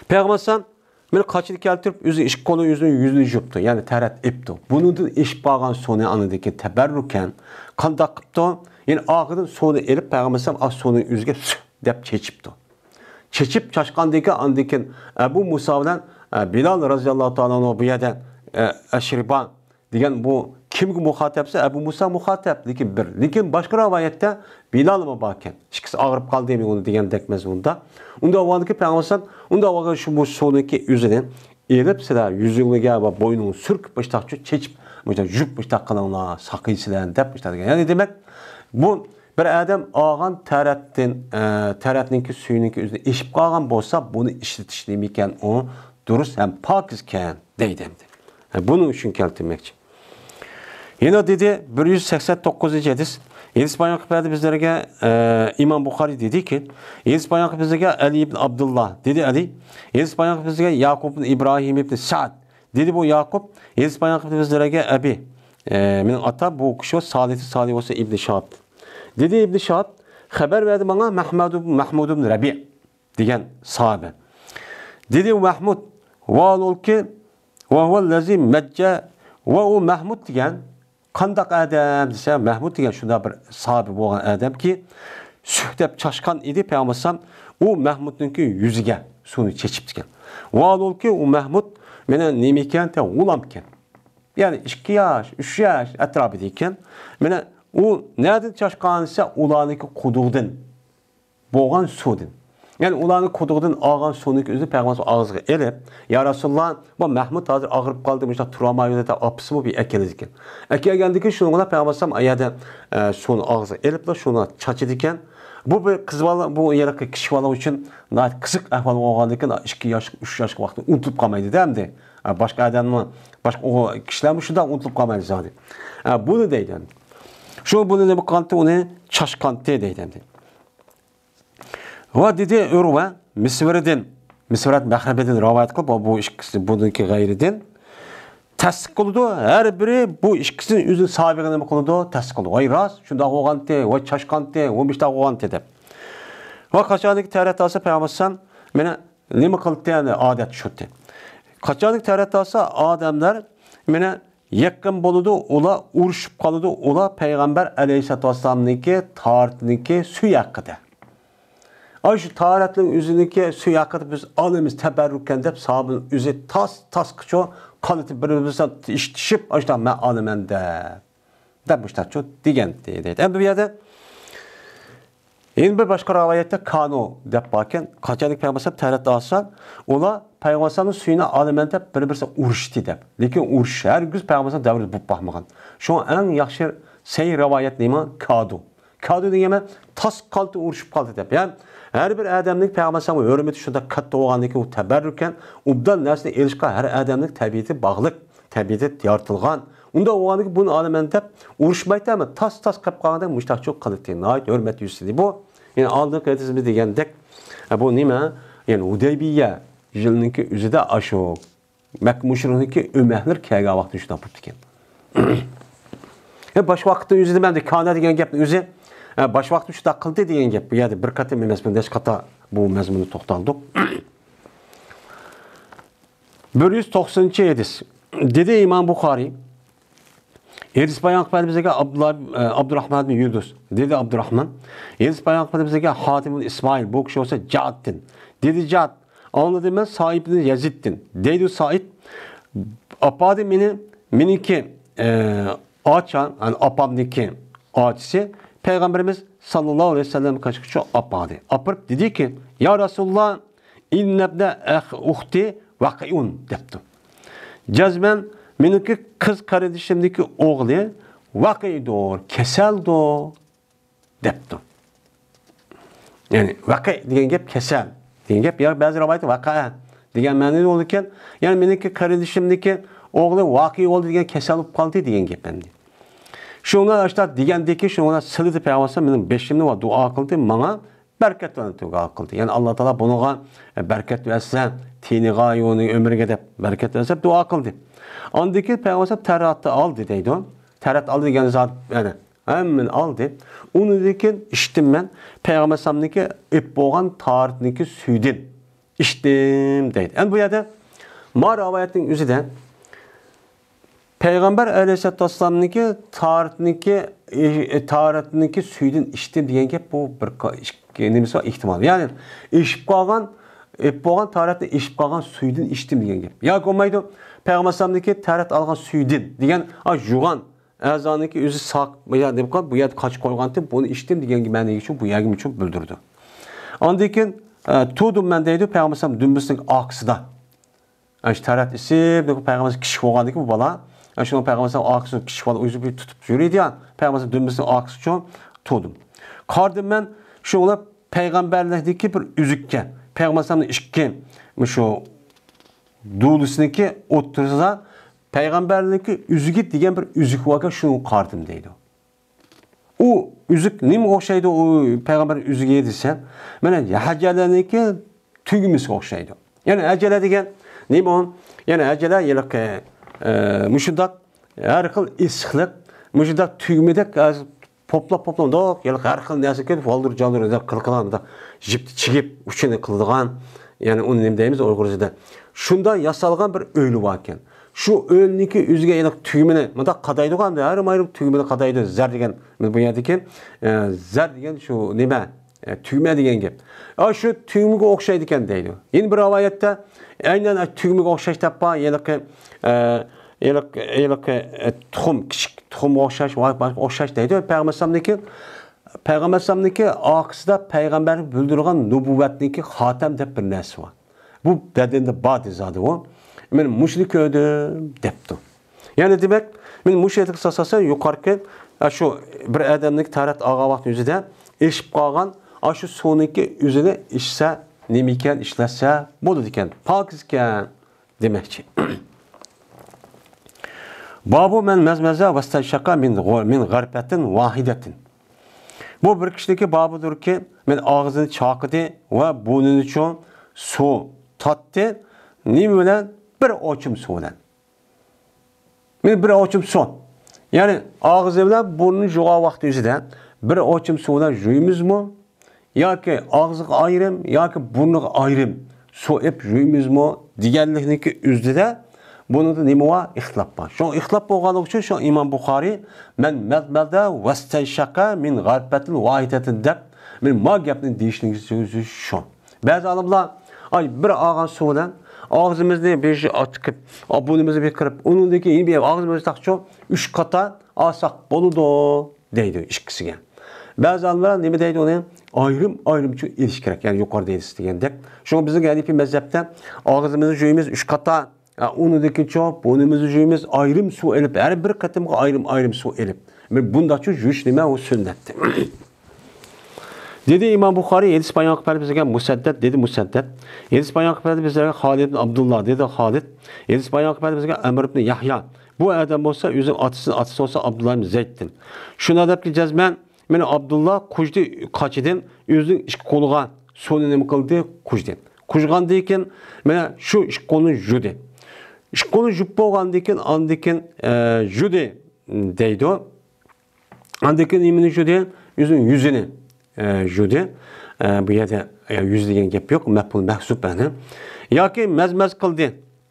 پەيغەمبەر ئەلەيھىسسالام مېنى قاچىنى كەلتۈرۈپ، ئۆزى ئىككى قولى ئۆزىنىڭ يۈزىنى يۇپتۇ، يەنى تەرەت ئېپتۇ. بۇنىڭدىن ئېشىپ قالغان سۇنى ئاندىن كېيىن تەبەررۇكەن قانداق قىپتۇ؟ يەنى ئارقىدىن سۇنى ئېلىپ، پەيغەمبەر ئەلەيھىسسالام ئاش سۇنىڭ ئۆزىگە سۈھ دەپ چېچىپتۇ. چېچىپ چاچقاندىن كېيىن، ئاندىن كېيىن ئەبۇ مۇسا بىلەن، ئە، بىلال رەزىياللاھۇ تائالا ئانھۇ بۇ يەردە، ئە، ئەشرىبا دېگەن بۇ كىمگە مۇخاتەپسە؟ ئەبۇ مۇسا مۇخاتەپ، لېكىن بىر. لېكىن باشقا رىۋايەتتە بىلالمۇ باركەن. ئىككىسى ئاغرىپ قالدى، ئۇنى دېگەندەك مەزمۇندا. ئۇنداق بولغاندىكىن پەيغەمبەر ئەلەيھىسسالام، ئۇنداق بولغان شۇ بۇ سۇنىڭكى ئۆزىنى ئېلىپ، سىلەر يۈزۈڭلارگە ۋە بوينۇڭغا سۈركۈپ، مۇشتاق چېچىپ، مۇشتاق يۇيۇپ، مۇشتاق قىلىڭلار، ساقىيىسىلەر دەپ مۇشتاق دېگەن. يەنى دېمەك، بۇ بىر ئادەم ئالغان تەرەتتىن، ئە، تەرەتنىڭكى سۈيىنىڭكى ئۆزىنى ئېشىپ قالغان بولسا، بۇنى ئىشلىتىش نېمە ئىكەن، ئۇ دۇرۇس ھەم پاكىز ئىكەن دەيدۇ ئەمدى. ھە، بۇنىڭ ئۈچۈن كەلتۈرمەكچى. يەنە دېدى، بىر يۈز سەكسەن توققۇزىنچى ھەدىس. ھەدىس بايان قىلىپ بەردى بىزلەرگە، ئە، ئىمام بۇخارىي دېدىكى، ھەدىس بايان قىلىپ بىزلەرگە ئەلى ئىبن ئابدۇللا دېدى، ئەلى. ھەدىس بايان قىلىپ بىزلەرگە ياقۇب ئىبن ئىبراھىم ئىبن سەئد دېدى، بۇ ياقۇب. ھەدىس بايان قىلىپ بىزلەرگە ئەبى، ئە، مېنىڭ ئاتام، بۇ كىشى سالىھتىن سالىھ بولسا ئىبن شىھاب. دېدى ئىبن شىھاب، خەۋەر بەردى ماڭا مەھمۇد، مەھمۇد ئىبن رەبىئ دېگەن ساھابە. دېدى مەھمۇد، ۋەھۇۋەللەزى مەججە، ۋە ئۇ مەھمۇد دېگەن قانداق ئادەم دېسە، مەھمۇد دېگەن شۇنداق بىر ساھابە بولغان ئادەمكى، سۈھ دەپ چاچقان ئىدى پەيغەمبەر ئەلەيھىسسالام، ئۇ مەھمۇدنىڭكى يۈزىگە سۇنى چېچىپتىكەن. ۋەھۇۋەللەزى، ئۇ مەھمۇد مانا نېمە ئىكەن، تېخى غۇلامكەن. يەنى ئىككى ياش، ئۈچ ياش ئەتراپىدا ئىكەن. مانا ئۇ نەدىن چاچقان دېسە، ئۇلارنىڭكى قۇدۇقىدىن بولغان سۇدىن. يەنى ئۇلارنىڭ قۇدۇقىدىن ئالغان سۇنىڭكى ئۆزىنى پەيغەمبەر ئالدىغا ئېلىپ، يا رەسۇلاللا، بۇ مەھمۇد ھازىر ئاغرىپ قالدى، مۇشۇنداق تۇرالمايدۇ دەپ ئاپىسىمۇ بىر ئەكېلىدىكەن. ئەكەلگەندىن كېيىن شۇنىڭ بىلەن پەيغەمبەر ئەلەيھىسسالام ئايەردە، ئە، سۇنى ئاغزىغا ئېلىپلا شۇنى چاچىدىكەن. بۇ بىر قىز بالا، بۇ ھېلىقى كىچىك بالا ئۈچۈن ناھايىتى قىزىق ئەھۋال بولغاندىكىن، ئىككى ياش، ئۈچ ياشقا ۋاقتى ئۇنتۇلۇپ قالمايدۇ-دە ئەمدى. ئە، باشقا ئادەممۇ، باشقا ئوغۇل كىشىلەرمۇ شۇنداق ئۇنتۇلۇپ قالمايدۇ زادى. ئە، بۇنى دەيدۇ ئەمدى. شۇ بۇنى نېمە قىلغانتى، ئۇنى چاچقانتى دەيدۇ ئەمدى. ۋە دېدى ئۇرۋە مىسۋىردىن، مىسۋىرەت مەخرەمىدىن رىۋايەت قىلىپ، بۇ ئىككىسى بۇنىڭكى غەيرىدىن تەستىق قىلىدۇ. ھەر بىرى بۇ ئىككىسىنى ئۆزىنىڭ سابىقى نېمە قىلىدۇ؟ تەستىق قىلىدۇ. ۋاي راست، شۇنداق بولغانتى، ۋاي چاشقانتى، ۋاي مۇشتاق بولغانتى دەپ. ۋە قاچانكى تەرەت ئالسا پەيغەمبەر ئەلەيھىسسالام مانا نېمە قىلدى، يەنى ئادەت شۇتى. قاچانكى تەرەت ئالسا ئادەملەر مانا يېقىن بولىدۇ، ئۇلار ئۇرۇشۇپ قالىدۇ، ئۇلار پەيغەمبەر ئەلەيھىسسالاتۇ ۋەسسالامنىڭكى تارىتىنىڭكى سۈيى ھەققىدە. ئاشۇ تارەتنىڭ ئۆزىنىڭكى سۈيى ھەققىدە بىز ئالىمىز تەبەررۇكەن دەپ، ساھابىنىڭ ئۆزى تاس، تاسقىچۇ قانىتى بىر-بىرسىدىن ئىشتىشىپ، ئاشۇنداق مەن ئالىمەن دەپ، دەپ مۇشتاقچۇ دېگەنتى دەيدۇ. ئەمدى بۇ يەردە يەنە بىر باشقا رىۋايەتتە كانۇ دەپ باركەن، قاچانكى پەيغەمبەر ئەلەيھىسسالام تەرەت ئالسا، ئۇلار پەيغەمبەر ئەلەيھىسسالامنىڭ سۈيىنى ئالىمەن دەپ بىر-بىرسى ئۇرۇشتى دەپ. لېكىن ئۇرۇش ھەرگىز پەيغەمبەر ئەلەيھىسسالام دەۋرىدە بولۇپ باقمىغان. شۇڭا ئەڭ ياخشى سەھىھ رىۋايەت نېمە؟ كادۇ. كادۇ دېگەن مەن تاس قالتى ئۇرۇشۇپ قالدى دەپ. يەنى ھەر بىر ئادەمنىڭ پەيغەمبەر ئەلەيھىسسالامغا ھۆرمىتى شۇنداق كاتتا بولغاندىكىن، ئۇ تەبەررۇكەن، ئوبدان نەرسىنى ئېلىشقا ھەر ئادەمنىڭ تەبىئىتى باغلىق، تەبىئىتى يارىتىلغان. ئۇنداق بولغاندىكىن بۇنى ئالىمەن دەپ ئۇرۇشمايتتى، ئەمما تاس-تاس قىلىپ قالغاندەك مۇشتاقچۇ قىلدى. ناھايىتى ھۆرمەت يۈزىسىدى بۇ. يەنى ئالدىنقى ھەدىسىمىز دېگەندەك، بۇ نېمە؟ يەنى ھۇدەيبىيە يىلىنىڭكى ئۆزىدە ئاشۇ مەككە مۇشرىكنىڭكى ئۆمەكلىرى كەلگەن ۋاقتى شۇنداق بوپتىكەن. ھە، باشقا ۋاقىتتا ئۆزى نېمە دېدى؟ كان دېگەن گەپنى ئۆزى، ھە، باشقا ۋاقىتتا شۇنداق قىلدى دېگەن گەپ. بۇ يەردە بىر قېتىم ئەمەس، بۇ نەچچە قېتىم بۇ مەزمۇندا توختالدۇق. بىر يۈز توقسىنىنچى ھەدىس. دېدى ئىمام بۇخارىي، ھەدىس بايان قىلىپ بەردى بىزگە ئابدۇللا، ئە، ئابدۇرراھمان ئىبن يۇندۇس. دېدى ئابدۇرراھمان. ھەدىس بايان قىلىپ بەردى بىزگە ھاتىم ئىبن ئىسمائىل. بۇ كىشى بولسا جادتىن. دېدى جاد. ئاڭلىدىم مەن سائىب ئىبن يەزىدتىن. دەيدۇ سائىب. ئاپاردى مېنى، مېنىڭكى، ئە، ئاچا، يەنى ئاپامنىڭكى ئاچىسى پەيغەمبىرىمىز ساللاللاھۇ ئەلەيھى ۋەسەللەم قېشىغا ئاپاردى. ئاپىرىپ دېدىكى، يا رەسۇلاللا، ئىننەبنە ئەخ ئۇختى ۋەقىئۇن دەپتۇ. جەزمەن مېنىڭكى قىز قېرىندىشىمنىڭكى ئوغلى ۋەقىئدۇر، كېسەلدۇر دەپتۇ. يەنى ۋەقىئ دېگەن گەپ كېسەل دېگەن گەپ، يا بەزى رىۋايەتتە ۋەقەئە دېگەن مەنىدە بولىدىكەن. يەنى مېنىڭكى قېرىندىشىمنىڭكى ئوغلى ۋەقىئ بولدى دېگەن كېسەل بولۇپ قالدى دېگەن گەپ ئەمدى. شۇڭا ئاشتا دېگەندىكى شۇڭا سىلىدى پەيغەمبەر مېنىڭ بېشىمنى ۋە دۇئا قىلدى ماڭا. بەرىكەتلەندۈرگەن قىلدى. يەنى ئاللا تائالا بۇنىڭغا بەرىكەت بەرسە، تېنىغا، يۇنى، ئۆمرىگە دەپ بەرىكەت بەرسە دۇئا قىلدى. ئاندىن كېيىن پەيغەمبەر تەرەتنى ئالدى دەيدۇ. تەرەت ئالدى دېگەن زات، يەنى ھەممىنى ئالدى. ئۇنىڭدىن كېيىن ئىچتىم مەن پەيغەمبەر ئەلەيھىسسالامنىڭكى ئېلىپ بولغان تارىتنىڭكى سۈيىدىن ئىچتىم دەيدۇ. ئەمدى بۇ يەردە ما رىۋايەتنىڭ ئۆزىدە پەيغەمبەر ئەلەيھىسسالاتۇ ۋەسسالامنىڭكى تارىتنىڭكى، ئى، تارىتنىڭكى سۈيىدىن ئىچتىم دېگەن گەپ، بۇ بىر ق-، ئىككى نېمىسى بار، ئېھتىمال. يەنى ئېشىپ قالغان، ئېلىپ بولغان تارىتنى ئېشىپ قالغان سۈيىدىن ئىچتىم دېگەن گەپ. ياكى بولمايدۇ، پەيغەمبەر ئەلەيھىسسالامنىڭكى تارەت ئالغان سۈيىدىن دېگەن، ئا، يۇغان ئەزانىڭكى ئۆزى ساق، يا، دەپ قال، بۇ يەردە قاچا قويغانتىم، بۇنى ئىچتىم دېگەن مەنىگە شۇ، بۇ يەرگىمۇ شۇ بىلدۈرىدۇ. ئاندىن كېيىن، ئە، تۇدۇم مەن دەيدۇ، پەيغەمبەر ئەلەيھىسسالام دۈمبىسىنىڭ ئارقىسىدا. ئەنە شۇ تەرەت ئېسىپ، پەيغەمبەر كىچىك بولغاندىكىن بۇ بالا، ئەنە شۇنىڭ پەيغەمبەر ئارقىسىنى كىچىك بالا ئۆزى بىر تۇتۇپ يۈرىدۇ يا، پەيغەمبەر دۈمبىسىنىڭ ئارقىسىچۇ تۇردۇم. قارىدىم مەن، شۇ بىلەن پەيغەمبەرلىكتىكى بىر ئۈزۈككە، پەيغەمبەر ئەلەيھىسسالامنىڭ ئىككى، مۇشۇ دۇلىسىنىڭكى ئوتتۇرىسىدا پەيغەمبەرلىككە ئۈزۈكى دېگەن بىر ئۈزۈك باركەن، شۇنى قارىدىم دەيدۇ. ئۇ ئۈزۈك نېمىگە ئوخشايدۇ، ئۇ پەيغەمبەر ئۈزۈكى دېسە، مانا ھەجەلەنىڭكى تۈگمىسىگە ئوخشايدۇ. يەنى ھەجەلە دېگەن نېمە ئۇ؟ يەنى ھەجەلە ھېلىقى، ئە، مۇشۇنداق ھەر خىل ئېسىقلىق، مۇشۇنداق تۈگمىدەك، ھازىر پوپلاپ، پوپلاپ، مۇنداق ھېلىقى ھەر خىل نەرسە كېلىپ، ۋالدۇر-جالدۇر قىلىدىغان، مۇنداق جىپتە چىگىپ، ئۇچىنى قىلىدىغان، يەنى ئۇنى نېمە دەيمىز ئۇيغۇرچىدا؟ شۇنداق ياسالغان بىر ئۆيلە باركەن. شۇ ئۆينىڭكى ئۆزىگە ھېلىقى تۈگمىنى، مۇنداق قادايدىغان، ھەر ئايرىم تۈگمىنى قادايدۇ، زەر دېگەن، بۇ يەردىكى، ئە، زەر دېگەن شۇ نېمە؟ ئە، تۈگمە دېگەن گەپ. ئا، شۇ تۈگمىگە ئوخشايدىكەن دەيدۇ. يەنە بىر رىۋايەتتە، ئەينەن تۈگمىگە ئوخشاش دەپ بار، ھېلىقى، ئە، ھېلىقى، ھېلىقى، ئە، تۇخۇم، كىچىك تۇخۇمغا ئوخشاش، ۋاي، باشقا ئوخشاش دەيدۇ. پەيغەمبەر ئەلەيھىسسالامنىڭكى، پەيغەمبەر ئەلەيھىسسالامنىڭكى ئارقىسىدا پەيغەمبەرگە بىلدۈرگەن نۇبۇۋۋەتنىڭكى خاتەم دەپ بىر نەرسە بار. بۇ بەدەندە بار دېدى زادى ئۇ. مەن مۇشۇنى كۆردۈم دەپتۇ. يەنى دېمەك، مەن مۇشۇ يەردىكى ئاساسەن يۇقىرىقى، ئە، شۇ بىر ئادەمنىڭ تارەت ئالغان ۋاقتى ئۆزىدە ئېشىپ قالغان، ئاشۇ سۇنىڭكى ئۆزىنى ئىچسە، نېمە ئىكەن، ئىشلەتسە بولىدىكەن، پاكىز ئىكەن دېمەكچى. بابۇ مەن مەزمەزە ۋەستەنشەقە مىن غۇ-، مىن غەرپەتىن ۋاھىدەتىن. بۇ بىر كىشىنىڭكى بابىدۇركى، مەن ئاغزىنى چاقىدى ۋە بۇرنىنىچۇ سۇ تارتتى. نېمە بىلەن؟ بىر ئوچۇم سۇ بىلەن. مەن بىر ئوچۇم سۇ. يەنى ئاغزى بىلەن بۇرنىنى يۇغان ۋاقتى ئۆزىدە بىر ئوچۇم سۇ بىلەن يۇيىمىزمۇ؟ ياكى ئاغزىغا ئايرىم، ياكى بۇرنىغا ئايرىم سۇ ئېلىپ يۇيىمىزمۇ دېگەنلىكنىڭكى ئۆزىدە بۇنىڭدا نېمە بار؟ ئىختىلاپ بار. شۇ ئىختىلاپ بولغانلىقى ئۈچۈن شۇ ئىمام بۇخارىي مەن مەزمەزە ۋەستەنشەقە مىن غەرپەتىن ۋاھىدەتىن دەپ، مەن ما گەپنى دېيىشنىڭكى سۆزى شۇ. بەزى ئالىملار، ئاي، بىر ئالغان سۇ بىلەن ئاغزىمىزنى بىر ئاچىقىپ، بۇرنىمىزنى بىر قىرىپ، ئۇنىڭدىن كېيىن يەنە بىر ئاغزىمىزنى تاقچۇ ئۈچ قاتا ئالساق بولىدۇ دەيدۇ ئىككىسىگە. بەزى ئالىملار نېمە دەيدۇ ئۇنى؟ ئايرىم-ئايرىمچە ئېلىش كېرەك، يەنى يۇقىرىدا دېگەندەك. شۇڭا بىزنىڭ ھەنىپىي مەزھەپتە ئاغزىمىزنى يۇيىمىز ئۈچ قاتا، ئۇنىڭدىن كېيىنچۇ بۇرنىمىزنى يۇيىمىز ئايرىم سۇ ئېلىپ، ھەر بىر قېتىمغا ئايرىم-ئايرىم سۇ ئېلىپ. بۇنداقچۇ يۇيۇش نېمە ئۇ سۈننەتتە. دېدى ئىمام بۇخارىي، ھەدىس بايان قىلىپ بەردى بىزگە مۇسەددەد، دېدى مۇسەددەد. ھەدىس بايان قىلىپ بەردى بىزگە خالىد ئىبن ئابدۇللا، دېدى خالىد. ھەدىس بايان قىلىپ بەردى بىزگە ئەمر ئىبن يەھيا. بۇ ئادەم بولسا ئۆزىنىڭ ئاتىسىنىڭ ئاتىسى بولسا ئابدۇللا ئىبن زەيدتىن. شۇنداق دەپتۇ جەزمەن، مانا ئابدۇللا قۇچتى قاچىدىن ئۆزىنىڭ ئىككى قولىغا سۇنى نېمە قىلدى؟ قۇچتى. قۇچقاندىن كېيىن مانا شۇ ئىككى قولىنى يۇدى. ئىككى قولى جۈپ بولغاندىن كېيىن، ئاندىن كېيىن، ئە، جۇدى دەيدۇ. ئاندىن كېيىن نېمىنى جۇدى؟ ئۆزىنىڭ يۈزىنى، ئە، جۇدى. ئە، بۇ يەردە، ئە، يۈز دېگەن گەپ يوق، مەپئۇل مەھزۇپ، ئەنە. ياكى مەز-مەز قىلدى،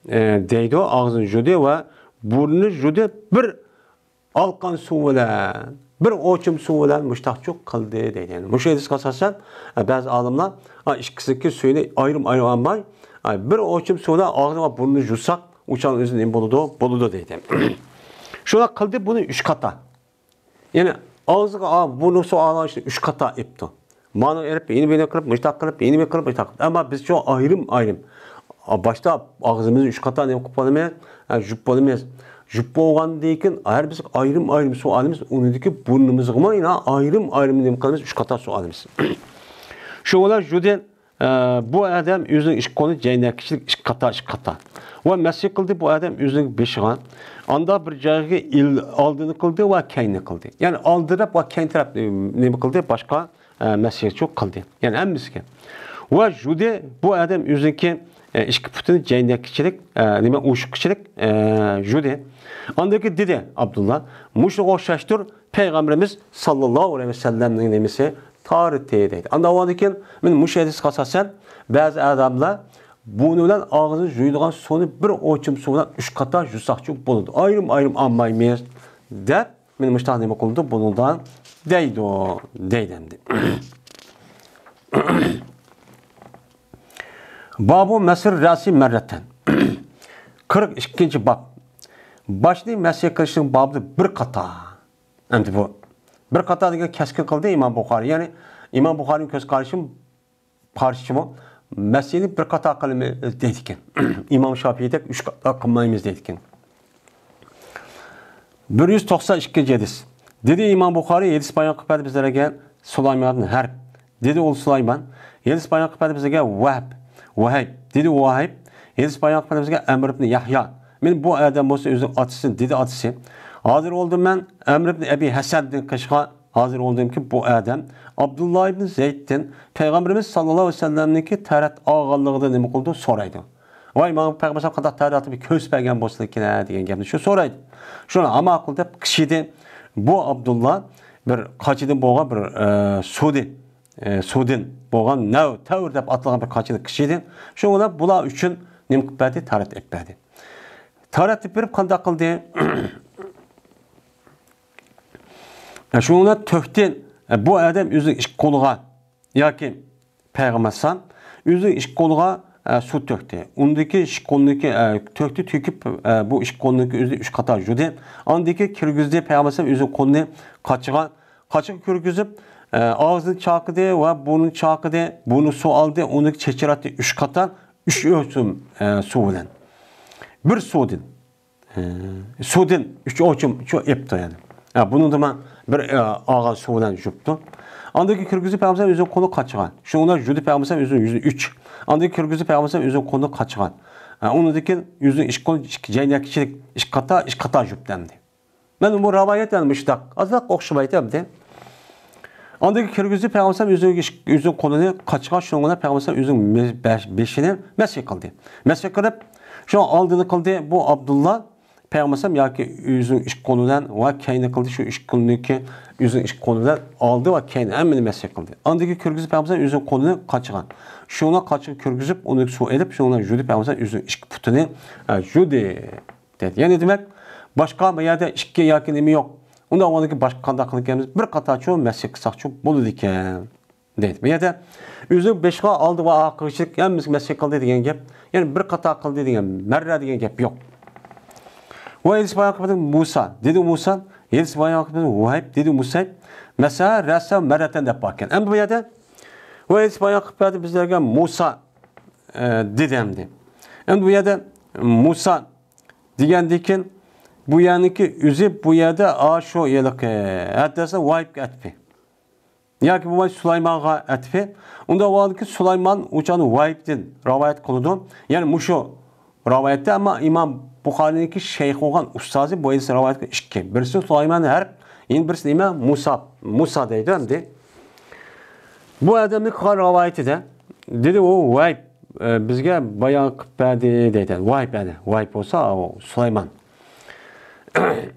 ئە، دەيدۇ، ئاغزىنى جۇدى ۋە بۇرنىنى جۇدى، بىر ئالقان سۇ بىلەن، بىر ئوچۇم سۇ بىلەن مۇشتاقچۇ قىلدى دەيدۇ. يەنى مۇشۇ ھەدىسكە ئاساسەن، ئە، بەزى ئالىملار، ئا، ئىككىسىنىڭكى سۈيىنى ئايرىم-ئايرىم ئالماي، ئا، بىر ئوچۇم سۇ بىلەن ئاغزىنى ۋە بۇرنىنى جۇساق، ئۇ چاغ ئۆزى نېمە بولىدۇ؟ بولىدۇ دەيدۇ. شۇنداق قىلدى بۇنى ئۈچ قاتا. يەنى ئاغزىغا، ئا، بۇرنىغا سۇ ئالغان ئىشنى ئۈچ قاتا ئېپتۇ. مانا ئېلىپ، يېنى بىنى قىلىپ، مۇشتاق قىلىپ، يېنى بىنى قىلىپ، مۇشتاق قىلىپ. ئەمما بىز شۇ ئايرىم-ئايرىم. باشتا ئاغزىمىزنى ئۈچ قاتا نېمە قىلىپ قالىمىز؟ ھە، جۇپ بولىمىز. جۇپ بولغاندىن كېيىن، ھەر بىز ئايرىم-ئايرىم سۇ ئالىمىز. ئۇنىڭدىكى بۇرنىمىزغىمۇ يەنە ئايرىم-ئايرىم نېمە قىلىمىز؟ ئۈچ قاتا سۇ ئالىمىز. شۇ بىلەن جۇدى، ئە، بۇ ئادەم ئۆزىنىڭ ئىككى قولىنى جەينەككىچىلىك ئىككى قاتا، ئىككى قاتا. ۋە مەسىھ قىلدى بۇ ئادەم ئۆزىنىڭ بېشىغا. ئاندا بىر جايغا ئىل-، ئالدىنى قىلدى ۋە كەينىنى قىلدى. يەنى ئالدى تەرەپ ۋە كەينى تەرەپ نېمە قىلدى؟ باشقا ئە، مەسىھچۇ قىلدى. يەنى ھەممىسىگە. ۋە جۇدى بۇ ئادەم ئۆزىنىڭكى، ئە، ئىككى پۇتىنى جەينەككىچىلىك، ئە، نېمە، ئوشۇققىچىلىك، ئە، جۇدى. ئاندىن كېيىن دېدى ئابدۇللا، مۇشۇنىڭغا ئوخشاشتۇر، پەيغەمبىرىمىز ساللاللاھۇ ئەلەيھى ۋەسەللەمنىڭ نېمىسى تارىتى دەيدۇ. ئاندىن كېيىن، مانا مۇشۇ ھەدىسكە ئاساسەن، بەزى ئادەملەر بۇنى بىلەن ئاغزىنى جۇيىدىغان سۇنى بىر ئوچۇم سۇ بىلەن ئۈچ قاتا جۇساقچۇ بولىدۇ. ئايرىم-ئايرىم ئالمايمىز، دەپ، مېنى مۇشتاق نېمە قىلىدۇ بۇنىڭدا دەيدۇ، دەيدۇ ئەمدى. بابۇ مەسىر رەسى مەررەتەن. قىرىق ئىككىنچى باب. باشنى مەسىھ قىلىشنىڭ بابىدا بىر قاتا. ئەمدى بۇ بىر قاتا دېگەن كەسكىن قىلدى ئىمام بۇخارىي. يەنى ئىمام بۇخارىينىڭ كۆز قارىشى قارىشىمۇ مەسىھنى بىر قاتا قىلىمىز دەيدىكەن. ئىمام شاپىيدەك ئۈچ قاتا قىلمايمىز دەيدىكەن. بىر يۈز توقسان ئىككىنچى ھەدىس. دېدى ئىمام بۇخارىي، ھەدىس بايان قىلىپ بەردى بىزلەرگە سۇلايماندىن ھەرب. دېدى ئۇل سۇلايمان، ھەدىس بايان قىلىپ بەردى بىزلەرگە ۋەھب. ۋەھەيب. دېدى ۋەھەيب، ھەدىس بايان قىلىپ بەردى بىزگە ئەمر ئىبن يەھيا. مەن بۇ ئادەم بولسا ئۆزىنىڭ ئاتىسىنى، دېدى ئاتىسى. ھازىر بولدۇم مەن ئەمر ئىبن ئەبى ھەسەندىن قېشىغا ھازىر بولدۇمكى بۇ ئادەم ئابدۇللا ئىبن زەيدتىن پەيغەمبىرىمىز ساللاللاھۇ ئەلەيھى ۋەسەللەمنىڭكى تەرەت ئالغانلىقىدا نېمە قىلىدۇ؟ سورايدۇ. ۋاي، ماڭا پەيغەمبەر سەللەللاھۇ ئەلەيھى ۋەسەللەم قانداق تەرەت ئاتىپ كۆرسىتىپ بەرگەن بولسىلا كېرەك دېگەن گەپنى شۇ سورايدۇ. شۇنى ئامال قىل دەپ قىچىدى. بۇ ئابدۇللا بىر قاچىدىن بولغان بىر، ئە، سۇدى، ئە، سۇدىن بولغان نەۋ، تەۋر دەپ ئاتالغان بىر قاچىنى قىچىدى. شۇنىڭ بىلەن بۇلار ئۈچۈن نېمە قىلىپ بەردى؟ تەرەت ئېلىپ بەردى. تەرەت ئېلىپ بېرىپ قانداق قىلدى؟ ئە، شۇنىڭ بىلەن تۆكتى. ئە، بۇ ئادەم ئۆزىنىڭ ئىككى قولىغا ياكى پەيغەمبەر ئەلەيھىسسالام ئۆزىنىڭ ئىككى قولىغا، ئە، سۇ تۆكتى. ئۇندىكى ئىككى قولىنىڭكى، ئە، تۆكتى، تۆكۈپ، ئە، بۇ ئىككى قولىنىڭكى ئۆزىنى ئۈچ قاتا يۇدى. ئاندىن كېيىن كىرگۈزدى پەيغەمبەر ئەلەيھىسسالام ئۆزىنىڭ قولىنى قاچىغا. قاچىغا كىرگۈزۈپ، ئە، ئاغزىنى چاقىدى ۋە بۇرنىنى چاقىدى. بۇرنى سۇ ئالدى، ئۇنى چېچىراتتى ئۈچ قاتا، ئۈچ ئۆلچەم، ئە، سۇ بىلەن. بىر سۇدىن. ئە، سۇدىن ئۈچ ئوچۇم، شۇ ئېپتۇ يەنى. ھە، بۇنىڭدىمۇ بىر، ئە، ئاغان سۇ بىلەن يۇپتۇ. ئاندىن كېيىن كىرگۈزۈپ پەيغەمبەر ئۆزىنىڭ قولىنى قاچىغان. شۇنىڭ بىلەن يۇدى پەيغەمبەر ئۆزىنىڭ يۈزىنى ئۈچ. ئاندىن كىرگۈزۈپ پەيغەمبەر ئۆزىنىڭ قولىنى قاچىغان. ھە، ئۇنىڭدىن كېيىن ئۆزىنىڭ ئىككى قولىنى ئىككى جەينەكچىلىك ئىككى قاتا، ئىككى قاتا يۇپتى ئەمدى. مەن بۇ رىۋايەت يەنە مۇشۇنداق، ئازراق ئوخشىمايتتى ئەمدى. ئاندىن كىرگۈزۈپ پەيغەمبەر ئۆزىنىڭ، ئۆزىنىڭ قولىنى قاچىغان، شۇنىڭ بىلەن پەيغەمبەر ئۆزىنىڭ مە-، بەش-، بېشىنى مەسىھ قىلدى. مەسىھ قىلىپ، شۇ ئالدىنى قىلدى، بۇ ئابدۇللا پەيغەمبەر ياكى ئۆزىنىڭ ئىككى قولى بىلەن ۋە كەينى قىلدى، شۇ ئىككى قولىنىڭكى ئۆزىنىڭ ئىككى قولى بىلەن ئالدى ۋە كەينى ھەممىنى مەسىھ قىلدى. ئاندىن كىرگۈزۈپ پەيغەمبەر ئۆزىنىڭ قولىنى قاچىغان. شۇنىڭ قاچىغا كىرگۈزۈپ، ئۇنى سۇ ئېلىپ، شۇنىڭ بىلەن يۇدى پەيغەمبەر ئۆزىنىڭ ئىككى پۇتىنى، ئە، يۇدى. دەيدۇ. يەنى دېمەك، باشقا بۇ يەردە ئىككى ياكى نېمە يوق. ئۇنداق بولغاندىكىن باشقا قانداق قىلىدىكەنمىز؟ بىر قاتارچۇ مەسىھ قىلساقچۇ بولىدىكەن. دەيدۇ. بۇ يەردە ئۆزىنىڭ بېشىغا ئالدى ۋە ئارقىغىچىلىك ھەممىسىگە مەسىھ قىلدى دېگەن گەپ. يەنى بىر قاتار قىلدى دېگەن، مەررە دېگەن گەپ يوق. ۋە ھەدىس بايان قىلىپ مۇسا، دېدى مۇسا، ھەدىس بايان قىلىپ ۋەھىب، دېدى مۇسا، مەسە، رەسە، مەررەتەن دەپ باركەن. ئەمدى بۇ يەردە ۋە ھەدىس بايان قىلىپ بەردى بىزلەرگە مۇسا، ئە، دېدى ئەمدى. ئەمدى بۇ يەردە مۇسا دېگەندىن كېيىن بۇ يەرنىڭكى ئۆزى بۇ يەردە ئاشۇ ھېلىقى ھەددەسە ۋايىبكە ئەتپى. ياكى بولماي سۇلايمانغا ئەتپى. ئۇنداق بولغاندىكىن سۇلايمان ئۇچانى ۋايىبتىن رىۋايەت قىلىدۇ. يەنى مۇشۇ رىۋايەتتە، ئەمما ئىمام بۇخارىنىڭكى شەيخ بولغان ئۇستازى بۇ ھەدىسنى رىۋايەت قىلغان ئىككى. بىرسى سۇلايمان ھەرب، يەنە بىرسى نېمە؟ مۇسا. مۇسا دەيدۇ ئەمدى. بۇ ئادەمنىڭ قىلغان رىۋايىتىدە دېدى ئۇ ۋايىب. ئە، بىزگە بايان قىلىپ بەردى دەيدۇ. ۋاھىي بەردى. ۋاھىي بولسا، ئۇ سۇلايمان.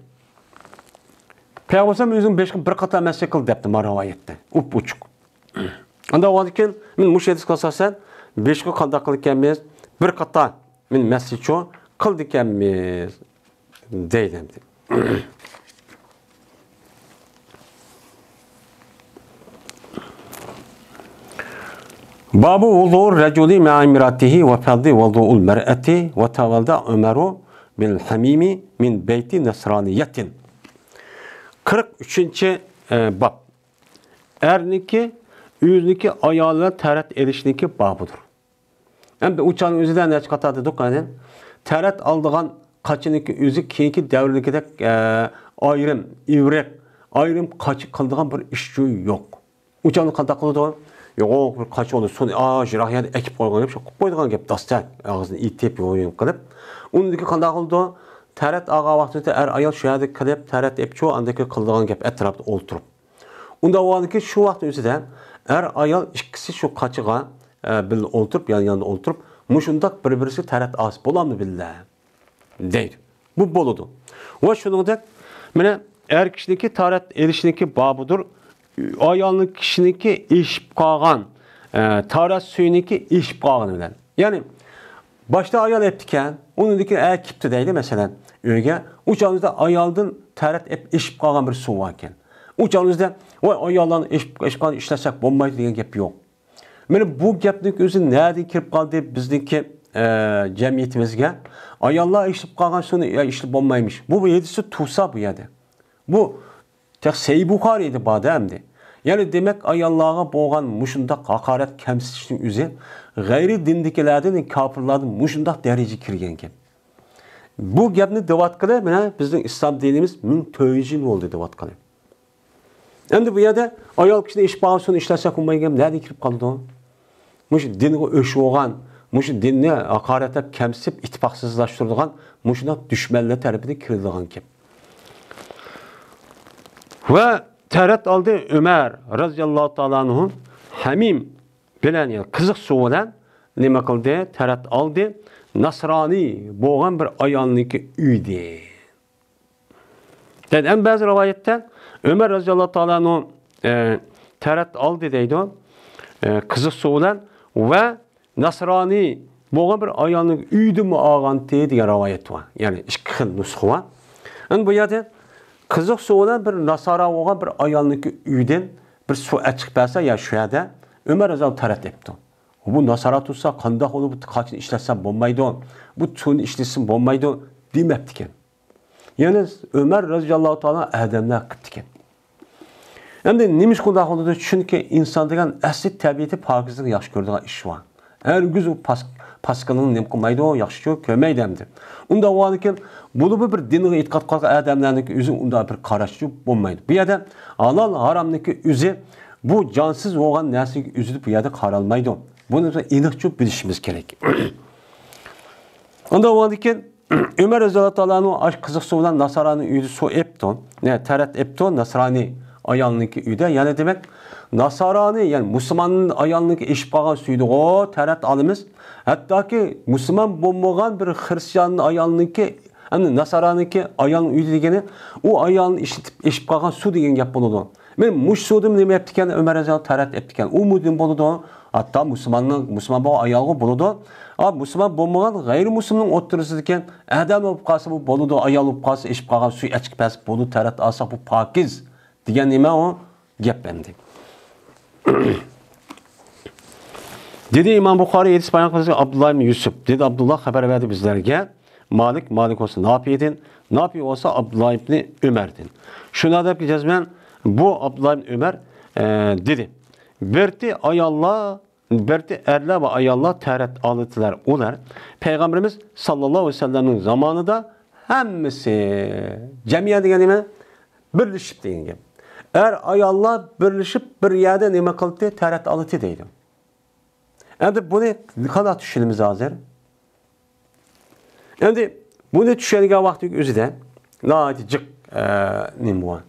پەيغەمبەر ئۆزىنىڭ بېشىغا بىر قاتار مەسچى قىل دەپتۇ، ما رىۋايەتتە. ئۇپ-ئوچۇق. ئاندىن ئۇنىڭدىن كېيىن، مەن مۇشۇ ھەدىسكە ئاساسەن، بېشىغا قانداق قىلىدىكەنمىز؟ بىر قاتار، مەن مەسچى قىلىدىكەنمىز دەيدۇ. بابۇ ۋۇزۇئۇر رەجۇلى مەئە ئىمرائەتىھى ۋە فەزلى ۋۇزۇئۇل مەرئەتى ۋە تەۋەلدە ئۆمەرۇ بىل ھەمىمى مىن بەيتى نەسرانىيەتىن. قىرىق ئۈچىنچى، ئە، باب. ئەرنىڭكى ئۆزىنىڭكى ئايالى بىلەن تەرەت ئېلىشنىڭكى بابىدۇر. ئەمدى ئۇ چاغنىڭ ئۆزىدە نەچچە قاتار دېدۇق، يەنى تەرەت ئالىدىغان قاچىنىڭكى ئۆزى كېيىنكى دەۋرلىكىدەك، ئە، ئايرىم ئىۋرىق، ئايرىم قاچا قىلىدىغان بىر ئىش يوق. ئۇ چاغدا قانداق قىلىدۇ؟ يوق، بىر قاچا بولدى، سۇنى ئاز يىراق يەردە ئەكىپ قويغان گەپ، شۇ قىلىپ قويىدىغان گەپ، داستەك ئاغزىنى ئېتىپ، يۇيۇنۇپ قىلىپ. ئۇنىڭدىكى قانداق قىلىدۇ؟ تەرەت ئالغان ۋاقتىدا ئەر ئايال شۇ يەردە قىلىپ، تەرەت ئېلىپچۇ، ئاندىن كېيىن قىلىدىغان گەپ ئەتراپتا ئولتۇرۇپ. ئۇنداق بولغاندىكىن شۇ ۋاقىتنىڭ ئۆزىدە ئەر ئايال ئىككىسى شۇ قاچىغا، ئە، بىللە ئولتۇرۇپ، يان-ياندا ئولتۇرۇپ، مۇشۇنداق بىر-بىرسىگە تەرەت ئالسا بولامدۇ بىللە؟ دەيدۇ. بۇ بولىدۇ. ۋە شۇنىڭدەك، مانا، ئەر كىشىنىڭكى تەرەت ئېلىشنىڭكى بابىدۇر. ئايالنىڭ كىشىنىڭكى ئېشىپ قالغان، ئە، تەرەت سۈيىنىڭكى ئېشىپ قالغىنى بىلەن. يەنى، باشتا ئايال ئېپتىكەن، ئۇنىڭدىن كېيىن ئەر كېپتۇ دەيلى، مەسىلەن، ئۆيگە. ئۇ چاغىمىزدا ئايالدىن تەرەت ئېپ ئېشىپ قالغان بىر سۇ باركەن. ئۇ چاغىمىزدا، ۋاي، ئاياللارنى ئېشىپ، ئېشىپ قالغان ئىشلەتسەك بولمايدۇ دېگەن گەپ يوق. مانا بۇ گەپنىڭ ئۆزى نەدىن كىرىپ قالدى بىزنىڭكى، ئە، جەمئىيىتىمىزگە؟ ئاياللار ئېشىپ قالغان سۇنى، يا، ئىشلەپ بولمايمىش. بۇ، بۇ ھەدىسى تۇرسا بۇ يەردە. بۇ تېخى سەھىھ بۇخارىيدا بار-دە ئەمدى. يەنى دېمەك، ئاياللارغا بولغان مۇشۇنداق ھاقارەت، كەمسىتىشنىڭ ئۆزى غەيرىي دىندىكىلەردىن، كاپىرلاردىن مۇشۇنداق دەرىجىگە كىرگەنكەن. بۇ گەپنى دەۋاتقىلى، مانا، بىزنىڭ ئىسلام دىنىمىز مىڭ تۆت يۈز يىل بولدى دەۋاتقىلى. ئەمدى بۇ يەردە ئايال كىشىنى ئېشىپ قالغان سۇنى ئىشلەتسەك بولمايدىكەن، نەدىن كىرىپ قالىدۇ؟ مۇشۇ دىنغا ئۆچ بولغان، مۇشۇ دىننى ھاقارەتلەپ، كەمسىتىپ، ئىتتىپاقسىزلاشتۇرىدىغان مۇشۇنداق دۈشمەنلەر تەرىپىدىن كىرىدىغان گەپ. ۋە تەرەت ئالدى ئۆمەر رەزىياللاھۇ تائالا ئەنھۇ ھەمىم بىلەن، يەنى قىزىق سۇ بىلەن نېمە قىلدى؟ تەرەت ئالدى ناسرانىي بولغان بىر ئايالنىڭكى ئۆيىدە. دەيدۇ. ئەمما بەزى رىۋايەتتە ئۆمەر رەزىياللاھۇ تائالا ئەنھۇ، ئە، تەرەت ئالدى دەيدۇ، ئە، قىزىق سۇ بىلەن ۋە ناسرانىي بولغان بىر ئايالنىڭ ئۆيىدىمۇ ئالغانتى دېگەن رىۋايەت بار. يەنى ئىككى خىل نۇسخا بار. ئەمدى بۇ يەردە قىزىق سۇ بىلەن بىر ناسارا بولغان بىر ئايالنىڭكى ئۆيىدىن بىر سۇ ئەچىقىپ بەرسە، يا شۇ يەردە ئۆمەر رەزىياللاھۇ تەرەت ئېپتۇ. بۇ ناسارا تۇرسا قانداق بولۇپ، بۇ قاچىنى ئىشلەتسەم بولمايدۇ، بۇ سۇنى ئىشلىسەم بولمايدۇ دېمەپتىكەن. يەنى ئۆمەر رەزىياللاھۇ تائالا ئادەملەر قىپتىكەن. ئەمدى نېمىشقا ئۇنداق بولىدۇ؟ چۈنكى ئىنسان دېگەن ئەسلى تەبىئىتى پاكىزلىقنى ياخشى كۆرىدىغان ئىش بار. ھەرگىز ئۇ پاس-، پاسكىنىنى نېمە قىلمايدۇ، ياخشى كۆرمەيدۇ ئەمدى. ئۇنداق بولغاندىكىن، بۇلىمۇ بىر دىنغا ئېتىقاد قىلغان ئادەملەرنىڭكى ئۆزى ئۇنداق بىر قاراشچۇ بولمايدۇ. بۇ يەردە ھالال، ھارامنىڭكى ئۆزى، بۇ جانسىز بولغان نەرسىنىڭكى ئۆزىدە بۇ يەردە قارالمايدۇ. بۇنى بىز ئېنىقچە بىلىشىمىز كېرەك. ئۇنداق بولغاندىكىن، ئۆمەر رەزىياللاھۇ تائالا ئەنھۇ ئاش قىزىق سۇ بىلەن ناسارانىڭ ئۆيىدە سۇ ئېپتۇ. نە، تەرەت ئېپتۇ، ناسرانىي ئايالنىڭكى ئۆيىدە. يەنى دېمەك، ناسارانى، يەنى مۇسۇلمان ئايالنىڭكى ئېشىپ قالغان سۈيىدىغۇ تەرەت ئالىمىز. ھەتتاكى مۇسۇلمان بولمىغان بىر خرىستىيان ئايالنىڭكى، ئەمدى ناسارانىڭكى ئايالنىڭ ئۆيىدە دېگىنى، ئۇ ئايالنى ئىشلىتىپ ئېشىپ قالغان سۇ دېگەن گەپ بولىدۇ. مەن مۇشۇ سۇدىن نېمە ئەپتىكەن، ئۆمەر رەزىياللاھۇ تەرەت ئەپتىكەن. ئۇ مۇدىن بولىدۇ. ھەتتا مۇسۇلماننىڭ، مۇسۇلمان بولغان ئايالغا بولىدۇ. ئا، مۇسۇلمان بولمىغان غەيرىي مۇسۇلماننىڭ ئوتتۇرىسىدىكەن ئادەم بولۇپ قالسا بۇ بولىدۇ، ئايال بولۇپ قالسا ئېشىپ قالغان سۈي ئەچىقىپ بەرسە بولىدۇ، تەرەت ئالساق بۇ پاكىز دېگەن نېمە ئۇ گەپ ئەمدى. دېدى ئىمام بۇخارىي ھەدىس بايان قىلغان ئابدۇللا ئىبن يۈسۈپ. دېدى ئابدۇللا خەۋەر بەردى بىزلەرگە. مالىك، مالىك بولسا نافىئدىن، نافىئ بولسا ئابدۇللا ئىبنى ئۆمەردىن. شۇنداق دەپ جەزمەن بۇ ئابدۇللا ئىبنى ئۆمەر، ئە، دېدى. بىرتى ئاياللار، بىرتى ئەرلەر ۋە ئاياللار تەرەت ئالىتىلەر ئۇلار. پەيغەمبىرىمىز ساللاللاھۇ ئەلەيھى ۋەسەللەمنىڭ زامانىدا ھەممىسى، جەمئىيەت دېگەن نېمە؟ بىرلىشىپ دېگەن گەپ. ئەر ئاياللار بىرلىشىپ بىر يەردە نېمە قىلدى؟ تەرەت ئالىتى دەيدۇ. ئەمدى بۇنى قانداق چۈشىنىمىز ھازىر؟ ئەمدى بۇنى چۈشەنگەن ۋاقتىنىڭ ئۆزىدە ناھايىتى جىق، ئە، نېمە بار؟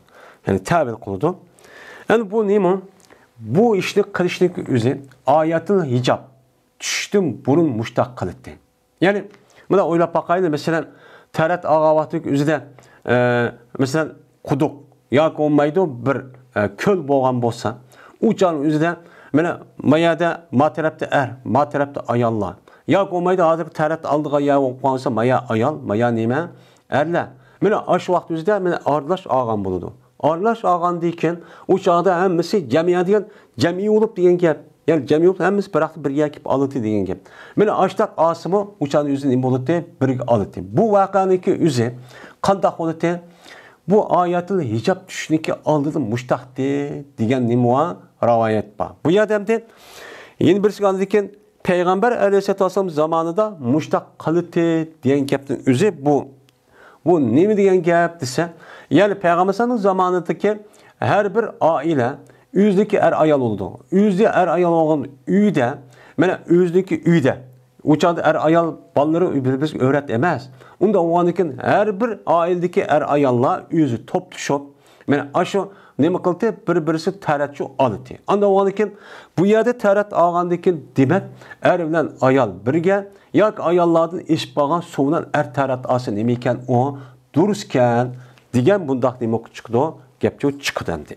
يەنى تەۋىل قىلىدۇ. ئەمدى بۇ نېمە؟ بۇ ئىشنى قىلىشنىڭ ئۆزى ئايەتۇل ھىجاب. چۈشتىن بۇرۇن مۇشتاق قىلىتتى. يەنى، مانا ئويلاپ باقايلى، مەسىلەن، تەرەت ئالغان ۋاقتىدىكى ئۆزىدە، ئە، مەسىلەن، قۇدۇق ياكى بولمايدۇ بىر، ئە، كۆل بولغان بولسا، ئۇ چاغنىڭ ئۆزىدە، مانا، ما يەردە ما تەرەپتە ئەر، ما تەرەپتە ئاياللار. ياكى بولمايدۇ، ھازىرقى تەرەت ئالىدىغان يەر بولۇپ قالسا، ما يەر ئايال، ما يەر نېمە؟ ئەرلەر. مانا ئاشۇ ۋاقىت ئۆزىدە، مانا ئارىلاش ئالغان بولىدۇ. ئارىلاش ئالغاندىن كېيىن، ئۇ چاغدا ھەممىسى جەمئىيەت دېگەن، جەمئىي بولۇپ دېگەن گەپ. يەنى جەمئىي بولۇپ ھەممىسى بىر ۋاقىتتا بىر يەرگە كېلىپ ئالىدۇ دېگەن گەپ. مانا ئاشتاق ئاسىمۇ ئۇ چاغدا ئۆزىنى نېمە بولاتتى؟ بىرگە ئالاتتى. بۇ ۋەقەنىڭكى ئۆزى قانداق بولاتتى؟ بۇ ئايەتۇل ھىجاب چۈشۈشنىڭكى ئالدىدا مۇشتاقتى دېگەن نېمە بار؟ رىۋايەت بار. بۇ يەردە ئەمدى يەنە بىرسىگە ئاندىن كېيىن پەيغەمبەر ئەلەيھىسسالاتۇ ۋەسسالام زامانىدا مۇشتاق قىلاتتى دېگەن گەپنىڭ ئۆزى بۇ. بۇ نېمە دېگەن گەپ دېسە، يەنى پەيغەمبەر ئەلەيھىسسالامنىڭ زامانىدىكى ھەر بىر ئائىلە ئۆزىدىكى ئەر-ئايال بولىدۇ. ئۆزى ئەر-ئايال بولغان ئۆيدە، مانا ئۆزىدىكى ئۆيدە، ئۇ چاغدا ئەر-ئايال بالىلىرى بىر-بىرىگە ئۆرەت ئەمەس. ئۇنداق بولغاندىن كېيىن ھەر بىر ئائىلىدىكى ئەر-ئاياللار ئۆزى توپلىشىپ، مانا ئاشۇ نېمە قىلدى؟ بىر-بىرسى تەرەتچۇ ئالدى. ئانداق بولغاندىن كېيىن بۇ يەردە تەرەت ئالغاندىن كېيىن، دېمەك، ئەر بىلەن ئايال بىرگە ياكى ئاياللاردىن ئېشىپ قالغان سۇ بىلەن ئەر تەرەت ئالسا نېمىكەن ئۇ؟ دۇرۇسكەن دېگەن بۇنداق نېمە چىقىدۇ؟ گەپچۇ چىقىدۇ ئەمدى.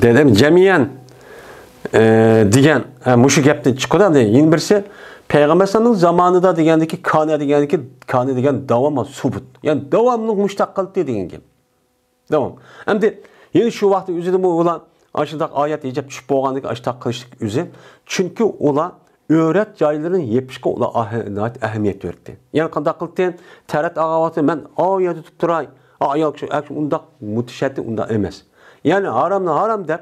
دېدىم، جەمئىيەن، ئە، دېگەن، ئە، مۇشۇ گەپتىن چىقىدۇ. ئەمدى يەنە بىرسى، پەيغەمبەر ئەلەيھىسسالامنىڭ زامانىدا دېگەندىكى كانە دېگەندىكى، كانە دېگەن داۋام، سۇبۇت. يەنى داۋاملىق مۇشتاق قىلدى دېگەن گەپ. داۋام. ئەمدى يەنە شۇ ۋاقىتنىڭ ئۆزىدىمۇ ئۇلار ئاشۇنداق ئايەت ھىجاب چۈشۈپ بولغاندىكىن ئاشۇنداق قىلىشلىق ئۆزى. چۈنكى ئۇلار ئۆرەت جايلىرىنى يېپىشقا ئۇلار ئاھ-، ناھايىتى ئەھمىيەت بېرىدۇ. يەنى قانداق قىلدى؟ تەرەت ئالغان ۋاقتىدا مەن ئاۋۇ يەردە تۇرۇپ تۇراي. ئا، ئايال كىشى، ئەر كىشى ئۇنداق مۇتەشەددىي ئۇنداق ئەمەس. يەنى ھارامنى ھارام دەپ،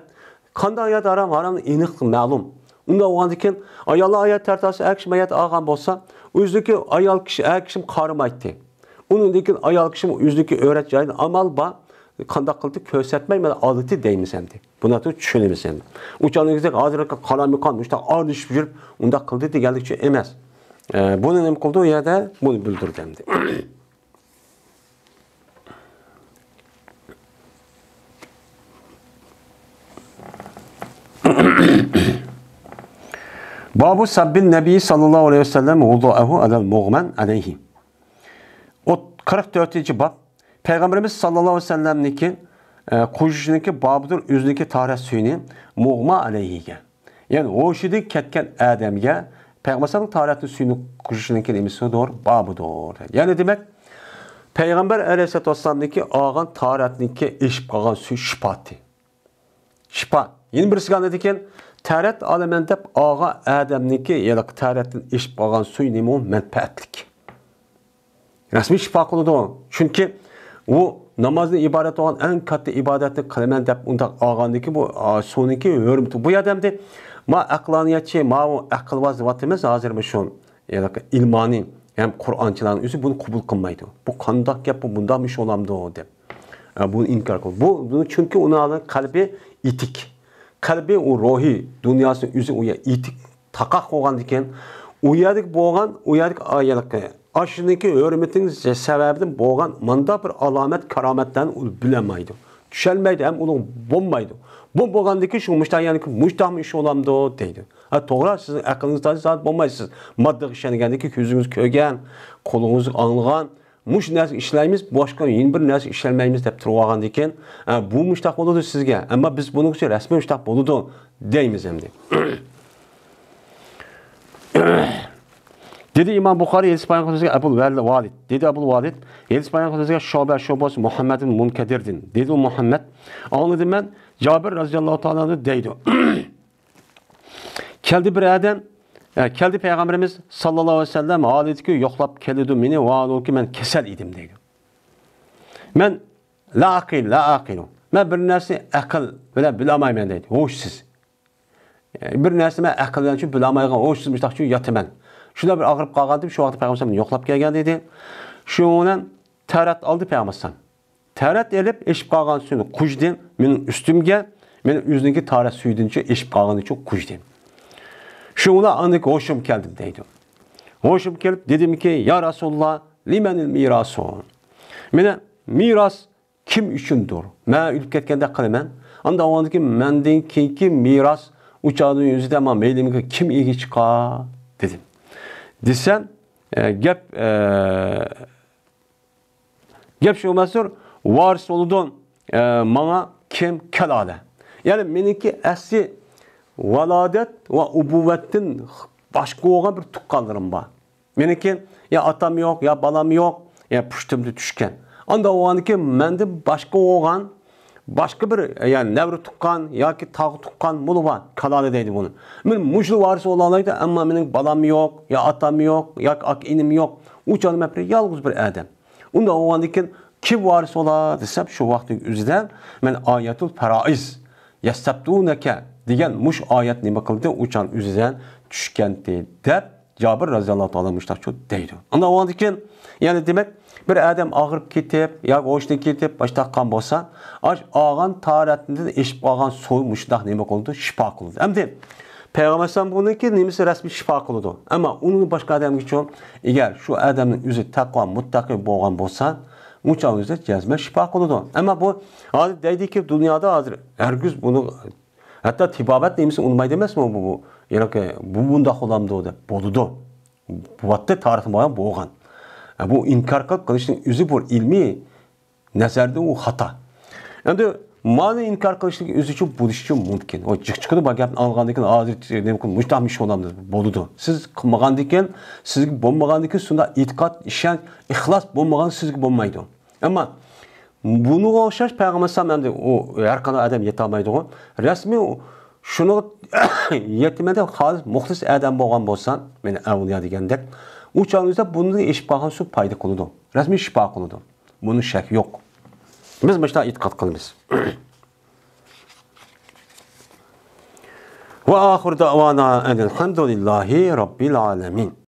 قانداق يەردە ھارام، ھارامنى ئېنىق مەلۇم. ئۇنداق بولغاندىن كېيىن ئاياللار ئايال تەرەت ئالسا، ئەر كىشى مەيەت ئالغان بولسا، ئۆزىدىكى ئايال كىشى، ئەر كىشىمۇ قارىمايتتى. ئۇنىڭدىن كېيىن ئايال كىشىمۇ ئۆزىدىكى ئۆرەت جايىدا ئامال بار، قانداق قىلدى كۆرسەتمەي، مانا ئالدىتى دەيمىز ئەمدى. بۇنى توغرا چۈشىنىمىز ئەمدى. ئۇ چاغدىكىدەك ھازىرقى قالايمىقان مۇشۇنداق ئارىلىشىپ يۈرۈپ ئۇنداق قىلدى دېگەنلىكچە ئەمەس. ئە، بۇنى نېمە قىلدى ئۇ يەردە؟ بۇنى بىلدۈردى ئەمدى. بابۇ سەببىن نەبىي ساللاللاھۇ ئەلەيھى ۋەسەللەم ۋۇدۇئەھۇ ئەلەل مۇغمەن ئەلەيھى. ئوت-، قىرىق تۆتىنچى باب. پەيغەمبىرىمىز ساللاللاھۇ ئەلەيھى ۋەسەللەمنىڭكى، ئە، قۇيۇشىنىڭكى بابىدۇر، ئۆزىنىڭكى تاھارەت سۈيىنى مۇغما ئەلەيھىگە، يەنى ھوشىدىن كەتكەن ئادەمگە پەيغەمبەر ساللاللاھۇ ئەلەيھى ۋەسەللەم تاھارەتنىڭ سۈيىنى قۇيۇشىنىڭكى نېمىسىدۇر؟ بابىدۇر. يەنى دېمەك، پەيغەمبەر ئەلەيھىسسالاتۇ ۋەسسالامنىڭكى ئالغان تاھارەتنىڭكى ئېشىپ قالغان سۈيى شىپاتى. شىپا. يەنە بىرسىگە ئاندىن كېيىن تەرەت ئالىمەن دەپ ئالغان ئادەمنىڭكى ھېلىقى تەرەتتىن ئېشىپ قالغان سۈيى نېمە ئۇ؟ مەنپەئەتلىك. رەسمىي شىپا قىلىدۇ. چۈنكى ئۇ نامازدىن ئىبارەت بولغان ئەڭ كاتتا ئىبادەتنى قىلىمەن دەپ ئۇنداق ئالغاندىكى بۇ، ئا، سۇنىڭكى ھۆرمىتى. بۇ يەردە ئەمدى ما ئەقلانىيەتچى، ماۋۇ ئەقىلۋاز دەۋاتىمىز ھازىر مۇشۇ. يەنى ئىلمانىي ھەم قۇرئانچىلارنىڭ ئۆزى بۇنى قوبۇل قىلمايدۇ. بۇ قانداق گەپ، بۇ مۇنداقمۇ ئىش بولامدۇ دەپ. ئە، بۇنى ئىنكار قىلىدۇ. بۇ، بۇ چۈنكى ئۇنىڭ قەلبى ئېتىك. قەلبى ئۇ روھىي دۇنياسى ئۆزى ئۇ يەر ئېتىك تاقاق بولغاندىكىن، ئۇ يەردىكى بولغان، ئۇ يەردىكى ئايالىقى، ئاشۇنىڭكى ھۆرمىتىنىڭ سەۋەبىدىن بولغان مانداق بىر ئالامەت، كارامەتلەرنى ئۇ بىلەلمەيدۇ، چۈشەلمەيدۇ ھەم ئۇنىڭ بولمايدۇ. بۇ بولغاندىكىن شۇ مۇشتاق يەنىكى مۇشتاقمۇ ئىش بولامدۇ دەيدۇ. ھە، توغرا، سىزنىڭ ئەقلىڭىز تازا زادى بولمايسىز. ماددىغا ئىشەنگەندىكى كۆزىڭىز كۆرگەن، قولىڭىز ئاڭلىغان، مۇشۇ نەرسە ئىشلەيمىز، باشقا يەنە بىر نەرسە ئىشلەلمەيمىز دەپ تۇرۇۋالغاندىكىن، ھە، بۇ مۇشتاق بولىدۇ سىزگە. ئەمما بىز بۇنىڭ ئۈچۈن رەسمىي مۇشتاق بولىدۇ دەيمىز ئەمدى. دېدى ئىمام بۇخارىي، ھەدىس بايان قىلغان سۆزگە ئەبۇل ۋەل-، ۋالىد. دېدى ئەبۇل ۋالىد، ھەدىس بايان قىلغان سۆزگە شۇبە، شۇبە بولسا مۇھەممەد ئىبن مۇنكەدىردىن. دېدى ئۇ مۇھەممەد، ئاڭلىدىم مەن، جابىر رەزىياللاھۇ تائالا ئەنھۇ دەيدۇ. كەلدى بىر ئادەم، ئە، كەلدى پەيغەمبىرىمىز ساللاللاھۇ ئەلەيھى ۋەسەللەم ھالىتىكى يوقلاپ كېلىدۇ مېنى، ۋاھالۇكى مەن كېسەل ئىدىم دەيدۇ. مەن لا ئاقىل، لا ئاقىلۇ. مەن بىر نەرسىنى ئەقىل بىلەن بىلەلمەيمەن دەيدۇ، ھوشسىز. بىر نەرسە مەن ئەقىل بىلەن چۈ بىلەلمەيدىغان ھوشسىز مۇشتاق چۈ ياتىمەن. شۇنداق بىر ئاغرىپ قالغانتىم، شۇ ۋاقىتتا پەيغەمبەر يوقلاپ كەلگەن ئىدى. شۇنىڭ بىلەن تەرەت ئالدى پەيغەمبەر. تەرەت ئېلىپ ئېشىپ قالغان سۈيىنى قۇيدى مېنىڭ ئۈستۈمگە، مېنىڭ ئۆزىنىڭكى تاھارەت سۈيىدىنچۇ ئېشىپ قالغىنىچۇ قۇيدى. شۇنىڭ بىلەن ئاندىن ھوشۇم كەلدىم دەيدۇ. ھوشۇم كېلىپ دېدىمكى، يا رەسۇلاللا، لىمەنىل مىراسۇ؟ مېنى مىراس كىم ئۈچۈندۇر؟ مەن ئۆلۈپ كەتكەندەك قىلىمەن. ئاندىن ئاۋۋالدىكى مەندىن كېيىنكى مىراس ئۇ چاغنىڭ ئۆزىدە مانا مەيلىمگە كىم ئىگە چىقار دېدىم. دېسەم، ئە، گەپ، ئە، گەپ شۇ مەسۇر، ۋارىس بولىدۇ، ئە، ماڭا كىم؟ كالالە. يەنى مېنىڭكى ئەسلى ۋالادەت ۋە ئۇبۇۋەتتىن باشقا بولغان بىر تۇغقانلىرىم بار. مېنىڭكى يا ئاتام يوق، يا بالام يوق، يا پۇشتۇمدا چۈشكەن. ئانداق بولغاندىكىن مەندىن باشقا بولغان، باشقا بىر، يا نەۋرە تۇغقان ياكى تاغا تۇغقان بولۇۋا، كالالە دەيدۇ بۇنى. مېنىڭ مۇشۇ ۋارىس بولالايدۇ، ئەمما مېنىڭ بالام يوق، يا ئاتام يوق، ياكى ئاكا ئىنىم يوق. ئۇ چاغدا مەن بىر يالغۇز بىر ئادەم. ئۇنداق بولغاندىكىن كىم ۋارىس بولا دېسەم، شۇ ۋاقىتنىڭ ئۆزىدە مەن ئايەتۇل پەرائىز، يەستەپتۇنەكە دېگەن مۇشۇ ئايەت نېمە قىلدى؟ ئۇ چاغ ئۆزىدە چۈشكەنتى دەپ، جابىر رەزىياللاھۇ تائالا مۇشۇنداق دەيدۇ. ئاندىن ئۇنىڭدىن كېيىن، يەنى دېمەك، بىر ئادەم ئاغرىپ كېتىپ ياكى ھوشىدىن كېتىپ باشلاققان بولسا، ئاش ئاغان تارەتتىن ئېشىپ قالغان سۇ مۇشۇنداق نېمە قىلىدۇ؟ شىپا قىلىدۇ. ئەمدى پەيغەمبەر ئەلەيھىسسالام بۇنىڭكى نېمىسى رەسمىي شىپا قىلىدۇ. ئەمما ئۇنىڭ باشقا ئادەمگىچۇ، ئەگەر شۇ ئادەمنىڭ ئۆزى تەقۋا مۇتتەقى بولغان بولسا، ئۇ چاغ ئۆزى جەزمەن شىپا قىلىدۇ. ئەمما بۇ ھازىر دەيدىكى، دۇنيادا ھازىر ھەرگىز بۇنى، ھەتتا تېبابەت نېمىسى ئۇنىمايدۇ ئەمەسمۇ بۇ، بۇ، يەنى بۇ بۇنداق بولامدۇ دەپ. بولىدۇ. بولاتتى، تارىختا بولغان. بۇ ئىنكار قىلىپ قىلىشنىڭ ئۆزى بۇ ئىلمىي نەزەردىن ئۇ خاتا. ئەمدى مانى ئىنكار قىلىشنىڭ ئۆزى ئۈچۈن بولۇشى مۇمكىن. ئۇ جىق چىقىدۇ، بار گەپنى ئاڭلىغاندىن كېيىن، ھازىر نېمە قىل-، مۇشۇنداق مۇشۇ بولامدۇ؟ بولىدۇ. سىز قىلمىغاندىن كېيىن، سىزگە بولمىغاندىن كېيىن، شۇنداق ئېتىقاد، ئىشەنچ، ئىخلاس بولمىغان سىزگە بولمايدۇ. ئەمما بۇنىڭغا ئوخشاش پەيغەمبەر ئەلەيھىسسالام ئەمدى ئۇ ھەر قانداق ئادەم يېتەلمەيدىغۇ. رەسمىي ئۇ، شۇنىڭغا يېتىمەن دەپ خالىس مۇخلىس ئادەم بولغان بولسا، مېنى ئەۋلىيا دېگەندەك، ئۇ چاغنىڭ ئۆزىدە بۇندىن ئېشىپ قالغان سۇ پايدا قىلىدۇ. رەسمىي شىپا قىلىدۇ. بۇنىڭ شەك يوق. بىز مۇشۇنداق ئېتىقاد قىلىمىز. ۋە ئاخىر دەۋانا ئەنىل ھەمدۇلىللاھى رەببىل ئالەمىن.